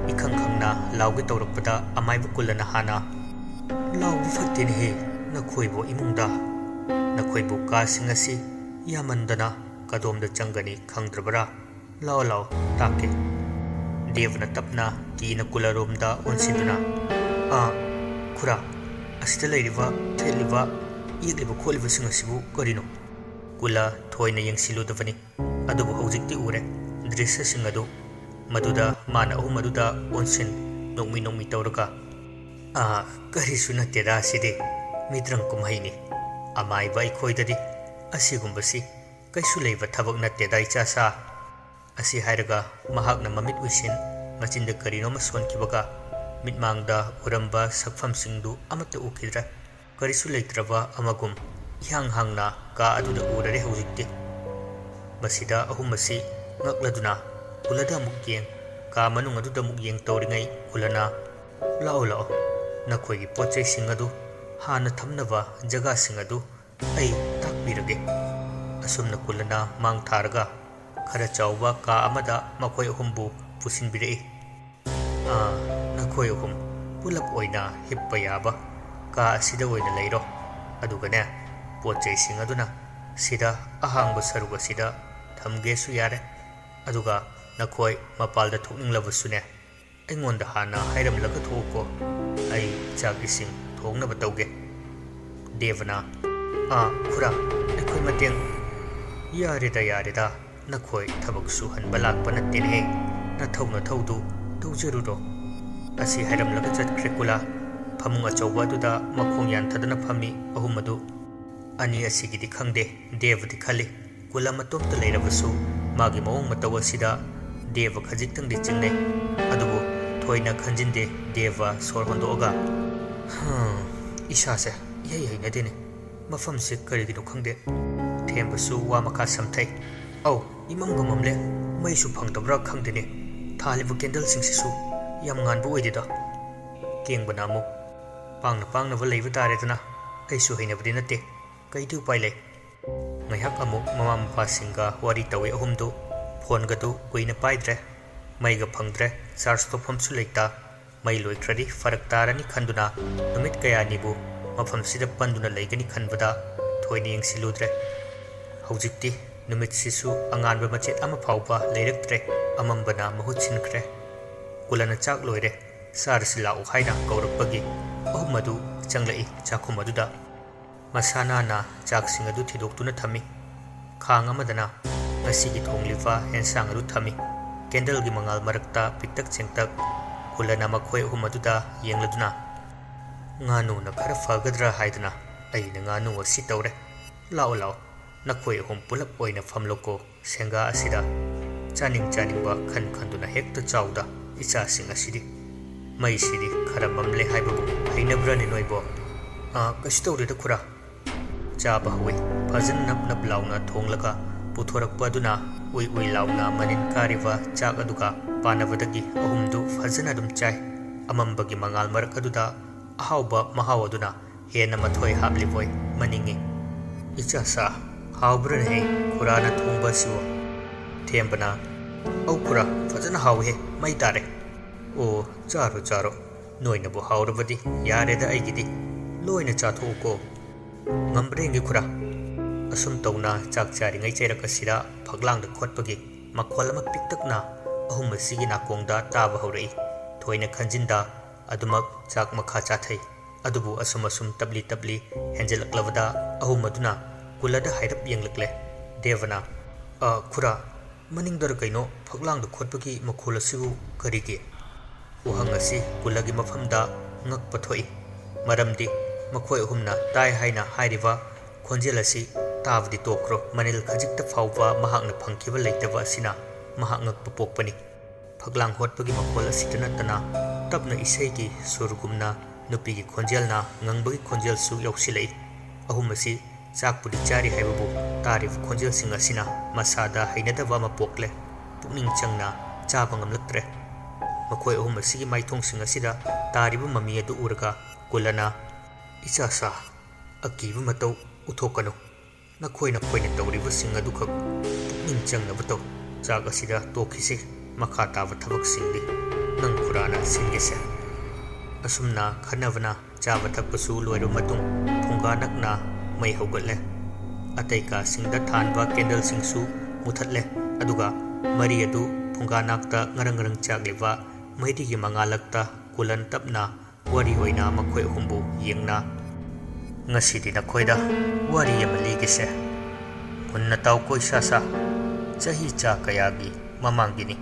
ꯏꯈꯪ ꯈꯪꯅ ꯂꯥꯎꯒꯦ ꯇꯧꯔꯛꯄꯗ ꯑꯃꯥꯏꯕ ꯀꯨꯂꯅ ꯍꯥꯟꯅ, "ꯂꯥꯎꯕ ꯐꯠꯇꯦꯅꯦꯍꯦ, ꯅꯈꯣꯏꯕꯨ ꯏꯃꯨꯡꯗ꯫ ꯅꯈꯣꯏꯕꯨ ꯀꯥꯁꯤꯡ ꯑꯁꯤ ꯌꯥꯝꯃꯟꯗꯅ ꯀꯗꯣꯝꯗ ꯆꯪꯒꯅꯤ ꯈꯪꯗ꯭ꯔꯕꯔꯥ? ꯂꯥꯛꯑꯣ, ꯂꯥꯛꯑꯣ, ꯇꯥꯛꯀꯦ꯫" ꯗꯦꯕꯅ ꯇꯞꯅ ꯀꯤꯅ ꯀꯨꯂꯔꯣꯝꯗ ꯑꯣꯟꯁꯤꯟꯗꯨꯅ, "ꯑꯥ, ꯈꯨꯔꯥ, ꯑꯁꯤꯗ ꯂꯩꯔꯤꯕ, ꯊꯦꯠꯂꯤꯕ, ꯌꯦꯛꯂꯤꯕ ꯈꯣꯠꯂꯤꯕꯁꯤꯡ ꯑꯁꯤꯕꯨ ꯀꯔꯤꯅꯣ?" ꯀꯨꯂ ꯊꯣꯏꯅ ꯌꯦꯡꯁꯤꯜꯂꯨꯗꯕꯅꯤ, ꯑꯗꯨꯕꯨ ꯍꯧꯖꯤꯛꯇꯤ ꯎꯔꯦ ꯗ꯭ꯔꯤꯁ꯭ꯌꯁꯤꯡ ꯑꯗꯨ꯫ ꯃꯗꯨꯗ ꯃꯥꯅ ꯑꯍꯨꯝ ꯑꯗꯨꯗ ꯑꯣꯟꯁꯤꯟ, ꯅꯣꯛꯃꯤ ꯅꯣꯛꯃꯤ ꯇꯧꯔꯒ, "ꯑꯥ, ꯀꯔꯤꯁꯨ ꯅꯠꯇꯦꯗ, ꯑꯁꯤꯗꯤ ꯃꯤꯇ꯭ꯔꯪ ꯀꯨꯝꯍꯩꯅꯤ꯫ ꯑꯃꯥꯏꯕ ꯑꯩꯈꯣꯏꯗꯗꯤ ꯑꯁꯤꯒꯨꯝꯕꯁꯤ ꯀꯩꯁꯨ ꯂꯩꯕ ꯊꯕꯛ ꯅꯠꯇꯦꯗ, ꯏꯆꯥꯁꯥ꯫" ꯑꯁꯤ ꯍꯥꯏꯔꯒ ꯃꯍꯥꯛꯅ ꯃꯃꯤꯠ ꯎꯏꯁꯤꯟ ꯃꯆꯤꯟꯗ ꯀꯔꯤꯅꯣꯃ ꯁꯣꯟꯈꯤꯕꯒ ꯃꯤꯠꯃꯥꯡꯗ ꯎꯔꯝꯕ ꯁꯛꯐꯝꯁꯤꯡꯗꯨ ꯑꯃꯠꯇ ꯎꯈꯤꯗ꯭ꯔꯦ꯫ ꯀꯔꯤꯁꯨ ꯂꯩꯇ꯭ꯔꯕ ꯑꯃꯒꯨꯝ ꯏꯍꯥꯡ ꯍꯥꯡꯅ ꯀꯥ ꯑꯗꯨꯗ ꯎꯔꯔꯦ ꯍꯧꯖꯤꯛꯇꯤ꯫ ꯃꯁꯤꯗ ꯑꯍꯨꯝ ꯑꯁꯤ ꯉꯛꯂꯗꯨꯅ ꯀꯨꯂꯗ ꯑꯃꯨꯛ ꯌꯦꯡ, ꯀꯥ ꯃꯅꯨꯡ ꯑꯗꯨꯗ ꯑꯃꯨꯛ ꯌꯦꯡ ꯇꯧꯔꯤꯉꯩ ꯀꯨꯂꯅ, "ꯂꯥꯛꯑꯣ, ꯂꯥꯛꯑꯣ, ꯅꯈꯣꯏꯒꯤ ꯄꯣꯠ ꯆꯩꯁꯤꯡ ꯑꯗꯨ ꯍꯥꯟꯅ ꯊꯝꯅꯕ ꯖꯒꯥꯁꯤꯡ ꯑꯗꯨ ꯑꯩ ꯇꯥꯛꯄꯤꯔꯒꯦ꯫" ꯑꯁꯨꯝꯅ ꯀꯨꯂꯅ ꯃꯥꯡ ꯊꯥꯔꯒ ꯈꯔ ꯆꯥꯎꯕ ꯀꯥ ꯑꯃꯗ ꯃꯈꯣꯏ ꯑꯍꯨꯝꯕꯨ ꯄꯨꯁꯤꯟꯕꯤꯔꯛꯏ꯫ "ꯑꯥ, ꯅꯈꯣꯏ ꯑꯍꯨꯝ ꯄꯨꯂꯞ ꯑꯣꯏꯅ ꯍꯤꯞꯄ ꯌꯥꯕ ꯀꯥ ꯑꯁꯤꯗ ꯑꯣꯏꯅ ꯂꯩꯔꯣ꯫ ꯑꯗꯨꯒꯅꯦ, ꯄꯣꯠ ꯆꯩꯁꯤꯡ ꯑꯗꯨꯅ ꯁꯤꯗ ꯑꯍꯥꯡꯕ ꯁꯔꯨꯛ ꯑꯁꯤꯗ ꯊꯝꯒꯦꯁꯨ ꯌꯥꯔꯦ꯫ ꯑꯗꯨꯒ ꯅꯈꯣꯏ ꯃꯄꯥꯜꯗ ꯊꯣꯛꯅꯤꯡꯂꯕꯁꯨꯅꯦ, ꯑꯩꯉꯣꯟꯗ ꯍꯥꯟꯅ ꯍꯥꯏꯔꯝꯂꯒ ꯊꯣꯛꯎꯀꯣ꯫ ꯑꯩ ꯆꯥꯛ ꯏꯁꯤꯡ ꯊꯣꯡꯅꯕ ꯇꯧꯒꯦ꯫" ꯗꯦꯕꯅ, "ꯑꯥ, ꯈꯨꯔꯥ, ꯑꯩꯈꯣꯏ ꯃꯇꯦꯡ..." "ꯌꯥꯔꯦꯗ, ꯌꯥꯔꯦꯗ, ꯅꯈꯣꯏ ꯊꯕꯛ ꯁꯨꯍꯟꯕ ꯂꯥꯛꯄ ꯅꯠꯇꯦꯅꯦꯍꯦ꯫ ꯅꯊꯧ ꯅꯊꯧꯗꯨ ꯇꯧꯖꯔꯨꯔꯣ꯫" ꯑꯁꯤ ꯍꯥꯏꯔꯝꯂꯒ ꯆꯠꯈ꯭ꯔꯦ ꯀꯨꯂꯥ꯫ ꯐꯃꯨꯡ ꯑꯆꯧꯕ ꯑꯗꯨꯗ ꯃꯈꯣꯡ ꯌꯥꯟꯊꯗꯅ ꯐꯝꯃꯤ ꯑꯍꯨꯝ ꯑꯗꯨ꯫ "ꯑꯅꯤ ꯑꯁꯤꯒꯤꯗꯤ ꯈꯪꯗꯦ", ꯗꯦꯕꯗꯤ ꯈꯜꯂꯤ꯫ ꯀꯨꯂꯥ ꯃꯇꯣꯝꯇ ꯂꯩꯔꯕꯁꯨ ꯃꯥꯒꯤ ꯃꯑꯣꯡ ꯃꯇꯧ ꯑꯁꯤꯗ ꯗꯦꯕ ꯈꯖꯤꯛꯇꯪꯗꯤ ꯆꯤꯡꯅꯩ꯫ ꯑꯗꯨꯕꯨ ꯊꯣꯏꯅ ꯈꯟꯖꯤꯟꯗꯦ ꯗꯦꯕ ꯁꯣꯔ ꯍꯣꯟꯗꯣꯛꯑꯒ꯫ "ꯍꯝ, ꯏꯁꯥꯁꯦ ꯏꯍꯩ ꯍꯩꯅꯗꯦꯅꯦ꯫ ꯃꯐꯝꯁꯦ ꯀꯔꯤꯒꯤꯅꯣ ꯈꯪꯗꯦ꯫" ꯊꯦꯝꯕꯁꯨ ꯋꯥ ꯃꯈꯥ ꯁꯝꯊꯩ꯫ "ꯑꯧ, ꯏꯃꯝꯒ ꯃꯝꯂꯦ꯫ ꯃꯩꯁꯨ ꯐꯪꯗꯕ꯭ꯔꯥ ꯈꯪꯗꯦꯅꯦ꯫ ꯊꯥꯜꯂꯤꯕ ꯀꯦꯟꯗꯜꯁꯤꯡꯁꯤꯁꯨ ꯌꯥꯝ ꯉꯥꯟꯕ ꯑꯣꯏꯗꯦꯗ꯫" ꯀꯦꯡꯕꯅ ꯑꯃꯨꯛ, "ꯄꯥꯡꯅ ꯄꯥꯡꯅꯕ ꯂꯩꯕ ꯇꯥꯔꯦꯗꯅ꯫ ꯑꯩꯁꯨ ꯍꯩꯅꯕꯗꯤ ꯅꯠꯇꯦ꯫ ꯀꯩꯗꯤ ꯎꯄꯥꯏ ꯂꯩ?" ꯉꯥꯏꯍꯥꯛ ꯑꯃꯨꯛ ꯃꯃꯥ ꯃꯄꯥꯁꯤꯡꯒ ꯋꯥꯔꯤ ꯇꯧꯏ ꯑꯍꯨꯝꯗꯨ꯫ ꯐꯣꯟꯒꯗꯨ ꯀꯨꯏꯅ ꯄꯥꯏꯗ꯭ꯔꯦ꯫ ꯃꯩꯒ ꯐꯪꯗ꯭ꯔꯦ, ꯆꯥꯔꯖ ꯇꯧꯐꯝꯁꯨ ꯂꯩꯇ꯫ ꯃꯩ ꯂꯣꯏꯈ꯭ꯔꯗꯤ ꯐꯔꯛ ꯇꯥꯔꯅꯤ ꯈꯟꯗꯨꯅ ꯅꯨꯃꯤꯠ ꯀꯌꯥꯅꯤꯕꯨ ꯃꯐꯝꯁꯤꯗ ꯄꯟꯗꯨꯅ ꯂꯩꯒꯅꯤ ꯈꯟꯕꯗ ꯊꯣꯏꯅ ꯌꯦꯡꯁꯤꯜꯂꯨꯗ꯭ꯔꯦ꯫ ꯍꯧꯖꯤꯛꯇꯤ ꯅꯨꯃꯤꯠꯁꯤꯁꯨ ꯑꯉꯥꯟꯕ ꯃꯆꯦꯠ ꯑꯃ ꯐꯥꯎꯕ ꯂꯩꯔꯛꯇ꯭ꯔꯦ꯫ ꯑꯃꯝꯕꯅ ꯃꯍꯨꯠ ꯁꯤꯟꯈ꯭ꯔꯦ꯫ ꯀꯨꯂꯅ "ꯆꯥꯛ ꯂꯣꯏꯔꯦ, ꯆꯥꯔꯁꯤ ꯂꯥꯛꯎ" ꯍꯥꯏꯅ ꯀꯧꯔꯛꯄꯒꯤ ꯑꯍꯨꯝ ꯑꯗꯨ ꯆꯪꯂꯛꯏ ꯆꯥꯛꯈꯨꯝ ꯑꯗꯨꯗ꯫ ꯃꯁꯥ ꯅꯥꯟꯅ ꯆꯥꯛꯁꯤꯡ ꯑꯗꯨ ꯊꯤꯗꯣꯛꯇꯨꯅ ꯊꯝꯃꯤ꯫ ꯈꯥꯡ ꯑꯃꯗꯅ ꯉꯁꯤꯒꯤ ꯊꯣꯡꯂꯤꯕ ꯑꯦꯟꯁꯥꯡ ꯑꯗꯨ ꯊꯝꯃꯤ꯫ ꯀꯦꯟꯗꯜꯒꯤ ꯃꯉꯥꯜ ꯃꯔꯛꯇ ꯄꯤꯛꯇꯛ ꯆꯦꯡꯇꯛ ꯀꯨꯂꯅ ꯃꯈꯣꯏ ꯑꯍꯨꯝ ꯑꯗꯨꯗ ꯌꯦꯡꯂꯗꯨꯅ, "ꯉꯥꯅꯨꯅ ꯈꯔ ꯐꯒꯗ꯭ꯔꯥ ꯍꯥꯏꯗꯨꯅ ꯑꯩꯅ ꯉꯥꯅꯨ ꯑꯁꯤ ꯇꯧꯔꯦ꯫ ꯂꯥꯛꯑꯣ, ꯂꯥꯛꯑꯣ, ꯅꯈꯣꯏ ꯑꯍꯨꯝ ꯄꯨꯂꯞ ꯑꯣꯏꯅ ꯐꯝꯂꯣꯀꯣ ꯁꯦꯡꯒꯥ ꯑꯁꯤꯗ꯫ ꯆꯥꯅꯤꯡ ꯆꯥꯅꯤꯡꯕ ꯈꯟ ꯈꯟꯗꯨꯅ ꯍꯦꯛꯇ ꯆꯥꯎꯗ ꯏꯆꯥꯁꯤꯡ ꯑꯁꯤꯗꯤ꯫ ꯃꯩꯁꯤꯗꯤ ꯈꯔ ꯃꯝꯂꯦ ꯍꯥꯏꯕꯕꯨ ꯍꯩꯅꯕ꯭ꯔꯅꯦ ꯅꯣꯏꯕꯣ?" "ꯑꯥ, ꯀꯩꯁꯨ ꯇꯧꯗꯦꯗ ꯈꯨꯔꯥ꯫" ꯆꯥꯕ ꯍꯧꯏ꯫ ꯐꯖꯅ ꯅꯞ ꯅꯞ ꯂꯥꯎꯅ ꯊꯣꯡꯂꯒ ꯄꯨꯊꯣꯔꯛꯄ ꯑꯗꯨꯅ ꯎꯏ ꯎꯏ ꯂꯥꯎꯅ ꯃꯅꯤꯟ ꯀꯥꯔꯤꯕ ꯆꯥꯛ ꯑꯗꯨꯒ ꯄꯥꯅꯕꯗꯒꯤ ꯑꯍꯨꯝꯗꯨ ꯐꯖꯅ ꯑꯗꯨꯝ ꯆꯥꯏ꯫ ꯑꯃꯝꯕꯒꯤ ꯃꯉꯥꯜ ꯃꯔꯛ ꯑꯗꯨꯗ ꯑꯍꯥꯎꯕ ꯃꯍꯥꯎ ꯑꯗꯨꯅ ꯍꯦꯟꯅ ꯃꯊꯣꯏ ꯍꯥꯞꯂꯤꯕꯣꯏ ꯃꯅꯤꯡꯏ꯫ "ꯏꯆꯥ ꯁꯥ, ꯍꯥꯎꯕ꯭ꯔꯅꯦꯍꯦ ꯈꯨꯔꯥꯅ ꯊꯣꯡꯕ ꯑꯁꯤꯕꯨ?" ꯊꯦꯝꯕꯅ, "ꯑꯧ ꯈꯨꯔꯥ, ꯐꯖꯅ ꯍꯥꯎꯏꯍꯦ, ꯃꯩ ꯇꯥꯔꯦ꯫ ꯑꯣ, ꯆꯥꯔꯣ, ꯆꯥꯔꯣ꯫ ꯅꯣꯏꯅꯕꯨ ꯍꯥꯎꯔꯕꯗꯤ ꯌꯥꯔꯦꯗ ꯑꯩꯒꯤꯗꯤ꯫ ꯂꯣꯏꯅ ꯆꯥꯊꯣꯛꯎꯀꯣ꯫ ꯉꯝꯕ꯭ꯔ ꯌꯦꯡꯒꯦ ꯈꯨꯔꯥ꯫" ꯑꯁꯨꯝ ꯇꯧꯅ ꯆꯥꯛ ꯆꯥꯔꯤꯉꯩ ꯆꯩꯔꯛ ꯑꯁꯤꯗ ꯐꯛꯂꯥꯡꯗ ꯈꯣꯠꯄꯒꯤ ꯃꯈꯣꯜ ꯑꯃ ꯄꯤꯛꯇꯛꯅ ꯑꯍꯨꯝ ꯑꯁꯤꯒꯤ ꯅꯥꯀꯣꯡꯗ ꯇꯥꯕ ꯍꯧꯔꯛꯏ꯫ ꯊꯣꯏꯅ ꯈꯟꯖꯤꯟꯗ ꯑꯗꯨꯃꯛ ꯆꯥꯛ ꯃꯈꯥ ꯆꯥꯊꯩ꯫ ꯑꯗꯨꯕꯨ ꯑꯁꯨꯝ ꯑꯁꯨꯝ ꯇꯞꯂꯤ ꯇꯞꯂꯤ ꯍꯦꯟꯖꯜꯂꯛꯂꯕꯗ ꯑꯍꯨꯝ ꯑꯗꯨꯅ ꯀꯨꯂꯗ ꯍꯥꯏꯔꯞ ꯌꯦꯡꯂꯛꯂꯦ꯫ ꯗꯦꯕꯅ, "ꯑ, ꯈꯨꯔꯥ, ꯃꯅꯤꯡꯗꯔ ꯀꯩꯅꯣ ꯐꯛꯂꯥꯡꯗ ꯈꯣꯠꯄꯒꯤ ꯃꯈꯣꯜ ꯑꯁꯤꯕꯨ ꯀꯔꯤꯒꯤ?" ꯋꯥꯍꯪ ꯑꯁꯤ ꯀꯨꯂꯒꯤ ꯃꯐꯝꯗ ꯉꯛꯄ ꯊꯣꯛꯏ꯫ ꯃꯔꯝꯗꯤ ꯃꯈꯣꯏ ꯑꯍꯨꯝꯅ ꯇꯥꯏ ꯍꯥꯏꯅ ꯍꯥꯏꯔꯤꯕ ꯈꯣꯟꯖꯦꯜ ꯑꯁꯤ ꯇꯥꯕꯗꯤ ꯇꯣꯛꯈ꯭ꯔꯣ, ꯃꯅꯤꯜ ꯈꯖꯤꯛꯇ ꯐꯥꯎꯕ ꯃꯍꯥꯛꯅ ꯐꯪꯈꯤꯕ ꯂꯩꯇꯕ ꯑꯁꯤꯅ ꯃꯍꯥꯛ ꯉꯛꯄ ꯄꯣꯛꯄꯅꯤ꯫ ꯐꯛꯂꯥꯡ ꯍꯣꯠꯄꯒꯤ ꯃꯈꯣꯜ ꯑꯁꯤꯇ ꯅꯠꯇꯅ ꯇꯞꯅ ꯏꯁꯩꯒꯤ ꯁꯨꯔꯒꯨꯝꯅ ꯅꯨꯄꯤꯒꯤ ꯈꯣꯟꯖꯦꯜꯅ ꯉꯪꯕꯒꯤ ꯈꯣꯟꯖꯦꯜꯁꯨ ꯌꯥꯎꯁꯤꯜꯂꯛꯏ꯫ ꯑꯍꯨꯝ ꯑꯁꯤ ꯆꯥꯛꯄꯨꯗꯤ ꯆꯥꯔꯤ ꯍꯥꯏꯕꯕꯨ ꯇꯥꯔꯤꯕ ꯈꯣꯟꯖꯦꯜꯁꯤꯡ ꯑꯁꯤꯅ ꯃꯁꯥꯗ ꯍꯩꯅꯗꯕ ꯑꯃ ꯄꯣꯛꯂꯦ꯫ ꯄꯨꯛꯅꯤꯡ ꯆꯪꯅ ꯆꯥꯕ ꯉꯝꯂꯛꯇ꯭ꯔꯦ꯫ ꯃꯈꯣꯏ ꯑꯍꯨꯝ ꯑꯁꯤꯒꯤ ꯃꯥꯏꯊꯣꯡꯁꯤꯡ ꯑꯁꯤꯗ ꯇꯥꯔꯤꯕ ꯃꯃꯤ ꯑꯗꯨ ꯎꯔꯒ ꯀꯨꯂꯅ, "ꯏꯆꯥꯁꯥ, ꯑꯀꯤꯕ ꯃꯇꯧ ꯎꯠꯊꯣꯛꯀꯅꯨ꯫ ꯅꯈꯣꯏ ꯅꯈꯣꯏꯅ ꯇꯧꯔꯤꯕꯁꯤꯡ ꯑꯗꯨꯈꯛ ꯄꯨꯛꯅꯤꯡ ꯆꯪꯅꯕ ꯇꯧ꯫ ꯆꯥꯛ ꯑꯁꯤꯗ ꯇꯣꯛꯈꯤꯁꯤ꯫ ꯃꯈꯥ ꯇꯥꯕ ꯊꯕꯛꯁꯤꯡꯗꯤ ꯅꯪ ꯈꯨꯔꯥꯅ ꯁꯤꯟꯒꯦꯁꯦ꯫" ꯑꯁꯨꯝꯅ ꯈꯟꯅꯕꯅ ꯆꯥꯕ ꯊꯛꯄꯁꯨ ꯂꯣꯏꯔꯕ ꯃꯇꯨꯡ ꯐꯨꯡꯒꯥ ꯅꯛꯅ ꯃꯩ ꯍꯧꯒꯠꯂꯦ꯫ ꯑꯇꯩ ꯀꯥꯁꯤꯡꯗ ꯊꯥꯟꯕ ꯀꯦꯟꯗꯜꯁꯤꯡꯁꯨ ꯃꯨꯊꯠꯂꯦ꯫ ꯑꯗꯨꯒ ꯃꯔꯤ ꯑꯗꯨ ꯐꯨꯡꯒꯥ ꯅꯥꯛꯇ ꯉꯔꯪ ꯉꯔꯪ ꯆꯥꯛꯂꯤꯕ ꯃꯩꯔꯤꯒꯤ ꯃꯉꯥꯜꯂꯛꯇ ꯀꯨꯂꯟ ꯇꯞꯅ ꯋꯥꯔꯤ ꯑꯣꯏꯅ ꯃꯈꯣꯏ ꯑꯍꯨꯝꯕꯨ ꯌꯦꯡꯅ, "ꯉꯁꯤꯗꯤ ꯅꯈꯣꯏꯗ ꯋꯥꯔꯤ ꯑꯃ ꯂꯤꯒꯦꯁꯦ꯫ ꯃꯨꯟꯅ ꯇꯥꯎꯀꯣ ꯏꯁꯥꯁꯥ, ꯆꯍꯤ ꯆꯥ ꯀꯌꯥꯒꯤ ꯃꯃꯥꯡꯒꯤꯅꯤ꯫"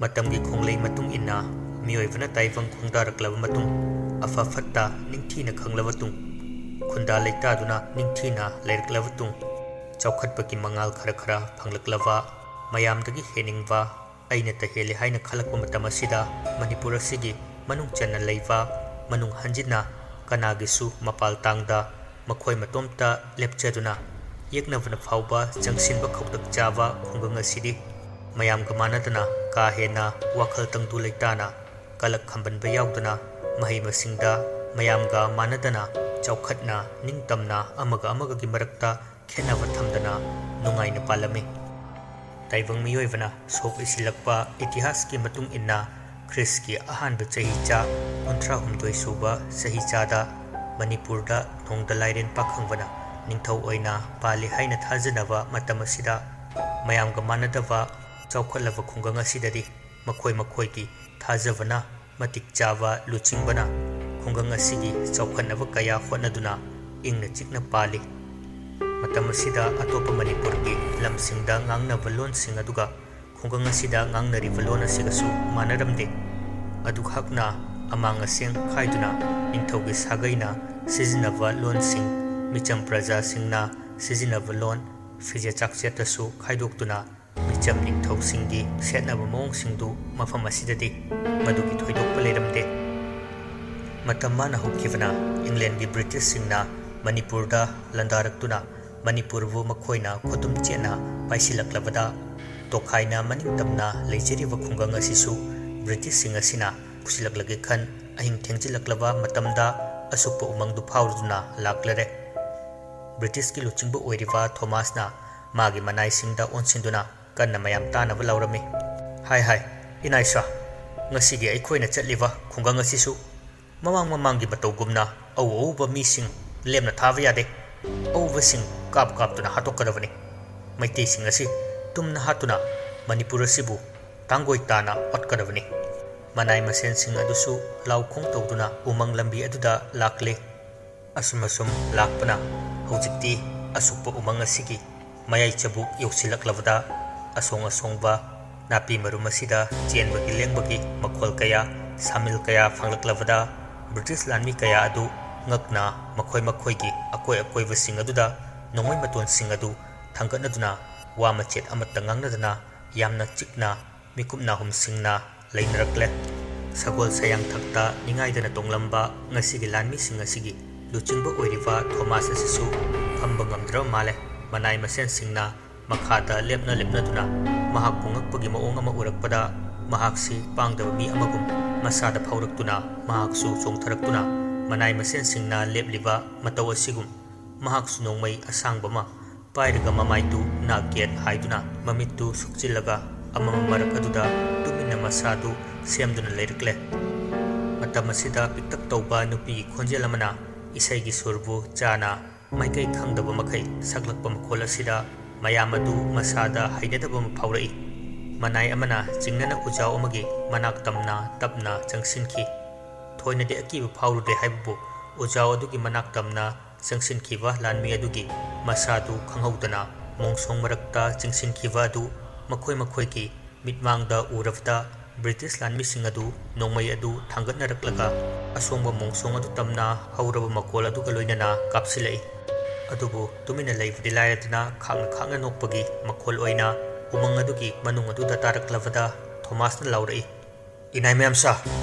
ꯃꯇꯝꯒꯤ ꯈꯣꯡꯂꯩ ꯃꯇꯨꯡ ꯏꯟꯅ ꯃꯤꯑꯣꯏꯕꯅ ꯇꯥꯏꯕꯪ ꯈꯣꯡꯗꯥꯔꯛꯂꯕ ꯃꯇꯨꯡ, ꯑꯐ ꯐꯠꯇ ꯅꯤꯡꯊꯤꯅ ꯈꯪꯂꯕ ꯇꯨꯡ, ꯈꯨꯟꯗꯥ ꯂꯩꯇꯥꯗꯨꯅ ꯅꯤꯡꯊꯤꯅ ꯂꯩꯔꯛꯂꯕ ꯇꯨꯡ, ꯆꯥꯎꯈꯠꯄꯒꯤ ꯃꯉꯥꯜ ꯈꯔ ꯈꯔ ꯐꯪꯂꯛꯂꯕ, ꯃꯌꯥꯝꯗꯒꯤ ꯍꯦꯟꯅꯤꯡꯕ, ꯑꯩꯅꯇ ꯍꯦꯜꯂꯤ ꯍꯥꯏꯅ ꯈꯜꯂꯛꯄ ꯃꯇꯝ ꯑꯁꯤꯗ ꯃꯅꯤꯄꯨꯔ ꯑꯁꯤꯒꯤ ꯃꯅꯨꯡ ꯆꯟꯅ ꯂꯩꯕ, ꯃꯅꯨꯡ ꯍꯟꯖꯤꯟꯅ ꯀꯅꯥꯒꯤꯁꯨ ꯃꯄꯥꯜ ꯇꯥꯡꯗ ꯃꯈꯣꯏ ꯃꯇꯣꯝꯇ ꯂꯦꯞꯆꯗꯨꯅ ꯌꯦꯛꯅꯕꯅ ꯐꯥꯎꯕ ꯆꯪꯁꯤꯟꯕ ꯈꯧꯇꯛ ꯆꯥꯕ ꯈꯨꯡꯒꯪ ꯑꯁꯤꯗꯤ ꯃꯌꯥꯝꯒ ꯃꯥꯟꯅꯗꯅ ꯀꯥ ꯍꯦꯟꯅ ꯋꯥꯈꯜ ꯇꯪꯗꯨ ꯂꯩꯇꯥꯅ, ꯀꯂꯛ ꯈꯝꯕꯟꯕ ꯌꯥꯎꯗꯅ, ꯃꯍꯩ ꯃꯁꯤꯡꯗ ꯃꯌꯥꯝꯒ ꯃꯥꯟꯅꯗꯅ ꯆꯥꯎꯈꯠꯅ ꯅꯤꯡꯇꯝꯅ ꯑꯃꯒ ꯑꯃꯒꯒꯤ ꯃꯔꯛꯇ ꯈꯦꯠꯅꯕ ꯊꯝꯗꯅ ꯅꯨꯡꯉꯥꯏꯅ ꯄꯥꯜꯂꯝꯃꯤ꯫ ꯇꯥꯏꯕꯪ ꯃꯤꯑꯣꯏꯕꯅ ꯁꯣꯛ ꯏꯁꯤꯜꯂꯛꯄ ꯏꯇꯤꯍꯥꯁꯀꯤ ꯃꯇꯨꯡ ꯏꯟꯅ ꯈ꯭ꯔꯤꯁꯀꯤ ꯑꯍꯥꯟꯕ ꯆꯍꯤꯆꯥ ꯀꯨꯟꯊ꯭ꯔꯥ ꯍꯨꯝꯗꯣꯏ ꯁꯨꯕ ꯆꯍꯤꯆꯥꯗ ꯃꯅꯤꯄꯨꯔꯗ ꯅꯣꯡꯗ ꯂꯥꯏꯔꯦꯟ ꯄꯥꯈꯪꯕꯅ ꯅꯤꯡꯊꯧ ꯑꯣꯏꯅ ꯄꯥꯜꯂꯤ ꯍꯥꯏꯅ ꯊꯥꯖꯅꯕ ꯃꯇꯝ ꯑꯁꯤꯗ ꯃꯌꯥꯝꯒ ꯃꯥꯟꯅꯗꯕ ꯆꯥꯎꯈꯠꯂꯕ ꯈꯨꯡꯒꯪ ꯑꯁꯤꯗꯗꯤ ꯃꯈꯣꯏ ꯃꯈꯣꯏꯒꯤ ꯊꯥꯖꯕꯅ ꯃꯇꯤꯛ ꯆꯥꯕ ꯂꯨꯆꯤꯡꯕꯅ ꯈꯨꯡꯒꯪ ꯑꯁꯤꯒꯤ ꯆꯥꯎꯈꯠꯅꯕ ꯀꯌꯥ ꯍꯣꯠꯅꯗꯨꯅ ꯏꯪꯅ ꯆꯤꯛꯅ ꯄꯥꯜꯂꯤ꯫ ꯃꯇꯝ ꯑꯁꯤꯗ ꯑꯇꯣꯞꯄ ꯃꯅꯤꯄꯨꯔꯒꯤ ꯂꯝꯁꯤꯡꯗ ꯉꯥꯡꯅꯕ ꯂꯣꯟꯁꯤꯡ ꯑꯗꯨꯒ ꯈꯨꯡꯒꯪ ꯑꯁꯤꯗ ꯉꯥꯡꯅꯔꯤꯕ ꯂꯣꯟ ꯑꯁꯤꯒꯁꯨ ꯃꯥꯟꯅꯔꯝꯗꯦ꯫ ꯑꯗꯨꯈꯛꯅ ꯑꯃꯥꯡ ꯑꯁꯦꯡ ꯈꯥꯏꯗꯨꯅ ꯅꯤꯡꯊꯧꯒꯤ ꯁꯥꯒꯩꯅ ꯁꯤꯖꯤꯟꯅꯕ ꯂꯣꯟꯁꯤꯡ, ꯃꯤꯆꯝ ꯄ꯭ꯔꯖꯥꯁꯤꯡꯅ ꯁꯤꯖꯤꯟꯅꯕ ꯂꯣꯟ, ꯐꯤꯖꯦꯠ ꯆꯥꯛꯆꯦꯠꯇꯁꯨ ꯈꯥꯏꯗꯣꯛꯇꯨꯅ ꯃꯤꯆꯝ ꯅꯤꯡꯊꯧꯁꯤꯡꯒꯤ ꯁꯦꯠꯅꯕ ꯃꯑꯣꯡꯁꯤꯡꯗꯨ ꯃꯐꯝ ꯑꯁꯤꯗꯗꯤ ꯃꯗꯨꯒꯤ ꯊꯣꯏꯗꯣꯛꯄ ꯂꯩꯔꯝꯗꯦ꯫ ꯃꯇꯝ ꯃꯥꯅ ꯍꯧꯈꯤꯕꯅ ꯏꯪꯂꯦꯟꯒꯤ ꯕ꯭ꯔꯤꯇꯤꯁꯁꯤꯡꯅ ꯃꯅꯤꯄꯨꯔꯗ ꯂꯥꯟꯗꯥꯔꯛꯇꯨꯅ ꯃꯅꯤꯄꯨꯔꯕꯨ ꯃꯈꯣꯏꯅ ꯈꯨꯗꯨꯝ ꯆꯦꯠꯅ ꯄꯥꯏꯁꯤꯜꯂꯛꯂꯕꯗ ꯇꯣꯈꯥꯏꯅ ꯃꯅꯤꯡ ꯇꯝꯅ ꯂꯩꯖꯔꯤꯕ ꯈꯨꯡꯒꯪ ꯑꯁꯤꯁꯨ ꯕ꯭ꯔꯤꯇꯤꯁꯁꯤꯡ ꯑꯁꯤꯅ ꯄꯨꯁꯤꯜꯂꯛꯂꯒꯦ ꯈꯟ ꯑꯍꯤꯡ ꯊꯦꯡꯖꯤꯜꯂꯛꯂꯕ ꯃꯇꯝꯗ ꯑꯁꯨꯛꯄ ꯎꯃꯪꯗꯨ ꯐꯥꯎꯔꯗꯨꯅ ꯂꯥꯛꯂꯔꯦ꯫ ꯕ꯭ꯔꯤꯇꯤꯁꯀꯤ ꯂꯨꯆꯤꯡꯕ ꯑꯣꯏꯔꯤꯕ ꯊꯣꯃꯥꯁꯅ ꯃꯥꯒꯤ ꯃꯅꯥꯏꯁꯤꯡꯗ ꯑꯣꯟꯁꯤꯟꯗꯨꯅ ꯀꯟꯅ ꯃꯌꯥꯝ ꯇꯥꯅꯕ ꯂꯥꯎꯔꯝꯃꯤ꯫ "ꯍꯥꯏ ꯍꯥꯏ, ꯏꯅꯥꯏꯁꯥ, ꯉꯁꯤꯒꯤ ꯑꯩꯈꯣꯏꯅ ꯆꯠꯂꯤꯕ ꯈꯨꯡꯒꯪ ꯑꯁꯤꯁꯨ ꯃꯃꯥꯡ ꯃꯃꯥꯡꯒꯤ ꯃꯇꯧꯒꯨꯝꯅ ꯑꯎ ꯑꯎꯕ ꯃꯤꯁꯤꯡ ꯂꯦꯝꯅ ꯊꯥꯕ ꯌꯥꯗꯦ꯫ ꯑꯎꯕꯁꯤꯡ ꯀꯥꯞ ꯀꯥꯞꯇꯨꯅ ꯍꯥꯠꯇꯣꯛꯀꯗꯕꯅꯤ꯫ ꯃꯩꯇꯩꯁꯤꯡ ꯑꯁꯤ ꯇꯨꯝꯅ ꯍꯥꯠꯇꯨꯅ ꯃꯅꯤꯄꯨꯔ ꯑꯁꯤꯕꯨ ꯇꯥꯡꯒꯣꯏ ꯇꯥꯅ ꯑꯣꯠꯀꯗꯕꯅꯤ꯫" ꯃꯅꯥꯏ ꯃꯁꯦꯟꯁꯤꯡ ꯑꯗꯨꯁꯨ ꯂꯥꯎ ꯈꯣꯡ ꯇꯧꯗꯨꯅ ꯎꯃꯪ ꯂꯝꯕꯤ ꯑꯗꯨꯗ ꯂꯥꯛꯂꯤ꯫ ꯑꯁꯨꯝ ꯑꯁꯨꯝ ꯂꯥꯛꯄꯅ ꯍꯧꯖꯤꯛꯇꯤ ꯑꯁꯨꯛꯄ ꯎꯃꯪ ꯑꯁꯤꯒꯤ ꯃꯌꯥꯏ ꯆꯕꯨꯛ ꯌꯧꯁꯤꯜꯂꯛꯂꯕꯗ ꯑꯁꯣꯡ ꯑꯁꯣꯡꯕ ꯅꯥꯄꯤ ꯃꯔꯨꯝ ꯑꯁꯤꯗ ꯆꯦꯟꯕꯒꯤ ꯂꯦꯡꯕꯒꯤ ꯃꯈꯣꯜ ꯀꯌꯥ, ꯁꯥꯃꯤꯜ ꯀꯌꯥ ꯐꯪꯂꯛꯂꯕꯗ ꯕ꯭ꯔꯤꯇꯤꯁ ꯂꯥꯟꯃꯤ ꯀꯌꯥ ꯑꯗꯨ ꯉꯛꯅ ꯃꯈꯣꯏ ꯃꯈꯣꯏꯒꯤ ꯑꯀꯣꯏ ꯑꯀꯣꯏꯕꯁꯤꯡ ꯑꯗꯨꯗ ꯅꯣꯡꯃꯩ ꯃꯇꯣꯟꯁꯤꯡ ꯑꯗꯨ ꯊꯥꯡꯒꯠꯅꯗꯨꯅ ꯋꯥ ꯃꯆꯦꯠ ꯑꯃꯠꯇ ꯉꯥꯡꯅꯗꯅ ꯌꯥꯝꯅ ꯆꯤꯛꯅ ꯃꯤꯀꯨꯞ ꯅꯥꯍꯨꯝꯁꯤꯡꯅ ꯂꯩꯅꯔꯛꯂꯦ꯫ ꯁꯒꯣꯜ ꯁꯌꯥꯡꯊꯛꯇ ꯅꯤꯡꯉꯥꯏꯗꯅ ꯇꯣꯡꯂꯝꯕ ꯉꯁꯤꯒꯤ ꯂꯥꯟꯃꯤꯁꯤꯡ ꯑꯁꯤꯒꯤ ꯂꯨꯆꯤꯡꯕ ꯑꯣꯏꯔꯤꯕ ꯊꯣꯃꯥꯁ ꯑꯁꯤꯁꯨ ꯐꯝꯕ ꯉꯝꯗ꯭ꯔꯕ ꯃꯥꯜꯂꯦ꯫ ꯃꯅꯥꯏ ꯃꯁꯦꯟꯁꯤꯡꯅ ꯃꯈꯥꯗ ꯂꯦꯞꯅ ꯂꯦꯞꯅꯗꯨꯅ ꯃꯍꯥꯛꯄꯨ ꯉꯛꯄꯒꯤ ꯃꯑꯣꯡ ꯑꯃ ꯎꯔꯛꯄꯗ ꯃꯍꯥꯛꯁꯤ ꯄꯥꯡꯗꯕ ꯃꯤ ꯑꯃꯒꯨꯝ ꯃꯁꯥꯗ ꯐꯥꯎꯔꯛꯇꯨꯅ ꯃꯍꯥꯛꯁꯨ ꯆꯣꯡꯊꯔꯛꯇꯨꯅ ꯃꯅꯥꯏ ꯃꯁꯦꯟꯁꯤꯡꯅ ꯂꯦꯞꯂꯤꯕ ꯃꯇꯧ ꯑꯁꯤꯒꯨꯝ ꯃꯍꯥꯛꯁꯨ ꯅꯣꯡꯃꯩ ꯑꯁꯥꯡꯕ ꯑꯃ ꯄꯥꯏꯔꯒ ꯃꯃꯥꯏꯗꯨ ꯅꯥꯛ ꯌꯦꯠ ꯍꯥꯏꯗꯨꯅ ꯃꯃꯤꯠꯇꯨ ꯁꯨꯛꯆꯤꯜꯂꯒ ꯑꯃꯝꯕ ꯃꯔꯛ ꯑꯗꯨꯗ ꯇꯨꯃꯤꯟꯅ ꯃꯁꯥꯗꯨ ꯁꯦꯝꯗꯨꯅ ꯂꯩꯔꯛꯂꯦ꯫ ꯃꯇꯝ ꯑꯁꯤꯗ ꯄꯤꯛꯇꯛ ꯇꯧꯕ ꯅꯨꯄꯤꯒꯤ ꯈꯣꯟꯖꯦꯜ ꯑꯃꯅ ꯏꯁꯩꯒꯤ ꯁꯨꯔꯕꯨ ꯆꯥꯅ ꯃꯥꯏꯀꯩ ꯈꯪꯗꯕ ꯃꯈꯩ ꯁꯛꯂꯛꯄ ꯃꯈꯣꯜ ꯑꯁꯤꯗ ꯃꯌꯥꯝ ꯑꯗꯨ ꯃꯁꯥꯗ ꯍꯩꯅꯗꯕ ꯑꯃ ꯐꯥꯎꯔꯛꯏ꯫ ꯃꯅꯥꯏ ꯑꯃꯅ ꯆꯤꯡꯅꯅ ꯎꯖꯥꯎ ꯑꯃꯒꯤ ꯃꯅꯥꯛ ꯇꯝꯅ ꯇꯞꯅ ꯆꯪꯁꯤꯟꯈꯤ꯫ ꯊꯣꯏꯅꯗꯤ ꯑꯀꯤꯕ ꯐꯥꯎꯔꯨꯗꯦ ꯍꯥꯏꯕꯕꯨ ꯎꯖꯥꯎ ꯑꯗꯨꯒꯤ ꯃꯅꯥꯛ ꯇꯝꯅ ꯆꯪꯁꯤꯟꯈꯤꯕ ꯂꯥꯟꯃꯤ ꯑꯗꯨꯒꯤ ꯃꯁꯥꯗꯨ ꯈꯪꯍꯧꯗꯅ ꯃꯣꯡꯁꯣꯡ ꯃꯔꯛꯇ ꯆꯤꯡꯁꯤꯟꯈꯤꯕ ꯑꯗꯨ ꯃꯈꯣꯏ ꯃꯈꯣꯏꯒꯤ ꯃꯤꯠꯃꯥꯡꯗ ꯎꯔꯕꯗ ꯕ꯭ꯔꯤꯇꯤꯁ ꯂꯥꯟꯃꯤꯁꯤꯡ ꯑꯗꯨ ꯅꯣꯡꯃꯩ ꯑꯗꯨ ꯊꯥꯡꯒꯠꯅꯔꯛꯂꯒ ꯑꯁꯣꯡꯕ ꯃꯣꯡꯁꯣꯡ ꯑꯗꯨ ꯇꯝꯅ ꯍꯧꯔꯕ ꯃꯈꯣꯜ ꯑꯗꯨꯒ ꯂꯣꯏꯅꯅ ꯀꯥꯞꯁꯤꯜꯂꯛꯏ꯫ ꯑꯗꯨꯕꯨ ꯇꯨꯃꯤꯟꯅ ꯂꯩꯕꯗꯤ ꯂꯥꯏꯔꯗꯅ ꯈꯥꯡꯅ ꯈꯥꯡꯅ ꯅꯣꯛꯄꯒꯤ ꯃꯈꯣꯜ ꯑꯣꯏꯅ ꯎꯃꯪ ꯑꯗꯨꯒꯤ ꯃꯅꯨꯡ ꯑꯗꯨꯗ ꯇꯥꯔꯛꯂꯕꯗ ꯊꯣꯃꯥꯁꯅ ꯂꯥꯎꯔꯛꯏ, "ꯏꯅꯥꯏ ꯃꯌꯥꯝꯁꯥ,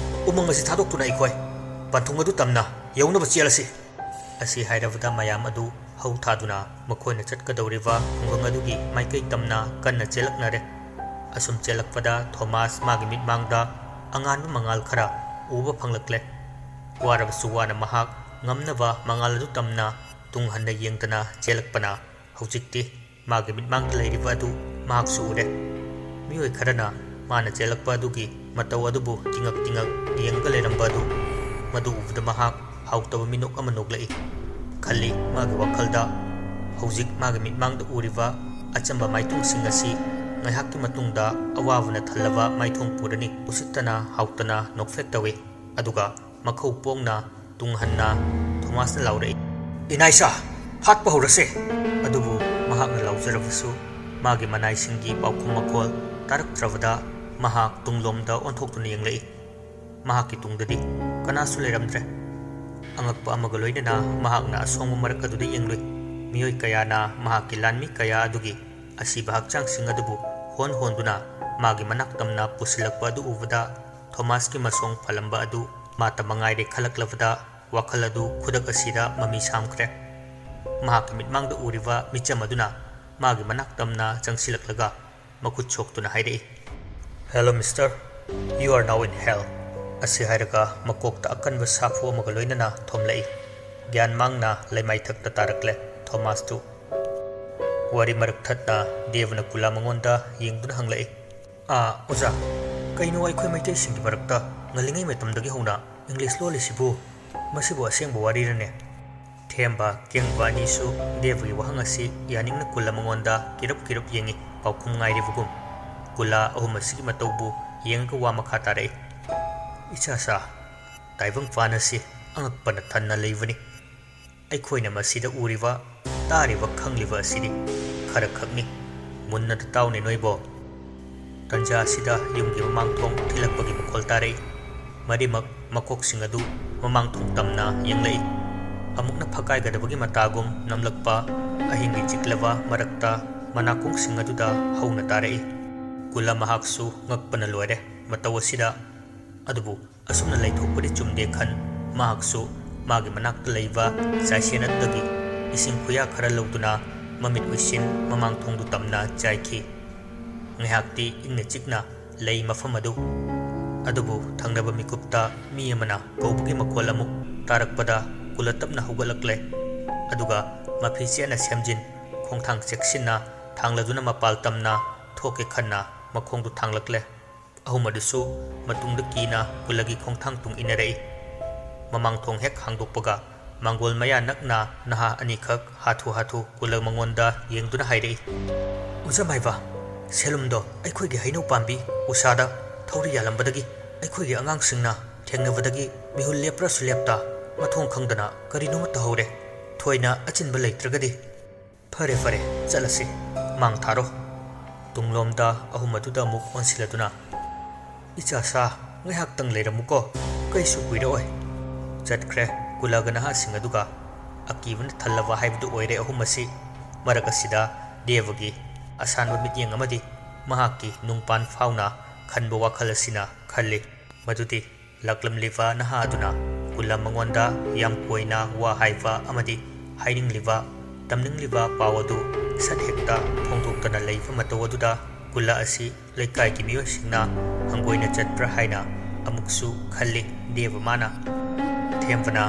ꯎꯃꯪ ꯑꯁꯤ ꯊꯥꯗꯣꯛꯇꯨꯅ ꯑꯩꯈꯣꯏ ꯄꯟꯊꯨꯡ ꯑꯗꯨ ꯇꯝꯅ ꯌꯧꯅꯕ ꯆꯦꯜꯂꯁꯤ!" ꯑꯁꯤ ꯍꯥꯏꯔꯕꯗ ꯃꯌꯥꯝ ꯑꯗꯨ ꯍꯧ ꯊꯥꯗꯨꯅ ꯃꯈꯣꯏꯅ ꯆꯠꯀꯗꯧꯔꯤꯕ ꯈꯨꯡꯒꯪ ꯑꯗꯨꯒꯤ ꯃꯥꯏꯀꯩ ꯇꯝꯅ ꯀꯟꯅ ꯆꯦꯜꯂꯛꯅꯔꯦ꯫ ꯑꯁꯨꯝ ꯆꯦꯜꯂꯛꯄꯗ ꯊꯣꯃꯥꯁ ꯃꯥꯒꯤ ꯃꯤꯠꯃꯥꯡꯗ ꯑꯉꯥꯟꯕ ꯃꯉꯥꯜ ꯈꯔ ꯎꯕ ꯐꯪꯂꯛꯂꯦ꯫ ꯋꯥꯔꯕꯁꯨ ꯋꯥꯅ ꯃꯍꯥꯛ ꯉꯝꯅꯕ ꯃꯉꯥꯜ ꯑꯗꯨ ꯇꯝꯅ ꯇꯨꯡ ꯍꯟꯅ ꯌꯦꯡꯗꯅ ꯆꯦꯜꯂꯛꯄꯅ ꯍꯧꯖꯤꯛꯇꯤ ꯃꯥꯒꯤ ꯃꯤꯠꯃꯥꯡꯗ ꯂꯩꯔꯤꯕ ꯑꯗꯨ ꯃꯍꯥꯛꯁꯨ ꯎꯔꯦ꯫ ꯃꯤꯑꯣꯏ ꯈꯔꯅ ꯃꯥꯅ ꯆꯦꯜꯂꯛꯄ ꯑꯗꯨꯒꯤ ꯃꯇꯧ ꯑꯗꯨꯕꯨ ꯇꯤꯉꯛ ꯇꯤꯉꯛ ꯌꯦꯡꯉꯒ ꯂꯩꯔꯝꯕ ꯑꯗꯨ, ꯃꯗꯨ ꯎꯕꯗ ꯃꯍꯥꯛ ꯍꯥꯎꯇꯕ ꯃꯤꯅꯣꯛ ꯑꯃ ꯅꯣꯛꯂꯛꯏ꯫ ꯈꯜꯂꯤ ꯃꯥꯒꯤ ꯋꯥꯈꯜꯗ, "ꯍꯧꯖꯤꯛ ꯃꯥꯒꯤ ꯃꯤꯠꯃꯥꯡꯗ ꯎꯔꯤꯕ ꯑꯆꯝꯕ ꯃꯥꯏꯊꯣꯡꯁꯤꯡ ꯑꯁꯤ ꯉꯥꯏꯍꯥꯛꯀꯤ ꯃꯇꯨꯡꯗ ꯑꯋꯥꯕꯅ ꯊꯜꯂꯕ ꯃꯥꯏꯊꯣꯡ ꯄꯨꯔꯅꯤ"꯫ ꯎꯁꯤꯠꯇꯅ ꯍꯥꯎꯇꯅ ꯅꯣꯛꯐꯦꯠ ꯇꯧꯏ꯫ ꯑꯗꯨꯒ ꯃꯈꯧ ꯄꯣꯡꯅ ꯇꯨꯡ ꯍꯟꯅ ꯊꯣꯃꯥꯁꯅ ꯂꯥꯎꯔꯛꯏ, "ꯏꯅꯥꯏꯁꯥ, ꯍꯥꯠꯄ ꯍꯧꯔꯁꯦ!" ꯑꯗꯨꯕꯨ ꯃꯍꯥꯛꯅ ꯂꯥꯎꯖꯔꯕꯁꯨ ꯃꯥꯒꯤ ꯃꯅꯥꯏꯁꯤꯡꯒꯤ ꯄꯥꯎꯈꯨꯝ ꯃꯈꯣꯜ ꯇꯥꯔꯛꯇ꯭ꯔꯕꯗ ꯃꯍꯥꯛ ꯇꯨꯡꯂꯣꯝꯗ ꯑꯣꯟꯊꯣꯛꯇꯨꯅ ꯌꯦꯡꯂꯛꯏ꯫ ꯃꯍꯥꯛꯀꯤ ꯇꯨꯡꯗꯗꯤ ꯀꯅꯥꯁꯨ ꯂꯩꯔꯝꯗ꯭ꯔꯦ꯫ ꯑꯉꯛꯄ ꯑꯃꯒ ꯂꯣꯏꯅꯅ ꯃꯍꯥꯛꯅ ꯑꯁꯣꯡꯕ ꯃꯔꯛ ꯑꯗꯨꯗ ꯌꯦꯡꯂꯨꯏ꯫ ꯃꯤꯑꯣꯏ ꯀꯌꯥꯅ ꯃꯍꯥꯛꯀꯤ ꯂꯥꯟꯃꯤ ꯀꯌꯥ ꯑꯗꯨꯒꯤ ꯑꯁꯤꯕ ꯍꯛꯆꯥꯡꯁꯤꯡ ꯑꯗꯨꯕꯨ ꯍꯣꯟ ꯍꯣꯟꯗꯨꯅ ꯃꯥꯒꯤ ꯃꯅꯥꯛ ꯇꯝꯅ ꯄꯨꯁꯤꯜꯂꯛꯄ ꯑꯗꯨ ꯎꯕꯗ ꯊꯣꯃꯥꯁꯀꯤ ꯃꯁꯣꯡ ꯐꯜꯂꯝꯕ ꯑꯗꯨ ꯃꯥꯇ ꯃꯉꯥꯏꯔꯦ ꯈꯜꯂꯛꯂꯕꯗ ꯋꯥꯈꯜ ꯑꯗꯨ ꯈꯨꯗꯛ ꯑꯁꯤꯗ ꯃꯃꯤ ꯁꯥꯝꯈ꯭ꯔꯦ꯫ ꯃꯍꯥꯛꯀꯤ ꯃꯤꯠꯃꯥꯡꯗ ꯎꯔꯤꯕ ꯃꯤꯆꯝ ꯑꯗꯨꯅ ꯃꯥꯒꯤ ꯃꯅꯥꯛ ꯇꯝꯅ ꯆꯪꯁꯤꯜꯂꯛꯂꯒ ꯃꯈꯨꯠ ꯁꯣꯛꯇꯨꯅ ꯍꯥꯏꯔꯛꯏ, "Hello, mister. You are now in hell." ꯑꯁꯤ ꯍꯥꯏꯔꯒ ꯃꯀꯣꯛꯇ ꯑꯀꯟꯕ ꯁꯥꯐꯨ ꯑꯃꯒ ꯂꯣꯏꯅꯅ ꯊꯣꯝꯂꯛꯏ꯫ ꯒ꯭ꯌꯥꯟ ꯃꯥꯡꯅ ꯂꯩꯃꯥꯏꯊꯛꯇ ꯇꯥꯔꯛꯂꯦ ꯊꯣꯃꯥꯁꯇꯨ꯫ ꯋꯥꯔꯤ ꯃꯔꯛ ꯊꯠꯅ ꯗꯦꯕꯅ ꯀꯨꯂꯥ ꯃꯉꯣꯟꯗ ꯌꯦꯡꯗꯨꯅ ꯍꯪꯂꯛꯏ꯫ "ꯑꯥ, ꯑꯣꯖꯥ, ꯀꯩꯅꯣ ꯑꯩꯈꯣꯏ ꯃꯩꯇꯩꯁꯤꯡꯒꯤ ꯃꯔꯛꯇ ꯉꯜꯂꯤꯉꯩ ꯃꯇꯝꯗꯒꯤ ꯍꯧꯅ ꯏꯪꯂꯤꯁ ꯂꯣꯜꯂꯤꯁꯤꯕꯨ? ꯃꯁꯤꯕꯨ ꯑꯁꯦꯡꯕ ꯋꯥꯔꯤꯔꯅꯦ?" ꯊꯦꯝꯕ ꯀꯦꯡꯕ ꯑꯅꯤꯁꯨ ꯗꯦꯕꯒꯤ ꯋꯥꯍꯪ ꯑꯁꯤ ꯌꯥꯅꯤꯡꯅ ꯀꯨꯂꯥ ꯃꯉꯣꯟꯗ ꯀꯤꯔꯞ ꯀꯤꯔꯞ ꯌꯦꯡꯉꯤ, ꯄꯥꯎꯈꯨꯝ ꯉꯥꯏꯔꯤꯕꯒꯨꯝ꯫ ꯀꯨꯂꯥ ꯑꯍꯨꯝ ꯑꯁꯤꯒꯤ ꯃꯇꯧꯕꯨ ꯌꯦꯡꯉꯒ ꯋꯥ ꯃꯈꯥ ꯇꯥꯔꯛꯏ꯫ "ꯏꯆꯥꯁꯥ, ꯇꯥꯏꯕꯪꯄꯥꯟ ꯑꯁꯤ ꯑꯉꯛꯄꯅ ꯊꯟꯅ ꯂꯩꯕꯅꯤ꯫ ꯑꯩꯈꯣꯏꯅ ꯃꯁꯤꯗ ꯎꯔꯤꯕ, ꯇꯥꯔꯤꯕ, ꯈꯪꯂꯤꯕ ꯑꯁꯤꯗꯤ ꯈꯔ ꯈꯛꯅꯤ꯫ ꯃꯨꯟꯅ ꯇꯥꯎꯅꯦ ꯅꯣꯏꯕꯣ!" ꯇꯟꯖꯥ ꯑꯁꯤꯗ ꯌꯨꯝꯒꯤ ꯃꯃꯥꯡ ꯊꯣꯡ ꯊꯤꯜꯂꯛꯄꯒꯤ ꯃꯈꯣꯜ ꯇꯥꯔꯛꯏ꯫ ꯃꯔꯤꯃꯛ ꯃꯀꯣꯛꯁꯤꯡ ꯑꯗꯨ ꯃꯃꯥꯡ ꯊꯣꯡ ꯇꯝꯅ ꯌꯦꯡꯂꯛꯏ꯫ ꯑꯃꯨꯛꯅ ꯐꯛꯀꯥꯏꯒꯗꯕꯒꯤ ꯃꯇꯥꯒꯨꯝ ꯅꯝꯂꯛꯄ ꯑꯍꯤꯡꯒꯤ ꯆꯤꯛꯂꯕ ꯃꯔꯛꯇ ꯃꯅꯥꯀꯣꯡꯁꯤꯡ ꯑꯗꯨꯗ ꯍꯧꯅ ꯇꯥꯔꯛꯏ꯫ ꯀꯨꯂꯥ ꯃꯍꯥꯛꯁꯨ ꯉꯛꯄꯅ ꯂꯣꯏꯔꯦ ꯃꯇꯧ ꯑꯁꯤꯗ꯫ ꯑꯗꯨꯕꯨ ꯑꯁꯨꯝꯅ ꯂꯩꯊꯣꯛꯄꯗꯤ ꯆꯨꯝꯗꯦ ꯈꯟ, ꯃꯍꯥꯛꯁꯨ ꯃꯥꯒꯤ ꯃꯅꯥꯛꯇ ꯂꯩꯕ ꯆꯥꯏꯁꯦꯟ ꯑꯗꯨꯗꯒꯤ ꯏꯁꯤꯡ ꯈꯨꯌꯥ ꯈꯔ ꯂꯧꯗꯨꯅ ꯃꯃꯤꯠ ꯎꯏꯁꯤꯟ ꯃꯃꯥꯡ ꯊꯣꯡꯗꯨ ꯇꯝꯅ ꯆꯥꯏꯈꯤ꯫ ꯉꯥꯏꯍꯥꯛꯇꯤ ꯏꯪꯅ ꯆꯤꯛꯅ ꯂꯩ ꯃꯐꯝ ꯑꯗꯨ꯫ ꯑꯗꯨꯕꯨ ꯊꯪꯅꯕ ꯃꯤꯀꯨꯞꯇ ꯃꯤ ꯑꯃꯅ ꯀꯧꯕꯒꯤ ꯃꯈꯣꯜ ꯑꯃꯨꯛ ꯇꯥꯔꯛꯄꯗ ꯀꯨꯂꯥ ꯇꯞꯅ ꯍꯧꯒꯠꯂꯛꯂꯦ꯫ ꯑꯗꯨꯒ ꯃꯐꯤ ꯆꯦꯠꯅ ꯁꯦꯝꯖꯤꯟ, ꯈꯣꯡꯊꯥꯡ ꯆꯦꯛꯁꯤꯟꯅ ꯊꯥꯡꯂꯗꯨꯅ ꯃꯄꯥꯜ ꯇꯝꯅ ꯊꯣꯛꯀꯦ ꯈꯟꯅ ꯃꯈꯣꯡꯗꯨ ꯊꯥꯡꯂꯛꯂꯦ꯫ ꯑꯍꯨꯝ ꯑꯗꯨꯁꯨ ꯃꯇꯨꯡꯗ ꯀꯤꯅ ꯀꯨꯂꯥꯒꯤ ꯈꯣꯡꯊꯥꯡ ꯇꯨꯡ ꯏꯟꯅꯔꯛꯏ꯫ ꯃꯃꯥꯡ ꯊꯣꯡ ꯍꯦꯛ ꯍꯥꯡꯗꯣꯛꯄꯒ ꯃꯥꯡꯒꯣꯜ ꯃꯌꯥ ꯅꯛꯅ ꯅꯍꯥ ꯑꯅꯤꯈꯛ ꯍꯥꯊꯨ ꯍꯥꯊꯨ ꯀꯨꯂꯥ ꯃꯉꯣꯟꯗ ꯌꯦꯡꯗꯨꯅ ꯍꯥꯏꯔꯛꯏ, "ꯑꯣꯖꯥ ꯃꯥꯏꯕ, ꯁꯦꯂꯨꯝꯗꯣ ꯑꯩꯈꯣꯏꯒꯤ ꯍꯩꯅꯧ ꯄꯥꯝꯕꯤ ꯎꯁꯥꯗ ꯊꯧꯔꯤ ꯌꯥꯜꯂꯝꯕꯗꯒꯤ ꯑꯩꯈꯣꯏꯒꯤ ꯑꯉꯥꯡꯁꯤꯡꯅ ꯊꯦꯡꯅꯕꯗꯒꯤ ꯃꯤꯍꯨꯜ ꯂꯦꯞꯄ꯭ꯔꯁꯨ ꯂꯦꯞꯇ ꯃꯊꯣꯡ ꯈꯪꯗꯅ ꯀꯔꯤꯅꯣꯃ ꯇꯧꯍꯧꯔꯦ꯫ ꯊꯣꯏꯅ ꯑꯆꯤꯟꯕ ꯂꯩꯇ꯭ꯔꯒꯗꯤ"꯫ "ꯐꯔꯦ, ꯐꯔꯦ, ꯆꯠꯂꯁꯤ꯫ ꯃꯥꯡ ꯊꯥꯔꯣ"꯫ ꯇꯨꯡꯂꯣꯝꯗ ꯑꯍꯨꯝ ꯑꯗꯨꯗ ꯑꯃꯨꯛ ꯑꯣꯟꯁꯤꯜꯂꯗꯨꯅ, "ꯏꯆꯥꯁꯥ, ꯉꯥꯏꯍꯥꯛꯇꯪ ꯂꯩꯔꯝꯃꯨꯀꯣ, ꯀꯩꯁꯨ ꯀꯨꯏꯔꯛꯑꯣꯏ"꯫ ꯆꯠꯈ꯭ꯔꯦ꯫ ꯀꯨꯂꯥꯒ ꯅꯍꯥꯁꯤꯡ ꯑꯗꯨꯒ ꯑꯀꯤꯕꯅ ꯊꯜꯂꯕ ꯍꯥꯏꯕꯗꯨ ꯑꯣꯏꯔꯦ ꯑꯍꯨꯝ ꯑꯁꯤ꯫ ꯃꯔꯛ ꯑꯁꯤꯗ ꯗꯦꯕꯒꯤ ꯑꯁꯥꯟꯕ ꯃꯤꯠꯌꯦꯡ ꯑꯃꯗꯤ ꯃꯍꯥꯛꯀꯤ ꯅꯨꯡꯄꯥꯟ ꯐꯥꯎꯅ ꯈꯟꯕ ꯋꯥꯈꯜ ꯑꯁꯤꯅ ꯈꯜꯂꯤ ꯃꯗꯨꯗꯤ ꯂꯥꯛꯂꯝꯂꯤꯕ ꯅꯍꯥ ꯑꯗꯨꯅ ꯀꯨꯂꯥ ꯃꯉꯣꯟꯗ ꯌꯥꯝ ꯀꯣꯏꯅ ꯋꯥ ꯍꯥꯏꯕ ꯑꯃꯗꯤ ꯍꯥꯏꯅꯤꯡꯂꯤꯕ, ꯇꯝꯅꯤꯡꯂꯤꯕ ꯄꯥꯎ ꯑꯗꯨ ꯁꯠ ꯍꯦꯛꯇ ꯐꯣꯡꯗꯣꯛꯇꯅ ꯂꯩꯕ ꯃꯇꯧ ꯑꯗꯨꯗ ꯀꯨꯂꯥ ꯑꯁꯤ ꯂꯩꯀꯥꯏꯒꯤ ꯃꯤꯑꯣꯏꯁꯤꯡꯅ ꯍꯪꯒꯣꯏꯅ ꯆꯠꯄ꯭ꯔꯥ ꯍꯥꯏꯅ ꯑꯃꯨꯛꯁꯨ ꯈꯜꯂꯤ꯫ ꯗꯦꯕ ꯃꯥꯅ ꯊꯦꯝꯕꯅ,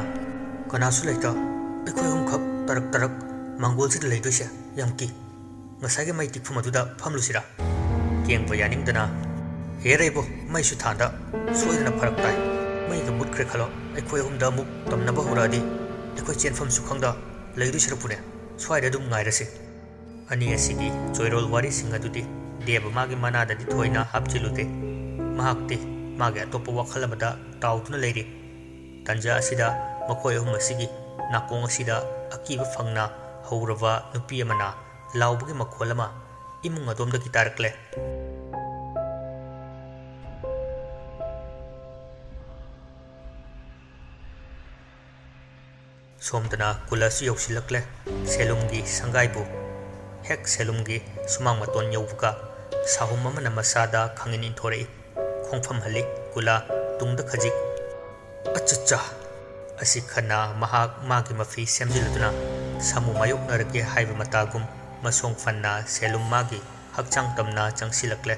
"ꯀꯅꯥꯁꯨ ꯂꯩꯇ, ꯑꯩꯈꯣꯏ ꯑꯍꯨꯝꯈꯛ ꯇꯔꯛ ꯇꯔꯛ ꯃꯥꯡꯒꯣꯜꯁꯤꯗ ꯂꯩꯗꯣꯏꯁꯦ ꯌꯥꯝ ꯀꯤ"꯫ ꯉꯁꯥꯏꯒꯤ ꯃꯩ ꯇꯤꯛꯐꯝ ꯑꯗꯨꯗ ꯐꯝꯂꯨꯁꯤꯔꯥ? ꯀꯦꯡꯕ ꯌꯥꯅꯤꯡꯗꯅ, "ꯍꯦꯔꯦ ꯏꯕꯣ, ꯃꯩꯁꯨ ꯊꯥꯟꯗ, ꯁꯣꯏꯗꯅ ꯐꯔꯛ ꯇꯥꯏ꯫ ꯃꯩꯒ ꯃꯨꯠꯈ꯭ꯔꯦ ꯈꯜꯂꯣ, ꯑꯩꯈꯣꯏ ꯑꯍꯨꯝꯗ ꯑꯃꯨꯛ ꯇꯝꯅꯕ ꯍꯧꯔꯛꯑꯗꯤ ꯑꯩꯈꯣꯏ ꯆꯦꯟꯐꯝꯁꯨ ꯈꯪꯗ ꯂꯩꯗꯣꯏ ꯁꯔꯨꯛꯄꯨꯅꯦ, ꯁ꯭ꯋꯥꯏꯗ ꯑꯗꯨꯝ ꯉꯥꯏꯔꯁꯤ"꯫ ꯑꯅꯤ ꯑꯁꯤꯒꯤ ꯆꯣꯏꯔꯣꯜ ꯋꯥꯔꯤꯁꯤꯡ ꯑꯗꯨꯗꯤ ꯗꯦꯕ ꯃꯥꯒꯤ ꯃꯅꯥꯗꯗꯤ ꯊꯣꯏꯅ ꯍꯥꯞꯆꯤꯜꯂꯨꯗꯦ꯫ ꯃꯍꯥꯛꯇꯤ ꯃꯥꯒꯤ ꯑꯇꯣꯞꯄ ꯋꯥꯈꯜ ꯑꯃꯗ ꯇꯥꯎꯗꯨꯅ ꯂꯩꯔꯤ꯫ ꯇꯟꯖꯥ ꯑꯁꯤꯗ ꯃꯈꯣꯏ ꯑꯍꯨꯝ ꯑꯁꯤꯒꯤ ꯅꯥꯀꯣꯡ ꯑꯁꯤꯗ ꯑꯀꯤꯕ ꯐꯪꯅ ꯍꯧꯔꯕ ꯅꯨꯄꯤ ꯑꯃꯅ ꯂꯥꯎꯕꯒꯤ ꯃꯈꯣꯜ ꯑꯃ ꯏꯃꯨꯡ ꯑꯗꯣꯝꯗꯒꯤ ꯇꯥꯔꯛꯂꯦ꯫ ꯁꯣꯝꯗꯅ ꯀꯨꯂꯁꯨ ꯌꯧꯁꯤꯜꯂꯛꯂꯦ꯫ ꯁꯦꯂꯨꯝꯒꯤ ꯁꯪꯒꯥꯏꯕꯨ ꯍꯦꯛ ꯁꯦꯂꯨꯝꯒꯤ ꯁꯨꯃꯥꯡ ꯃꯇꯣꯟ ꯌꯧꯕꯒ ꯁꯥꯍꯨꯝ ꯑꯃꯅ ꯃꯁꯥꯗ ꯈꯥꯡꯉꯤꯟ ꯏꯟꯊꯣꯔꯛꯏ꯫ ꯈꯣꯡꯐꯝ ꯍꯜꯂꯤ꯫ ꯀꯨꯂꯥ ꯇꯨꯡꯗ ꯈꯖꯤꯛ꯫ "ꯑꯆꯠꯆꯥ!" ꯑꯁꯤ ꯈꯟꯅ ꯃꯍꯥꯛ ꯃꯥꯒꯤ ꯃꯐꯤ ꯁꯦꯝꯖꯤꯜꯂꯗꯨꯅ ꯁꯥꯃꯨ ꯃꯥꯌꯣꯛꯅꯔꯒꯦ ꯍꯥꯏꯕ ꯃꯇꯥꯒꯨꯝ ꯃꯁꯣꯡ ꯐꯟꯅ ꯁꯦꯂꯨꯝ ꯃꯥꯒꯤ ꯍꯛꯆꯥꯡ ꯇꯝꯅ ꯆꯪꯁꯤꯜꯂꯛꯂꯦ꯫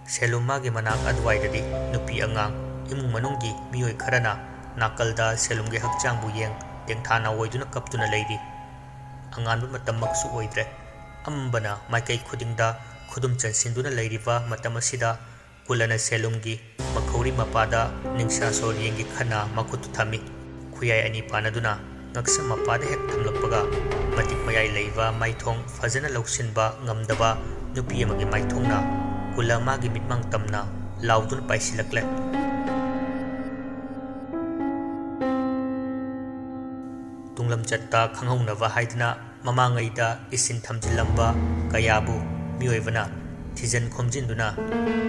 ꯁꯦꯂꯨꯝ ꯃꯥꯒꯤ ꯃꯅꯥꯛ ꯑꯗꯨꯋꯥꯏꯗꯗꯤ ꯅꯨꯄꯤ ꯑꯉꯥꯡ, ꯏꯃꯨꯡ ꯃꯅꯨꯡꯒꯤ ꯃꯤꯑꯣꯏ ꯈꯔꯅ ꯅꯥꯀꯜꯗ ꯁꯦꯂꯨꯝꯒꯤ ꯍꯛꯆꯥꯡꯕꯨ ꯌꯦꯡ ꯇꯦꯡꯊꯥꯅ ꯑꯣꯏꯗꯨꯅ ꯀꯞꯇꯨꯅ ꯂꯩꯔꯤ꯫ ꯑꯉꯥꯟꯕ ꯃꯇꯝꯃꯛꯁꯨ ꯑꯣꯏꯗ꯭ꯔꯦ꯫ ꯑꯃꯝꯕꯅ ꯃꯥꯏꯀꯩ ꯈꯨꯗꯤꯡꯗ ꯈꯨꯗꯨꯝ ꯆꯟꯁꯤꯟꯗꯨꯅ ꯂꯩꯔꯤꯕ ꯃꯇꯝ ꯑꯁꯤꯗ ꯀꯨꯂꯅ ꯁꯦꯂꯨꯝꯒꯤ ꯃꯈꯧꯔꯤ ꯃꯄꯥꯗ ꯅꯤꯡꯁꯥ ꯁꯣꯔ ꯌꯦꯡꯒꯦ ꯈꯟꯅ ꯃꯈꯨꯠꯇꯨ ꯊꯝꯃꯤ꯫ ꯈꯨꯌꯥꯏ ꯑꯅꯤ ꯄꯥꯟꯅꯗꯨꯅ ꯉꯛꯁꯝ ꯃꯄꯥꯗ ꯍꯦꯛ ꯊꯝꯂꯛꯄꯒ ꯃꯇꯤꯛ ꯃꯌꯥꯏ ꯂꯩꯕ ꯃꯥꯏꯊꯣꯡ ꯐꯖꯅ ꯂꯧꯁꯤꯟꯕ ꯉꯝꯗꯕ ꯅꯨꯄꯤ ꯑꯃꯒꯤ ꯃꯥꯏꯊꯣꯡꯅ ꯀꯨꯂ ꯃꯥꯒꯤ ꯃꯤꯠꯃꯥꯡ ꯇꯝꯅ ꯂꯥꯎꯗꯨꯅ ꯄꯥꯏꯁꯤꯜꯂꯛꯂꯦ꯫ ꯇꯨꯡꯂꯝꯆꯠꯇ ꯈꯪꯍꯧꯅꯕ ꯍꯥꯏꯗꯨꯅ ꯃꯃꯥꯡꯉꯩꯗ ꯏꯁꯤꯟ ꯊꯝꯖꯤꯜꯂꯝꯕ ꯀꯌꯥꯕꯨ ꯃꯤꯑꯣꯏꯕꯅ ꯊꯤꯖꯤꯟ ꯈꯣꯝꯖꯤꯟꯗꯨꯅ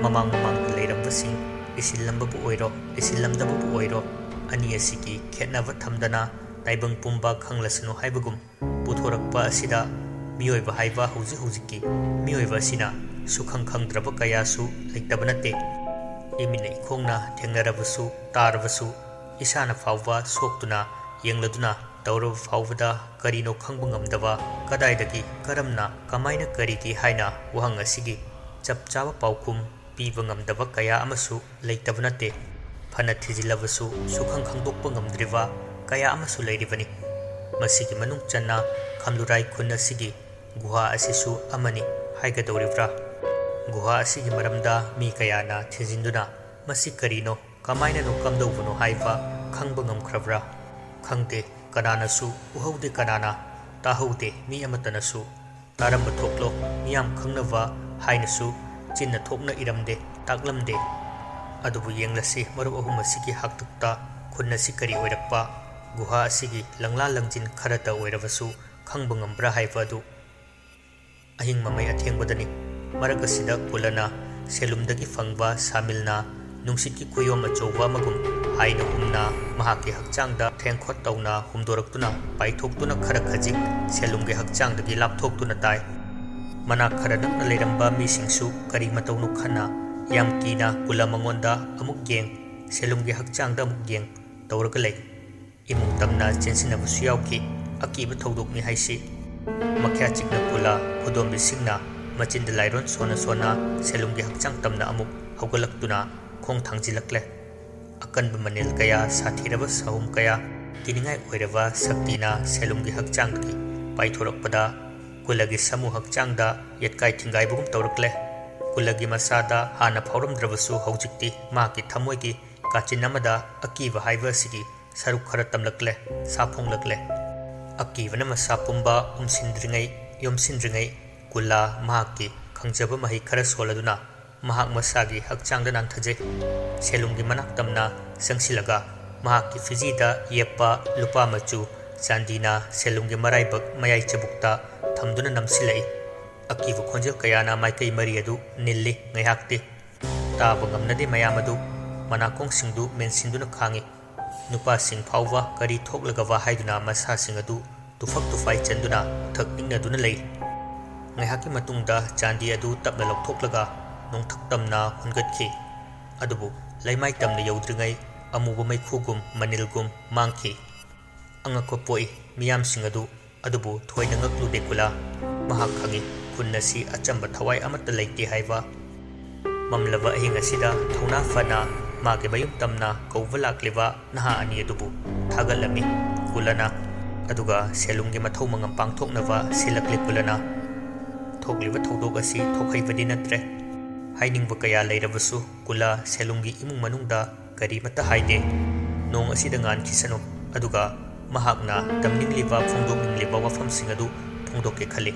ꯃꯃꯥꯡ ꯃꯃꯥꯡꯗ ꯂꯩꯔꯝꯕꯁꯤꯡ ꯏꯁꯤꯜꯂꯝꯕꯕꯨ ꯑꯣꯏꯔꯣ, ꯏꯁꯤꯜꯂꯝꯗꯕꯕꯨ ꯑꯣꯏꯔꯣ, ꯑꯅꯤ ꯑꯁꯤꯒꯤ ꯈꯦꯠꯅꯕ ꯊꯝꯗꯅ ꯇꯥꯏꯕꯪ ꯄꯨꯝꯕ ꯈꯪꯂꯁꯅꯨ ꯍꯥꯏꯕꯒꯨꯝ ꯄꯨꯊꯣꯔꯛꯄ ꯑꯁꯤꯗ ꯃꯤꯑꯣꯏꯕ ꯍꯥꯏꯕ ꯍꯧꯖꯤꯛ ꯍꯧꯖꯤꯛꯀꯤ ꯃꯤꯑꯣꯏꯕ ꯑꯁꯤꯅ ꯁꯨꯈꯪ ꯈꯪꯗ꯭ꯔꯕ ꯀꯌꯥꯁꯨ ꯂꯩꯇꯕ ꯅꯠꯇꯦ꯫ ꯏꯃꯤꯠꯅ ꯏꯈꯣꯡꯅ ꯊꯦꯡꯅꯔꯕꯁꯨ, ꯇꯥꯔꯕꯁꯨ, ꯏꯁꯥꯅ ꯐꯥꯎꯕ ꯁꯣꯛꯇꯨꯅ ꯌꯦꯡꯂꯗꯨꯅ ꯇꯧꯔꯕ ꯐꯥꯎꯕꯗ ꯀꯔꯤꯅꯣ ꯈꯪꯕ ꯉꯝꯗꯕ, ꯀꯗꯥꯏꯗꯒꯤ, ꯀꯔꯝꯅ, ꯀꯃꯥꯏꯅ, ꯀꯔꯤꯒꯤ ꯍꯥꯏꯅ ꯋꯥꯍꯪ ꯑꯁꯤꯒꯤ ꯆꯞ ꯆꯥꯕ ꯄꯥꯎꯈꯨꯝ ꯄꯤꯕ ꯉꯝꯗꯕ ꯀꯌꯥ ꯑꯃꯁꯨ ꯂꯩꯇꯕ ꯅꯠꯇꯦ꯫ ꯐꯅ ꯊꯤꯖꯤꯜꯂꯕꯁꯨ ꯁꯨꯈꯪ ꯈꯪꯗꯣꯛꯄ ꯉꯝꯗ꯭ꯔꯤꯕ ꯀꯌꯥ ꯑꯃꯁꯨ ꯂꯩꯔꯤꯕꯅꯤ꯫ ꯃꯁꯤꯒꯤ ꯃꯅꯨꯡ ꯆꯟꯅ ꯈꯝꯂꯨꯔꯥꯏ ꯈꯨꯟ ꯑꯁꯤꯒꯤ ꯒꯨꯍꯥ ꯑꯁꯤꯁꯨ ꯑꯃꯅꯤ ꯍꯥꯏꯒꯗꯧꯔꯤꯕ꯭ꯔꯥ? ꯒꯨꯍꯥ ꯑꯁꯤꯒꯤ ꯃꯔꯝꯗ ꯃꯤ ꯀꯌꯥꯅ ꯊꯤꯖꯤꯟꯗꯨꯅ ꯃꯁꯤ ꯀꯔꯤꯅꯣ, ꯀꯃꯥꯏꯅꯅꯣ, ꯀꯝꯗꯧꯕꯅꯣ ꯍꯥꯏꯕ ꯈꯪꯕ ꯉꯝꯈ꯭ꯔꯕ꯭ꯔꯥ? ꯈꯪꯗꯦ, ꯀꯅꯥꯅꯁꯨ ꯎꯍꯧꯗꯦ, ꯀꯅꯥꯅ ꯇꯥꯍꯧꯗꯦ, ꯃꯤ ꯑꯃꯠꯇꯅꯁꯨ꯫ ꯇꯥꯔꯝꯕ ꯊꯣꯛꯂꯣ, ꯃꯤꯌꯥꯝ ꯈꯪꯅꯕ ꯍꯥꯏꯅꯁꯨ ꯆꯤꯟꯅ ꯊꯣꯛꯅ ꯏꯔꯝꯗꯦ, ꯇꯥꯛꯂꯝꯗꯦ꯫ ꯑꯗꯨꯕꯨ ꯌꯦꯡꯂꯁꯤ, ꯃꯔꯨꯞ ꯑꯍꯨꯝ ꯑꯁꯤꯒꯤ ꯍꯥꯛꯇꯛꯇ ꯈꯨꯟ ꯑꯁꯤ ꯀꯔꯤ ꯑꯣꯏꯔꯛꯄ, ꯒꯨꯍꯥ ꯑꯁꯤꯒꯤ ꯂꯪꯂꯥ ꯂꯪꯖꯤꯟ ꯈꯔꯇ ꯑꯣꯏꯔꯕꯁꯨ ꯈꯪꯕ ꯉꯝꯕ꯭ꯔꯥ ꯍꯥꯏꯕ ꯑꯗꯨ꯫ ꯑꯍꯤꯡ ꯃꯃꯩ ꯑꯊꯦꯡꯕꯗꯅꯤ꯫ ꯃꯔꯛ ꯑꯁꯤꯗ ꯀꯨꯂꯅ ꯁꯦꯂꯨꯝꯗꯒꯤ ꯐꯪꯕ ꯁꯥꯃꯤꯜꯅ ꯅꯨꯡꯁꯤꯠꯀꯤ ꯈꯨꯌꯣꯝ ꯑꯆꯧꯕ ꯑꯃꯒꯨꯝ ꯍꯥꯏꯅ ꯍꯨꯝꯅ ꯃꯍꯥꯛꯀꯤ ꯍꯛꯆꯥꯡꯗ ꯊꯦꯡꯈꯣꯠ ꯇꯧꯅ ꯍꯨꯝꯗꯣꯔꯛꯇꯨꯅ ꯄꯥꯏꯊꯣꯛꯇꯨꯅ ꯈꯔ ꯈꯖꯤꯛ ꯁꯦꯂꯨꯝꯒꯤ ꯍꯛꯆꯥꯡꯗꯒꯤ ꯂꯥꯞꯊꯣꯛꯇꯨꯅ ꯇꯥꯏ꯫ ꯃꯅꯥꯛ ꯈꯔ ꯅꯛꯅ ꯂꯩꯔꯝꯕ ꯃꯤꯁꯤꯡꯁꯨ ꯀꯔꯤ ꯃꯇꯧꯅꯣ ꯈꯟꯅ ꯌꯥꯝ ꯀꯤꯅ ꯀꯨꯂ ꯃꯉꯣꯟꯗ ꯑꯃꯨꯛ ꯌꯦꯡ, ꯁꯦꯂꯨꯝꯒꯤ ꯍꯛꯆꯥꯡꯗ ꯑꯃꯨꯛ ꯌꯦꯡ ꯇꯧꯔꯒ ꯂꯩ꯫ ꯏꯃꯨꯡ ꯇꯝꯅ ꯆꯦꯟꯁꯤꯟꯅꯕꯁꯨ ꯌꯥꯎꯈꯤ꯫ ꯑꯀꯤꯕ ꯊꯧꯗꯣꯛꯅꯤ ꯍꯥꯏꯁꯤ꯫ ꯃꯈ꯭ꯌꯥ ꯆꯤꯛꯅ ꯀꯨꯂꯥ ꯈꯨꯗꯣꯝꯕꯤꯁꯤꯡꯅ ꯃꯆꯤꯟꯗ ꯂꯥꯏꯔꯣꯟ ꯁꯣꯟꯅ ꯁꯣꯟꯅ ꯁꯦꯂꯨꯝꯒꯤ ꯍꯛꯆꯥꯡ ꯇꯝꯅ ꯑꯃꯨꯛ ꯍꯧꯒꯠꯂꯛꯇꯨꯅ ꯈꯣꯡ ꯊꯥꯡꯖꯤꯜꯂꯛꯂꯦ꯫ ꯑꯀꯟꯕ ꯃꯅꯤꯜ ꯀꯌꯥ, ꯁꯥꯊꯤꯔꯕ ꯁꯍꯨꯝ ꯀꯌꯥ, ꯀꯤꯅꯤꯡꯉꯥꯏ ꯑꯣꯏꯔꯕ ꯁꯛꯇꯤꯅ ꯁꯦꯂꯨꯝꯒꯤ ꯍꯛꯆꯥꯡꯗꯒꯤ ꯄꯥꯏꯊꯣꯔꯛꯄꯗ ꯀꯨꯂꯒꯤ ꯁꯥꯃꯨ ꯍꯛꯆꯥꯡꯗ ꯌꯦꯠꯀꯥꯏ ꯊꯤꯡꯒꯥꯏꯕꯒꯨꯝ ꯇꯧꯔꯛꯂꯦ꯫ ꯀꯨꯂꯒꯤ ꯃꯁꯥꯗ ꯍꯥꯟꯅ ꯐꯥꯎꯔꯝꯗ꯭ꯔꯕꯁꯨ ꯍꯧꯖꯤꯛꯇꯤ ꯃꯍꯥꯛꯀꯤ ꯊꯃꯣꯏꯒꯤ ꯀꯥꯆꯤꯟ ꯑꯃꯗ ꯑꯀꯤꯕ ꯍꯥꯏꯕ ꯑꯁꯤꯒꯤ ꯁꯔꯨꯛ ꯈꯔ ꯇꯝꯂꯛꯂꯦ, ꯁꯥꯐꯣꯡꯂꯛꯂꯦ꯫ ꯑꯀꯤꯕꯅ ꯃꯁꯥ ꯄꯨꯝꯕ ꯎꯝꯁꯤꯟꯗ꯭ꯔꯤꯉꯩ, ꯌꯣꯝꯁꯤꯟꯗ꯭ꯔꯤꯉꯩ, ꯀꯨꯂꯥ ꯃꯍꯥꯛꯀꯤ ꯈꯪꯖꯕ ꯃꯍꯩ ꯈꯔ ꯁꯣꯜꯂꯗꯨꯅ ꯃꯍꯥꯛ ꯃꯁꯥꯒꯤ ꯍꯛꯆꯥꯡꯗ ꯅꯥꯟꯊꯖꯩ꯫ ꯁꯦꯂꯨꯝꯒꯤ ꯃꯅꯥꯛ ꯇꯝꯅ ꯆꯪꯁꯤꯜꯂꯒ ꯃꯍꯥꯛꯀꯤ ꯐꯤꯖꯤꯗ ꯌꯦꯞꯄ ꯂꯨꯄꯥ ꯃꯆꯨ ꯆꯥꯟꯗꯤꯅ ꯁꯦꯂꯨꯝꯒꯤ ꯃꯔꯥꯏꯕꯛ ꯃꯌꯥꯏ ꯆꯕꯨꯛꯇ ꯊꯝꯗꯨꯅ ꯅꯝꯁꯤꯜꯂꯛꯏ꯫ ꯑꯀꯤꯕ ꯈꯣꯟꯖꯦꯜ ꯀꯌꯥꯅ ꯃꯥꯏꯀꯩ ꯃꯔꯤ ꯑꯗꯨ ꯅꯤꯜꯂꯤ꯫ ꯉꯥꯏꯍꯥꯛꯇꯤ ꯇꯥꯕ ꯉꯝꯅꯗꯦ꯫ ꯃꯌꯥꯝ ꯑꯗꯨ ꯃꯅꯥꯀꯣꯡꯁꯤꯡꯗꯨ ꯃꯦꯟꯁꯤꯟꯗꯨꯅ ꯈꯥꯡꯏ꯫ ꯅꯨꯄꯥꯁꯤꯡ ꯐꯥꯎꯕ ꯀꯔꯤ ꯊꯣꯛꯂꯒꯕ ꯍꯥꯏꯗꯨꯅ ꯃꯁꯥꯁꯤꯡ ꯑꯗꯨ ꯇꯨꯐꯛ ꯇꯨꯐꯥꯏ ꯆꯟꯗꯨꯅ ꯊꯛ ꯅꯤꯛꯅꯗꯨꯅ ꯂꯩ꯫ ꯉꯥꯏꯍꯥꯛꯀꯤ ꯃꯇꯨꯡꯗ ꯆꯥꯟꯗꯤ ꯑꯗꯨ ꯇꯞꯅ ꯂꯧꯊꯣꯛꯂꯒ ꯅꯣꯡꯊꯛ ꯇꯝꯅ ꯍꯨꯟꯒꯠꯈꯤ꯫ ꯑꯗꯨꯕꯨ ꯂꯩꯃꯥꯏ ꯇꯝꯅ ꯌꯧꯗ꯭ꯔꯤꯉꯩ ꯑꯃꯨꯕ ꯃꯩꯈꯨꯒꯨꯝ ꯃꯅꯤꯜꯒꯨꯝ ꯃꯥꯡꯈꯤ꯫ ꯑꯉꯛꯄ ꯄꯣꯛꯏ꯫ ꯃꯤꯌꯥꯝꯁꯤꯡ ꯑꯗꯨ ꯑꯗꯨꯕꯨ ꯊꯣꯏꯅ ꯉꯛꯂꯨꯗꯦ ꯀꯨꯂꯥ꯫ ꯃꯍꯥꯛ ꯈꯪꯏ, ꯈꯨꯟ ꯑꯁꯤ ꯑꯆꯝꯕ ꯊꯋꯥꯏ ꯑꯃꯠꯇ ꯂꯩꯇꯦ ꯍꯥꯏꯕ꯫ ꯃꯝꯂꯕ ꯑꯍꯤꯡ ꯑꯁꯤꯗ ꯊꯧꯅꯥ ꯐꯅ ꯃꯥꯒꯤ ꯃꯌꯨꯝ ꯇꯝꯅ ꯀꯧꯕ ꯂꯥꯛꯂꯤꯕ ꯅꯍꯥ ꯑꯅꯤ ꯑꯗꯨꯕꯨ ꯊꯥꯒꯠꯂꯝꯃꯤ꯫ ꯀꯨꯂꯅ, ꯑꯗꯨꯒ ꯁꯦꯂꯨꯡꯒꯤ ꯃꯊꯧ ꯃꯉꯝ ꯄꯥꯡꯊꯣꯛꯅꯕ ꯁꯤꯜꯂꯛꯂꯦ ꯀꯨꯂꯅ꯫ ꯊꯣꯛꯂꯤꯕ ꯊꯧꯗꯣꯛ ꯑꯁꯤ ꯊꯣꯛꯍꯩꯕꯗꯤ ꯅꯠꯇ꯭ꯔꯦ꯫ ꯍꯥꯏꯅꯤꯡꯕ ꯀꯌꯥ ꯂꯩꯔꯕꯁꯨ ꯀꯨꯂ ꯁꯦꯂꯨꯡꯒꯤ ꯏꯃꯨꯡ ꯃꯅꯨꯡꯗ ꯀꯔꯤꯃꯠꯇ ꯍꯥꯏꯗꯦ꯫ ꯅꯣꯡ ꯑꯁꯤꯗ ꯉꯥꯟꯈꯤꯁꯅꯨ, ꯑꯗꯨꯒ ꯃꯍꯥꯛꯅ ꯇꯝꯅꯤꯡꯂꯤꯕ ꯐꯣꯡꯗꯣꯛꯅꯤꯡꯂꯤꯕ ꯋꯥꯐꯝꯁꯤꯡ ꯑꯗꯨ ꯐꯣꯡꯗꯣꯛꯀꯦ ꯈꯜꯂꯤ꯫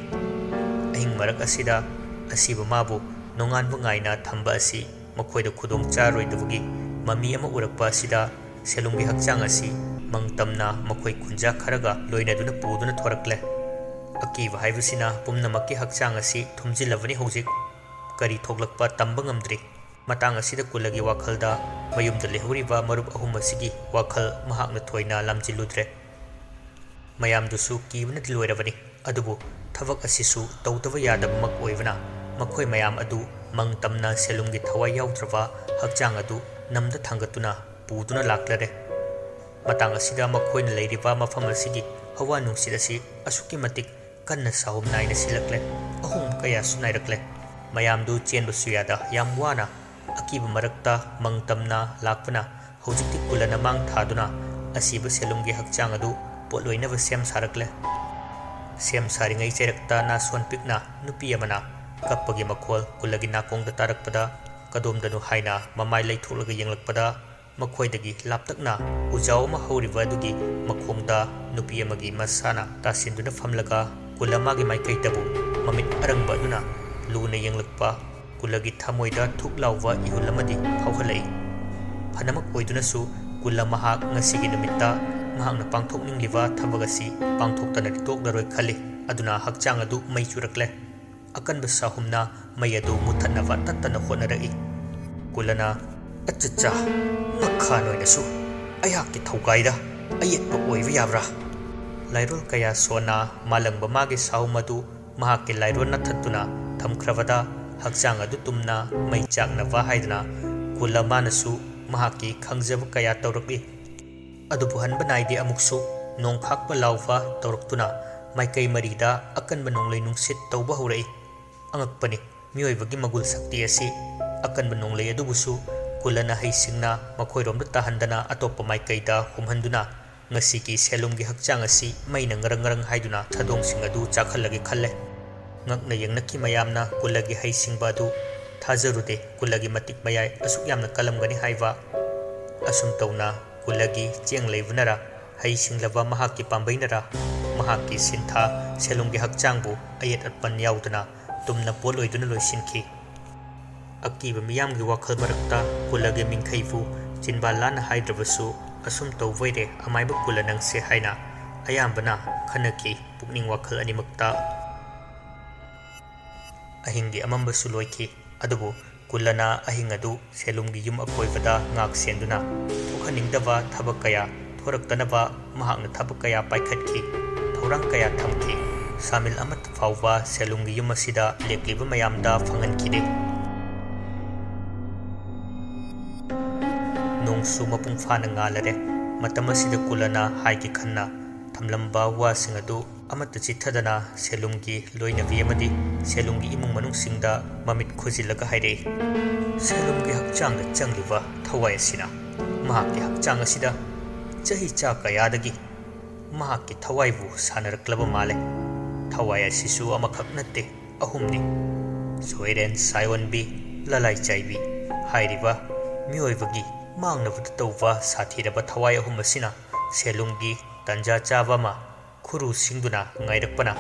ꯑꯍꯤꯡ ꯃꯔꯛ ꯑꯁꯤꯗ ꯑꯁꯤꯕ ꯃꯥꯕꯨ ꯅꯣꯡꯉꯥꯟꯕ ꯉꯥꯏꯅ ꯊꯝꯕ ꯑꯁꯤ ꯃꯈꯣꯏꯗ ꯈꯨꯗꯣꯡ ꯆꯥꯔꯣꯏꯗꯕꯒꯤ ꯃꯃꯤ ꯑꯃ ꯎꯔꯛꯄ ꯑꯁꯤꯗ ꯁꯦꯂꯨꯡꯒꯤ ꯍꯛꯆꯥꯡ ꯑꯁꯤ ꯃꯪ ꯇꯝꯅ ꯃꯈꯣꯏ ꯈꯨꯟꯖꯥ ꯈꯔꯒ ꯂꯣꯏꯅꯗꯨꯅ ꯄꯨꯗꯨꯅ ꯊꯣꯔꯛꯂꯦ꯫ ꯑꯀꯤꯕ ꯍꯥꯏꯕꯁꯤꯅ ꯄꯨꯝꯅꯃꯛꯀꯤ ꯍꯛꯆꯥꯡ ꯑꯁꯤ ꯊꯨꯝꯖꯤꯜꯂꯕꯅꯤ ꯍꯧꯖꯤꯛ꯫ ꯀꯔꯤ ꯊꯣꯛꯂꯛꯄ ꯇꯝꯕ ꯉꯝꯗ꯭ꯔꯤ꯫ ꯃꯇꯥꯡ ꯑꯁꯤꯗ ꯀꯨꯂꯒꯤ ꯋꯥꯈꯜꯗ ꯃꯌꯨꯝꯗ ꯂꯩꯍꯧꯔꯤꯕ ꯃꯔꯨꯞ ꯑꯍꯨꯝ ꯑꯁꯤꯒꯤ ꯋꯥꯈꯜ ꯃꯍꯥꯛꯅ ꯊꯣꯏꯅ ꯂꯥꯝꯖꯤꯜꯂꯨꯗ꯭ꯔꯦ꯫ ꯃꯌꯥꯝꯗꯨꯁꯨ ꯀꯤꯕꯅꯗꯤ ꯂꯣꯏꯔꯕꯅꯤ꯫ ꯑꯗꯨꯕꯨ ꯊꯕꯛ ꯑꯁꯤꯁꯨ ꯇꯧꯗꯕ ꯌꯥꯗꯕꯃꯛ ꯑꯣꯏꯕꯅ ꯃꯈꯣꯏ ꯃꯌꯥꯝ ꯑꯗꯨ ꯃꯪ ꯇꯝꯅ ꯁꯦꯂꯨꯡꯒꯤ ꯊꯋꯥꯏ ꯌꯥꯎꯗ꯭ꯔꯕ ꯍꯛꯆꯥꯡ ꯑꯗꯨ ꯅꯝꯗ ꯊꯥꯡꯒꯠꯇꯨꯅ ꯄꯨꯗꯨꯅ ꯂꯥꯛꯂꯔꯦ꯫ ꯃꯇꯥꯡ ꯑꯁꯤꯗ ꯃꯈꯣꯏꯅ ꯂꯩꯔꯤꯕ ꯃꯐꯝ ꯑꯁꯤꯒꯤ ꯍꯋꯥ ꯅꯨꯡꯁꯤꯠ ꯑꯁꯤ ꯑꯁꯨꯛꯀꯤ ꯃꯇꯤꯛ ꯀꯟꯅ ꯁꯥꯍꯨꯝ ꯅꯥꯏꯅ ꯁꯤꯜꯂꯛꯂꯦ꯫ ꯑꯍꯣꯡꯕ ꯀꯌꯥꯁꯨ ꯅꯥꯏꯔꯛꯂꯦ꯫ ꯃꯌꯥꯝꯗꯨ ꯆꯦꯟꯕꯁꯨ ꯌꯥꯗ ꯌꯥꯝ ꯋꯥꯅ ꯑꯀꯤꯕ ꯃꯔꯛꯇ ꯃꯪ ꯇꯝꯅ ꯂꯥꯛꯄꯅ ꯍꯧꯖꯤꯛꯇꯤ ꯀꯨꯂꯅ ꯃꯥꯡ ꯊꯥꯗꯨꯅ ꯑꯁꯤꯕ ꯁꯦꯂꯨꯡꯒꯤ ꯍꯛꯆꯥꯡ ꯑꯗꯨ ꯄꯣꯠꯂꯣꯏꯅꯕ ꯁꯦꯝ ꯁꯥꯔꯛꯂꯦ꯫ ꯁꯦꯝ ꯁꯥꯔꯤꯉꯩ ꯆꯩꯔꯛꯇ ꯅꯥꯁꯣꯟ ꯄꯤꯛꯅ ꯅꯨꯄꯤ ꯑꯃꯅ ꯀꯞꯄꯒꯤ ꯃꯈꯣꯜ ꯀꯨꯂꯒꯤ ꯅꯥꯀꯣꯡꯗ ꯇꯥꯔꯛꯄꯗ, "ꯀꯗꯣꯝꯗꯅꯣ?" ꯍꯥꯏꯅ ꯃꯃꯥꯏ ꯂꯩꯊꯣꯛꯂꯒ ꯌꯦꯡꯂꯛꯄꯗ, ꯃꯈꯣꯏꯗꯒꯤ ꯂꯥꯞꯇꯛꯅ ꯎꯖꯥꯎ ꯑꯃ ꯍꯧꯔꯤꯕ ꯑꯗꯨꯒꯤ ꯃꯈꯣꯡꯗ ꯅꯨꯄꯤ ꯑꯃꯒꯤ ꯃꯁꯥꯅ ꯇꯥꯁꯤꯟꯗꯨꯅ ꯐꯝꯂꯒ ꯀꯨꯂ ꯃꯥꯒꯤ ꯃꯥꯏꯀꯩꯗꯕꯨ ꯃꯃꯤꯠ ꯑꯔꯪꯕ ꯑꯗꯨꯅ ꯂꯨꯅ ꯌꯦꯡꯂꯛꯄ ꯀꯨꯂꯒꯤ ꯊꯃꯣꯏꯗ ꯊꯨꯛ ꯂꯥꯎꯕ ꯏꯍꯨꯜ ꯑꯃꯗꯤ ꯐꯥꯎꯍꯜꯂꯛꯏ꯫ ꯐꯅꯃꯛ ꯑꯣꯏꯗꯨꯅꯁꯨ ꯀꯨꯂ ꯃꯍꯥꯛ ꯉꯁꯤꯒꯤ ꯅꯨꯃꯤꯠꯇ ꯃꯍꯥꯛꯅ ꯄꯥꯡꯊꯣꯛꯅꯤꯡꯂꯤꯕ ꯊꯕꯛ ꯑꯁꯤ ꯄꯥꯡꯊꯣꯛꯇꯅꯗꯤ ꯇꯣꯛꯂꯔꯣꯏ ꯈꯜꯂꯤ꯫ ꯑꯗꯨꯅ ꯍꯛꯆꯥꯡ ꯑꯗꯨ ꯃꯩ ꯆꯨꯔꯛꯂꯦ꯫ ꯑꯀꯟꯕ ꯁꯥꯍꯨꯝꯅ ꯃꯩ ꯑꯗꯨ ꯃꯨꯊꯠꯅꯕ ꯇꯠꯇꯅ ꯍꯣꯠꯅꯔꯛꯏ꯫ ꯀꯨꯂꯅ, "ꯑꯆꯠꯆꯥ, ꯃꯈꯥ ꯅꯣꯏꯅꯁꯨ ꯑꯩꯍꯥꯛꯀꯤ ꯊꯧꯒꯥꯏꯗ ꯑꯌꯦꯠꯄ ꯑꯣꯏꯕ ꯌꯥꯕ꯭ꯔꯥ?" ꯂꯥꯏꯔꯣꯜ ꯀꯌꯥ ꯁꯣꯟꯅ ꯃꯥꯂꯪꯕ ꯃꯥꯒꯤ ꯁꯥꯍꯨꯝ ꯑꯗꯨ ꯃꯍꯥꯛꯀꯤ ꯂꯥꯏꯔꯣꯟꯅ ꯊꯠꯇꯨꯅ ꯊꯝꯈ꯭ꯔꯕꯗ, ꯍꯛꯆꯥꯡ ꯑꯗꯨ ꯇꯨꯝꯅ ꯃꯩ ꯆꯥꯛꯅꯕ ꯍꯥꯏꯗꯅ ꯀꯨꯂ ꯃꯥꯅꯁꯨ ꯃꯍꯥꯛꯀꯤ ꯈꯪꯖꯕ ꯀꯌꯥ ꯇꯧꯔꯛꯂꯤ꯫ ꯑꯗꯨꯕꯨ ꯍꯟꯕ ꯅꯥꯏꯗꯦ, ꯑꯃꯨꯛꯁꯨ ꯅꯣꯡꯈꯥꯛꯄ ꯂꯥꯎꯕ ꯇꯧꯔꯛꯇꯨꯅ ꯃꯥꯏꯀꯩ ꯃꯔꯤꯗ ꯑꯀꯟꯕ ꯅꯣꯡꯂꯩ ꯅꯨꯡꯁꯤꯠ ꯇꯧꯕ ꯍꯧꯔꯛꯏ꯫ ꯑꯉꯛꯄꯅꯤ, ꯃꯤꯑꯣꯏꯕꯒꯤ ꯃꯒꯨꯜ ꯁꯛꯇꯤ ꯑꯁꯤ꯫ ꯑꯀꯟꯕ ꯅꯣꯡꯂꯩ ꯑꯗꯨꯕꯨꯁꯨ ꯀꯨꯂꯅ ꯍꯩꯁꯤꯡꯅ ꯃꯈꯣꯏꯔꯣꯝꯗ ꯇꯥꯍꯟꯗꯅ ꯑꯇꯣꯞꯄ ꯃꯥꯏꯀꯩꯗ ꯍꯨꯝꯍꯟꯗꯨꯅ "ꯉꯁꯤꯒꯤ ꯁꯦꯂꯨꯝꯒꯤ ꯍꯛꯆꯥꯡ ꯑꯁꯤ ꯃꯩꯅ ꯉꯔꯪ ꯉꯔꯪ ꯍꯥꯏꯗꯨꯅ ꯊꯥꯗꯣꯡꯁꯤꯡ ꯑꯗꯨ ꯆꯥꯛꯍꯜꯂꯒꯦ ꯈꯜꯂꯦ"꯫ ꯉꯛꯅ ꯌꯦꯡꯅꯈꯤ ꯃꯌꯥꯝꯅ ꯀꯨꯂꯒꯤ ꯍꯩꯁꯤꯡꯕ ꯑꯗꯨ꯫ "ꯊꯥꯖꯔꯨꯗꯦ, ꯀꯨꯂꯒꯤ ꯃꯇꯤꯛ ꯃꯌꯥꯏ ꯑꯁꯨꯛ ꯌꯥꯝꯅ ꯀꯜꯂꯝꯒꯅꯤ ꯍꯥꯏꯕ"꯫ ꯑꯁꯨꯝ ꯇꯧꯅ ꯀꯨꯂꯒꯤ ꯆꯦꯡ ꯂꯩꯕꯅꯔꯥ, ꯍꯩꯁꯤꯡꯂꯕ ꯃꯍꯥꯛꯀꯤ ꯄꯥꯝꯕꯩꯅꯔꯥ, ꯃꯍꯥꯛꯀꯤ ꯁꯤꯟꯊꯥ ꯁꯦꯂꯨꯝꯒꯤ ꯍꯛꯆꯥꯡꯕꯨ ꯑꯌꯦꯠ ꯑꯄꯟ ꯌꯥꯎꯗꯅ ꯇꯨꯝꯅ ꯄꯣꯠ ꯑꯣꯏꯗꯨꯅ ꯂꯣꯏꯁꯤꯟꯈꯤ꯫ ꯑꯀꯤꯕ ꯃꯤꯌꯥꯝꯒꯤ ꯋꯥꯈꯜ ꯃꯔꯛꯇ ꯀꯨꯂꯒꯤ ꯃꯤꯡꯈꯩꯕꯨ ꯆꯤꯟꯕꯥꯟ ꯂꯥꯟꯅ ꯍꯥꯏꯗ꯭ꯔꯕꯁꯨ, "ꯑꯁꯨꯝ ꯇꯧꯕꯩꯔꯦ" ꯑꯃꯥꯏꯕ ꯀꯨꯂ ꯅꯪꯁꯦ ꯍꯥꯏꯅ ꯑꯌꯥꯝꯕꯅ ꯈꯟꯅꯈꯤ ꯄꯨꯛꯅꯤꯡ ꯋꯥꯈꯜ ꯑꯅꯤꯃꯛꯇ꯫ ꯑꯍꯤꯡꯒꯤ ꯑꯃꯝꯕꯁꯨ ꯂꯣꯏꯈꯤ꯫ ꯑꯗꯨꯕꯨ ꯀꯨꯂꯅ ꯑꯍꯤꯡ ꯑꯗꯨ ꯁꯦꯂꯨꯝꯒꯤ ꯌꯨꯝ ꯑꯀꯣꯏꯕꯗ ꯉꯥꯛ ꯁꯦꯟꯗꯨꯅ ꯊꯣꯛꯍꯟꯅꯤꯡꯗꯕ ꯊꯕꯛ ꯀꯌꯥ ꯊꯣꯔꯛꯇꯅꯕ ꯃꯍꯥꯛꯅ ꯊꯕꯛ ꯀꯌꯥ ꯄꯥꯏꯈꯠꯈꯤ, ꯊꯧꯔꯥꯡ ꯀꯌꯥ ꯊꯝꯈꯤ꯫ ꯁꯥꯃꯤꯜ ꯑꯃꯠꯇ ꯐꯥꯎꯕ ꯁꯦꯂꯨꯝꯒꯤ ꯌꯨꯝ ꯑꯁꯤꯗ ꯂꯦꯛꯂꯤꯕ ꯃꯌꯥꯝꯗ ꯐꯪꯍꯟꯈꯤꯗꯦ꯫ ꯅꯣꯡꯁꯨ ꯃꯄꯨꯡ ꯐꯥꯅ ꯉꯥꯜꯂꯔꯦ꯫ ꯃꯇꯝ ꯑꯁꯤꯗ ꯀꯨꯂꯅ ꯍꯥꯏꯒꯦ ꯈꯟꯅ ꯊꯝꯂꯝꯕ ꯋꯥꯁꯤꯡ ꯑꯗꯨ ꯑꯃꯠꯇ ꯆꯤꯠꯊꯗꯅ ꯁꯦꯂꯨꯝꯒꯤ ꯂꯣꯏꯅꯕꯤ ꯑꯃꯗꯤ ꯁꯦꯂꯨꯝꯒꯤ ꯏꯃꯨꯡ ꯃꯅꯨꯡꯁꯤꯡꯗ ꯃꯃꯤꯠ ꯈꯨꯖꯤꯜꯂꯒ ꯍꯥꯏꯔꯛꯏ꯫ ꯁꯦꯂꯨꯝꯒꯤ ꯍꯛꯆꯥꯡꯗ ꯆꯪꯂꯤꯕ ꯊꯋꯥꯏ ꯑꯁꯤꯅ ꯃꯍꯥꯛꯀꯤ ꯍꯛꯆꯥꯡ ꯑꯁꯤꯗ ꯆꯍꯤ ꯆꯥ ꯀꯌꯥꯗꯒꯤ ꯃꯍꯥꯛꯀꯤ ꯊꯋꯥꯏꯕꯨ ꯁꯥꯟꯅꯔꯛꯂꯕ ꯃꯥꯜꯂꯦ꯫ ꯊꯋꯥꯏ ꯑꯁꯤꯁꯨ ꯑꯃꯈꯛ ꯅꯠꯇꯦ, ꯑꯍꯨꯝꯅꯤ꯫ ꯁꯣꯏꯔꯦꯟ ꯁꯥꯏꯑꯣꯟꯕꯤ, ꯂꯂꯥꯏ ꯆꯥꯏꯕꯤ ꯍꯥꯏꯔꯤꯕ ꯃꯤꯑꯣꯏꯕꯒꯤ ꯃꯥꯡꯅꯕꯗ ꯇꯧꯕ ꯁꯥꯊꯤꯔꯕ ꯊꯋꯥꯏ ꯑꯍꯨꯝ ꯑꯁꯤꯅ ꯁꯦꯂꯨꯝꯒꯤ ꯇꯟꯖꯥ ꯆꯥꯕ ꯑꯃ ꯈꯨꯔꯨ ꯁꯤꯡꯗꯨꯅ ꯉꯥꯏꯔꯛꯄꯅ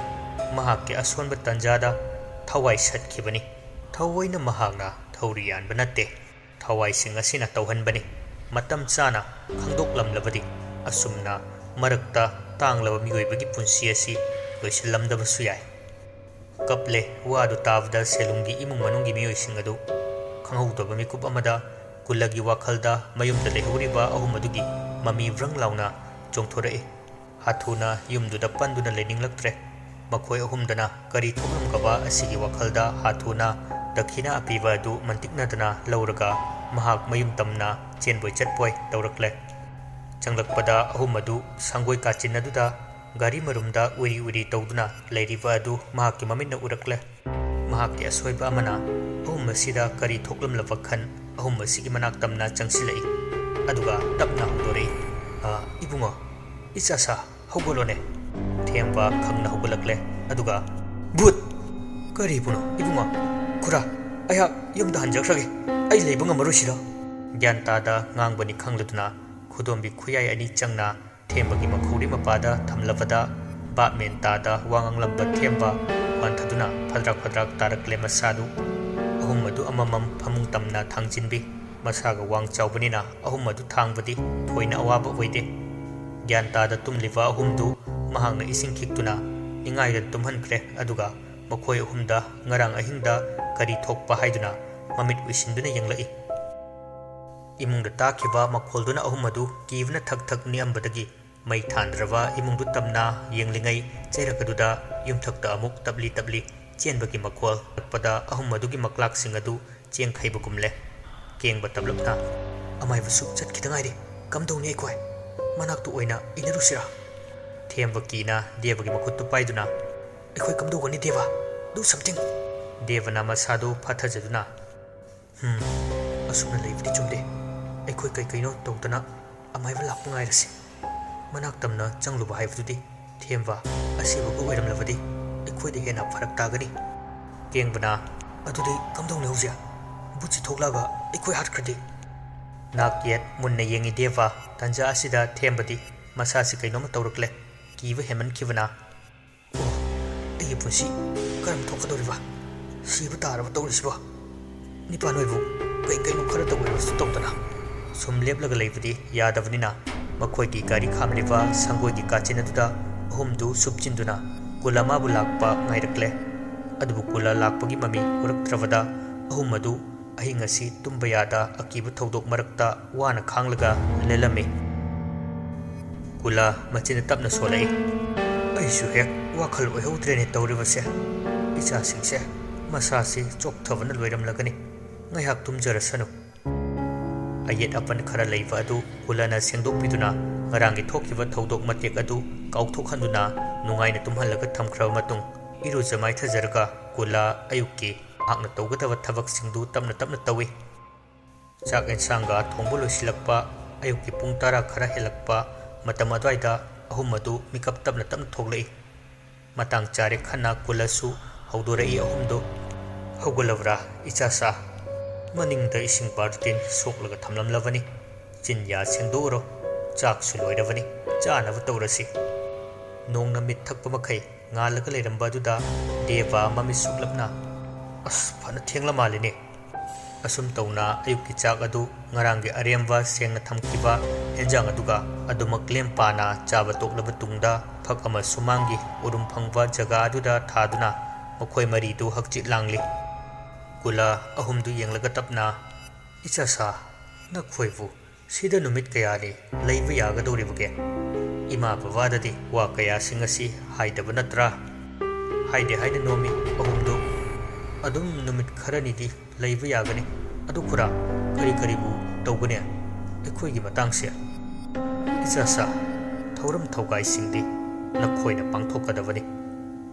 ꯃꯍꯥꯛꯀꯤ ꯑꯁꯣꯟꯕ ꯇꯟꯖꯥꯗ ꯊꯋꯥꯏ ꯁꯠꯈꯤꯕꯅꯤ꯫ ꯊꯑꯣꯏꯅ ꯃꯍꯥꯛꯅ ꯊꯧꯔꯤ ꯌꯥꯟꯕ ꯅꯠꯇꯦ, ꯊꯋꯥꯏꯁꯤꯡ ꯑꯁꯤꯅ ꯇꯧꯍꯟꯕꯅꯤ꯫ ꯃꯇꯝ ꯆꯥꯅ ꯈꯪꯗꯣꯛꯂꯝꯂꯕꯗꯤ ꯑꯁꯨꯝꯅ ꯃꯔꯛꯇ ꯇꯥꯡꯂꯕ ꯃꯤꯑꯣꯏꯕꯒꯤ ꯄꯨꯟꯁꯤ ꯑꯁꯤ ꯂꯣꯏꯁꯤꯜꯂꯝꯗꯕꯁꯨ ꯌꯥꯏ꯫ ꯀꯞꯂꯦ꯫ ꯋꯥꯗꯨ ꯇꯥꯕꯗ ꯁꯦꯂꯨꯝꯒꯤ ꯏꯃꯨꯡ ꯃꯅꯨꯡꯒꯤ ꯃꯤꯑꯣꯏꯁꯤꯡ ꯑꯗꯨ ꯈꯪꯍꯧꯗꯕ ꯃꯤꯀꯨꯞ ꯑꯃꯗ ꯀꯨꯂꯒꯤ ꯋꯥꯈꯜꯗ ꯃꯌꯨꯝꯗ ꯂꯩꯍꯧꯔꯤꯕ ꯑꯍꯨꯝ ꯑꯗꯨꯒꯤ ꯃꯃꯤ ꯕ꯭ꯔꯪ ꯂꯥꯎꯅ ꯆꯣꯡꯊꯣꯔꯛꯏ꯫ ꯍꯥꯊꯨꯅ ꯌꯨꯝꯗꯨꯗ ꯄꯟꯗꯨꯅ ꯂꯩꯅꯤꯡꯂꯛꯇ꯭ꯔꯦ꯫ ꯃꯈꯣꯏ ꯑꯍꯨꯝꯗꯅ ꯀꯔꯤ ꯊꯣꯛꯂꯝꯒꯕ ꯑꯁꯤꯒꯤ ꯋꯥꯈꯜꯗ ꯍꯥꯊꯨꯅ ꯗꯈꯤꯅꯥ ꯑꯄꯤꯕ ꯑꯗꯨ ꯃꯟꯇꯤꯛꯅꯗꯅ ꯂꯧꯔꯒ ꯃꯍꯥꯛ ꯃꯌꯨꯝ ꯇꯝꯅ ꯆꯦꯟꯕꯣꯏ ꯆꯠꯄꯣꯏ ꯇꯧꯔꯛꯂꯦ꯫ ꯆꯪꯂꯛꯄꯗ ꯑꯍꯨꯝ ꯑꯗꯨ ꯁꯪꯒꯣꯏ ꯀꯥꯆꯤꯟ ꯑꯗꯨꯗ ꯒꯥꯔꯤ ꯃꯔꯨꯝꯗ ꯎꯏꯔꯤ ꯎꯏꯔꯤ ꯇꯧꯗꯨꯅ ꯂꯩꯔꯤꯕ ꯑꯗꯨ ꯃꯍꯥꯛꯀꯤ ꯃꯃꯤꯠꯅ ꯎꯔꯛꯂꯦ꯫ ꯃꯍꯥꯛꯀꯤ ꯑꯁꯣꯏꯕ ꯑꯃꯅ ꯑꯍꯨꯝ ꯑꯁꯤꯗ ꯀꯔꯤ ꯊꯣꯛꯂꯝꯂꯕ ꯈꯟ ꯑꯍꯨꯝ ꯑꯁꯤꯒꯤ ꯃꯅꯥꯛ ꯇꯝꯅ ꯆꯪꯁꯤꯜꯂꯛꯏ꯫ ꯑꯗꯨꯒ ꯇꯞꯅ ꯍꯧꯗꯣꯔꯛꯏ, "ꯑ, ꯏꯕꯨꯡꯉꯣ, "ꯏꯆꯥꯁꯥ, ꯍꯧꯒꯠꯂꯣꯅꯦ!" ꯊꯦꯝꯕ ꯈꯪꯅ ꯍꯧꯒꯠꯂꯛꯂꯦ꯫ ꯑꯗꯨꯒ, "ꯚꯨꯠ!" "ꯀꯔꯤꯕꯨꯅꯣ, ꯏꯕꯨꯡꯉꯣ?" "ꯈꯨꯔꯥ, ꯑꯩꯍꯥꯛ ꯌꯨꯝꯗ ꯍꯟꯖꯈ꯭ꯔꯒꯦ꯫ ꯑꯩ ꯂꯩꯕ ꯉꯝꯃꯔꯣꯏ ꯁꯤꯗ꯫" ꯒ꯭ꯌꯥꯟ ꯇꯥꯗ ꯉꯥꯡꯕꯅꯤ ꯈꯪꯂꯗꯨꯅ ꯈꯨꯗꯣꯝꯕꯤ ꯈꯨꯌꯥꯏ ꯑꯅꯤ ꯆꯪꯅ ꯊꯦꯝꯕꯒꯤ ꯃꯈꯧꯔꯤ ꯃꯄꯥꯗ ꯊꯝꯂꯕꯗ, ꯚꯥꯞ ꯃꯦꯟ ꯇꯥꯗ ꯋꯥ ꯉꯥꯡꯂꯝꯕ ꯊꯦꯝꯕ ꯋꯥꯟꯊꯗꯨꯅ ꯐꯗ꯭ꯔꯥꯛ ꯐꯗ꯭ꯔꯥꯛ ꯇꯥꯔꯛꯂꯦ ꯃꯁꯥꯗꯨ꯫ ꯑꯍꯨꯝ ꯑꯗꯨ ꯑꯃꯃꯝ ꯐꯃꯨꯡ ꯇꯝꯅ ꯊꯥꯡꯖꯤꯟꯕꯤ꯫ ꯃꯁꯥꯒ ꯋꯥꯡ ꯆꯥꯎꯕꯅꯤꯅ ꯑꯍꯨꯝ ꯑꯗꯨ ꯊꯥꯡꯕꯗꯤ ꯊꯣꯏꯅ ꯑꯋꯥꯕ ꯑꯣꯏꯗꯦ꯫ ꯒ꯭ꯌꯥꯟ ꯇꯥꯗ ꯇꯨꯝꯂꯤꯕ ꯑꯍꯨꯝꯗꯨ ꯃꯍꯥꯛꯅ ꯏꯁꯤꯡ ꯈꯤꯛꯇꯨꯅ ꯅꯤꯡꯉꯥꯏꯗ ꯇꯨꯝꯍꯟꯈ꯭ꯔꯦ꯫ ꯑꯗꯨꯒ ꯃꯈꯣꯏ ꯑꯍꯨꯝꯗ ꯉꯔꯥꯡ ꯑꯍꯤꯡꯗ ꯀꯔꯤ ꯊꯣꯛꯄ ꯍꯥꯏꯗꯨꯅ ꯃꯃꯤꯠ ꯎꯏꯁꯤꯟꯗꯨꯅ ꯌꯦꯡꯂꯛꯏ꯫ ꯏꯃꯨꯡꯗ ꯇꯥꯈꯤꯕ ꯃꯈꯣꯜꯗꯨꯅ ꯑꯍꯨꯝ ꯑꯗꯨ ꯀꯤꯕꯅ ꯊꯛ ꯊꯛ ꯅꯤꯛꯑꯝꯕꯗꯒꯤ ꯃꯩ ꯊꯥꯟꯗ꯭ꯔꯕ ꯏꯃꯨꯡꯗꯨ ꯇꯝꯅ ꯌꯦꯡꯂꯤꯉꯩ, ꯆꯩꯔꯛ ꯑꯗꯨꯗ ꯌꯨꯝꯊꯛꯇ ꯑꯃꯨꯛ ꯇꯞꯂꯤ ꯇꯞꯂꯤ ꯆꯦꯟꯕꯒꯤ ꯃꯈꯣꯜ ꯇꯥꯔꯛꯄꯗ ꯑꯍꯨꯝ ꯑꯗꯨꯒꯤ ꯃꯀ꯭ꯂꯥꯛꯁꯤꯡ ꯑꯗꯨ ꯆꯦꯡꯈꯩꯕꯒꯨꯝꯂꯦ꯫ ꯀꯦꯡꯕ ꯇꯞꯂꯞꯅ, "ꯑꯃꯥꯏꯕꯁꯨ ꯆꯠꯈꯤꯗ ꯉꯥꯏꯔꯤ꯫ ꯀꯝꯗꯧꯅꯤ ꯑꯩꯈꯣꯏ? ꯃꯅꯥꯛꯇ ꯑꯣꯏꯅ ꯏꯟꯅꯔꯨꯁꯤꯔꯥ?" ꯊꯦꯝꯕ ꯀꯤꯅ ꯗꯦꯕꯒꯤ ꯃꯈꯨꯠꯇꯨ ꯄꯥꯏꯗꯨꯅ, "ꯑꯩꯈꯣꯏ ꯀꯝꯗꯧꯒꯅꯤ ꯗꯦꯕ? Do something!" ꯗꯦꯕꯅ ꯃꯁꯥꯗꯨ ꯐꯥꯊꯖꯗꯨꯅ, "ꯍꯝ, ꯑꯁꯨꯝꯅ ꯂꯩꯕꯗꯤ ꯆꯨꯝꯗꯦ꯫ ꯑꯩꯈꯣꯏ ꯀꯩ ꯀꯩꯅꯣ ꯇꯧꯗꯅ ꯑꯃꯥꯏꯕ ꯂꯥꯛꯄ ꯉꯥꯏꯔꯁꯤ꯫ ꯃꯅꯥꯛ ꯇꯝꯅ ꯆꯪꯂꯨꯕ ꯍꯥꯏꯕꯗꯨꯗꯤ ꯊꯦꯝꯕ ꯑꯁꯤꯕꯒ ꯑꯣꯏꯔꯝꯂꯕꯗꯤ ꯑꯩꯈꯣꯏꯗ ꯍꯦꯟꯅ ꯐꯔꯛ ꯇꯥꯒꯅꯤ꯫" ꯀꯦꯡꯕꯅ, "ꯑꯗꯨꯗꯤ ꯀꯝꯗꯧꯅꯤ ꯍꯧꯖꯤꯛ? ꯕꯨꯠꯁꯤ ꯊꯣꯛꯂꯛꯑꯒ ꯑꯩꯈꯣꯏ ꯍꯥꯠꯈ꯭ꯔꯗꯤ?" ꯅꯥꯛ ꯌꯦꯠ ꯃꯨꯟꯅ ꯌꯦꯡꯉꯤ ꯗꯦꯕ꯫ ꯇꯟꯖꯥ ꯑꯁꯤꯗ ꯊꯦꯝꯕꯗꯤ ꯃꯁꯥꯁꯤ ꯀꯩꯅꯣꯝꯃ ꯇꯧꯔꯛꯂꯦ꯫ ꯀꯤꯕ ꯍꯦꯟꯃꯟꯈꯤꯕꯅ, "ꯑꯣ, ꯑꯩꯒꯤ ꯄꯨꯟꯁꯤ ꯀꯔꯝ ꯊꯣꯛꯀꯗꯧꯔꯤꯕ? ꯁꯤꯕ ꯇꯥꯔꯕ ꯇꯧꯔꯤꯁꯤꯕꯣ? ꯅꯤꯄꯥ ꯅꯣꯏꯕꯨ ꯀꯩ ꯀꯩꯅꯣ ꯈꯔ ꯇꯧꯔꯁꯨ ꯇꯧꯗꯅ?" ꯁꯨꯝ ꯂꯦꯞꯂꯒ ꯂꯩꯕꯗꯤ ꯌꯥꯗꯕꯅꯤꯅ ꯃꯈꯣꯏꯒꯤ ꯒꯥꯔꯤ ꯈꯥꯝꯂꯤꯕ ꯁꯪꯒꯣꯏꯒꯤ ꯀꯥꯆꯤꯟ ꯑꯗꯨꯗ ꯑꯍꯨꯝꯗꯨ ꯁꯨꯞꯆꯤꯟꯗꯨꯅ ꯀꯨꯂ ꯃꯥꯕꯨ ꯂꯥꯛꯄ ꯉꯥꯏꯔꯛꯂꯦ꯫ ꯑꯗꯨꯕꯨ ꯀꯨꯂ ꯂꯥꯛꯄꯒꯤ ꯃꯃꯤ ꯎꯔꯛꯇ꯭ꯔꯕꯗ ꯑꯍꯨꯝ ꯑꯗꯨ ꯑꯍꯤꯡ ꯑꯁꯤ ꯇꯨꯝꯕ ꯌꯥꯗ ꯑꯀꯤꯕ ꯊꯧꯗꯣꯛ ꯃꯔꯛꯇ ꯋꯥꯅ ꯈꯥꯡꯂꯒ ꯂꯦꯜꯂꯝꯃꯤ꯫ ꯀꯨꯂ ꯃꯆꯤꯟ ꯇꯞꯅ ꯁꯣꯜꯂꯛꯏ꯫ "ꯑꯩꯁꯨ ꯍꯦꯛ ꯋꯥꯈꯜ ꯑꯣꯏꯍꯧꯗ꯭ꯔꯦꯅꯦ ꯇꯧꯔꯤꯕꯁꯦ꯫ ꯏꯆꯥꯁꯤꯡꯁꯦ ꯃꯁꯥꯁꯤ ꯆꯣꯛꯊꯕꯅ ꯂꯣꯏꯔꯝꯂꯒꯅꯤ꯫ ꯉꯥꯏꯍꯥꯛ ꯇꯨꯝꯖꯔꯁꯅꯨ꯫" ꯑꯌꯦꯠ ꯑꯄꯟ ꯈꯔ ꯂꯩꯕ ꯑꯗꯨ ꯀꯨꯂꯅ ꯁꯦꯡꯗꯣꯛꯄꯤꯗꯨꯅ ꯉꯔꯥꯡꯒꯤ ꯊꯣꯛꯈꯤꯕ ꯊꯧꯗꯣꯛ ꯃꯇꯦꯛ ꯑꯗꯨ ꯀꯥꯎꯊꯣꯛꯍꯟꯗꯨꯅ ꯅꯨꯡꯉꯥꯏꯅ ꯇꯨꯝꯍꯜꯂꯒ ꯊꯝꯈ꯭ꯔꯕ ꯃꯇꯨꯡ, ꯏꯔꯨꯖ ꯃꯥꯏꯊꯖꯔꯒ ꯀꯨꯂ ꯑꯌꯨꯛꯀꯤ ꯃꯍꯥꯛꯅ ꯇꯧꯒꯗꯕ ꯊꯕꯛꯁꯤꯡꯗꯨ ꯇꯞꯅ ꯇꯞꯅ ꯇꯧꯏ꯫ ꯆꯥꯛ ꯑꯦꯟꯁꯥꯡꯒ ꯊꯣꯡꯕ ꯂꯣꯏꯁꯤꯜꯂꯛꯄ, ꯑꯌꯨꯛꯀꯤ ꯄꯨꯡ ꯇꯔꯥ ꯈꯔ ꯍꯦꯜꯂꯛꯄ, ꯃꯇꯝ ꯑꯗꯨꯋꯥꯏꯗ ꯑꯍꯨꯝ ꯑꯗꯨ ꯃꯤꯀꯞ ꯇꯞꯅ ꯇꯞꯅ ꯊꯣꯛꯂꯛꯏ꯫ ꯃꯇꯥꯡ ꯆꯥꯔꯦ ꯈꯟꯅ ꯀꯨꯂꯁꯨ ꯍꯧꯗꯣꯔꯛꯏ ꯑꯍꯨꯝꯗꯨ꯫ "ꯍꯧꯒꯠꯂꯕ꯭ꯔꯥ, ꯏꯆꯥꯁꯥ?" ꯃꯅꯤꯡꯗ ꯏꯁꯤꯡ ꯕꯥꯔꯇꯤꯟ ꯁꯣꯛꯂꯒ ꯊꯝꯂꯝꯂꯕꯅꯤ꯫ "ꯆꯤꯟ ꯌꯥ ꯁꯦꯡꯗꯣꯛꯎꯔꯣ, ꯆꯥꯛꯁꯨ ꯂꯣꯏꯔꯕꯅꯤ, ꯆꯥꯅꯕ ꯇꯧꯔꯁꯤ꯫" ꯅꯣꯡꯅ ꯃꯤꯠ ꯊꯛꯄ ꯃꯈꯩ ꯉꯥꯜꯂꯒ ꯂꯩꯔꯝꯕ ꯑꯗꯨꯗ ꯗꯦꯕ ꯃꯃꯤꯠ ꯁꯨꯛꯂꯞꯅ, "ꯑꯁ, ꯐꯅ ꯊꯦꯡꯂ ꯃꯥꯜꯂꯤꯅꯦ꯫" ꯑꯁꯨꯝ ꯇꯧꯅ ꯑꯌꯨꯛꯀꯤ ꯆꯥꯛ ꯑꯗꯨ ꯉꯔꯥꯡꯒꯤ ꯑꯔꯦꯝꯕ ꯁꯦꯡꯅ ꯊꯝꯈꯤꯕ ꯍꯦꯟꯖꯥꯡ ꯑꯗꯨꯒ ꯑꯗꯨꯃꯛ ꯂꯦꯝ ꯄꯥꯅ ꯆꯥꯕ ꯇꯣꯛꯂꯕ ꯇꯨꯡꯗ, ꯐꯛ ꯑꯃ ꯁꯨꯃꯥꯡꯒꯤ ꯎꯔꯨꯝ ꯐꯪꯕ ꯖꯒꯥ ꯑꯗꯨꯗ ꯊꯥꯗꯨꯅ ꯃꯈꯣꯏ ꯃꯔꯤꯗꯨ ꯍꯛꯆꯤꯠ ꯂꯥꯡꯂꯤ꯫ ꯀꯨꯂ ꯑꯍꯨꯝꯗꯨ ꯌꯦꯡꯂꯒ ꯇꯞꯅ, "ꯏꯆꯥꯁꯥ, ꯅꯈꯣꯏꯕꯨ ꯁꯤꯗ ꯅꯨꯃꯤꯠ ꯀꯌꯥꯅꯤ ꯂꯩꯕ ꯌꯥꯒꯗꯧꯔꯤꯕꯒꯦ? ꯏꯃꯥ ꯕꯕꯥꯗꯗꯤ ꯋꯥ ꯀꯌꯥꯁꯤꯡ ꯑꯁꯤ ꯍꯥꯏꯗꯕ ꯅꯠꯇ꯭ꯔꯥ?" "ꯍꯥꯏꯗꯦ" ꯍꯥꯏꯅ ꯅꯣꯝꯃꯤ ꯑꯍꯨꯝꯗꯨ꯫ "ꯑꯗꯨꯝ ꯅꯨꯃꯤꯠ ꯈꯔꯅꯤꯗꯤ ꯂꯩꯕ ꯌꯥꯒꯅꯤ꯫ ꯑꯗꯨ ꯈꯨꯔꯥ, ꯀꯔꯤ ꯀꯔꯤꯕꯨ ꯇꯧꯒꯅꯤ ꯑꯩꯈꯣꯏꯒꯤ ꯃꯇꯥꯡꯁꯦ?" "ꯏꯆꯥꯁꯥ, ꯊꯧꯔꯝ ꯊꯧꯒꯥꯏꯁꯤꯡꯗꯤ ꯅꯈꯣꯏꯅ ꯄꯥꯡꯊꯣꯛꯀꯗꯕꯅꯤ꯫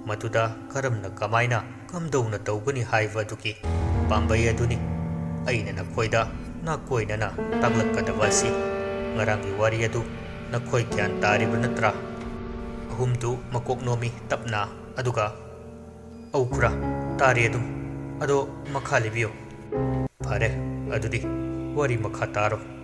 ꯃꯗꯨꯗ ꯀꯔꯝꯅ, ꯀꯃꯥꯏꯅ, ꯀꯝꯗꯧꯅ ꯇꯧꯒꯅꯤ ꯍꯥꯏꯕ ꯑꯗꯨꯒꯤ ꯄꯥꯝꯕꯩ ꯑꯗꯨꯅꯤ ꯑꯩꯅ ꯅꯈꯣꯏꯗ ꯅꯥꯀꯣꯏꯅꯅ ꯇꯥꯛꯂꯛꯀꯗꯕ ꯑꯁꯤ꯫ ꯉꯔꯥꯡꯒꯤ ꯋꯥꯔꯤ ꯑꯗꯨ ꯅꯈꯣꯏ ꯒ꯭ꯌꯥꯟ ꯇꯥꯔꯤꯕ ꯅꯠꯇ꯭ꯔꯥ?" ꯑꯍꯨꯝꯗꯨ ꯃꯀꯣꯛ ꯅꯣꯝꯃꯤ ꯇꯞꯅ, ꯑꯗꯨꯒ, "ꯑꯧ ꯈꯨꯔꯥ, ꯇꯥꯔꯦ ꯑꯗꯨꯝ꯫ ꯑꯗꯣ ꯃꯈꯥ ꯂꯤꯕꯤꯌꯨ꯫" "ꯐꯔꯦ, ꯑꯗꯨꯗꯤ ꯋꯥꯔꯤ ꯃꯈꯥ ꯇꯥꯔꯣ꯫"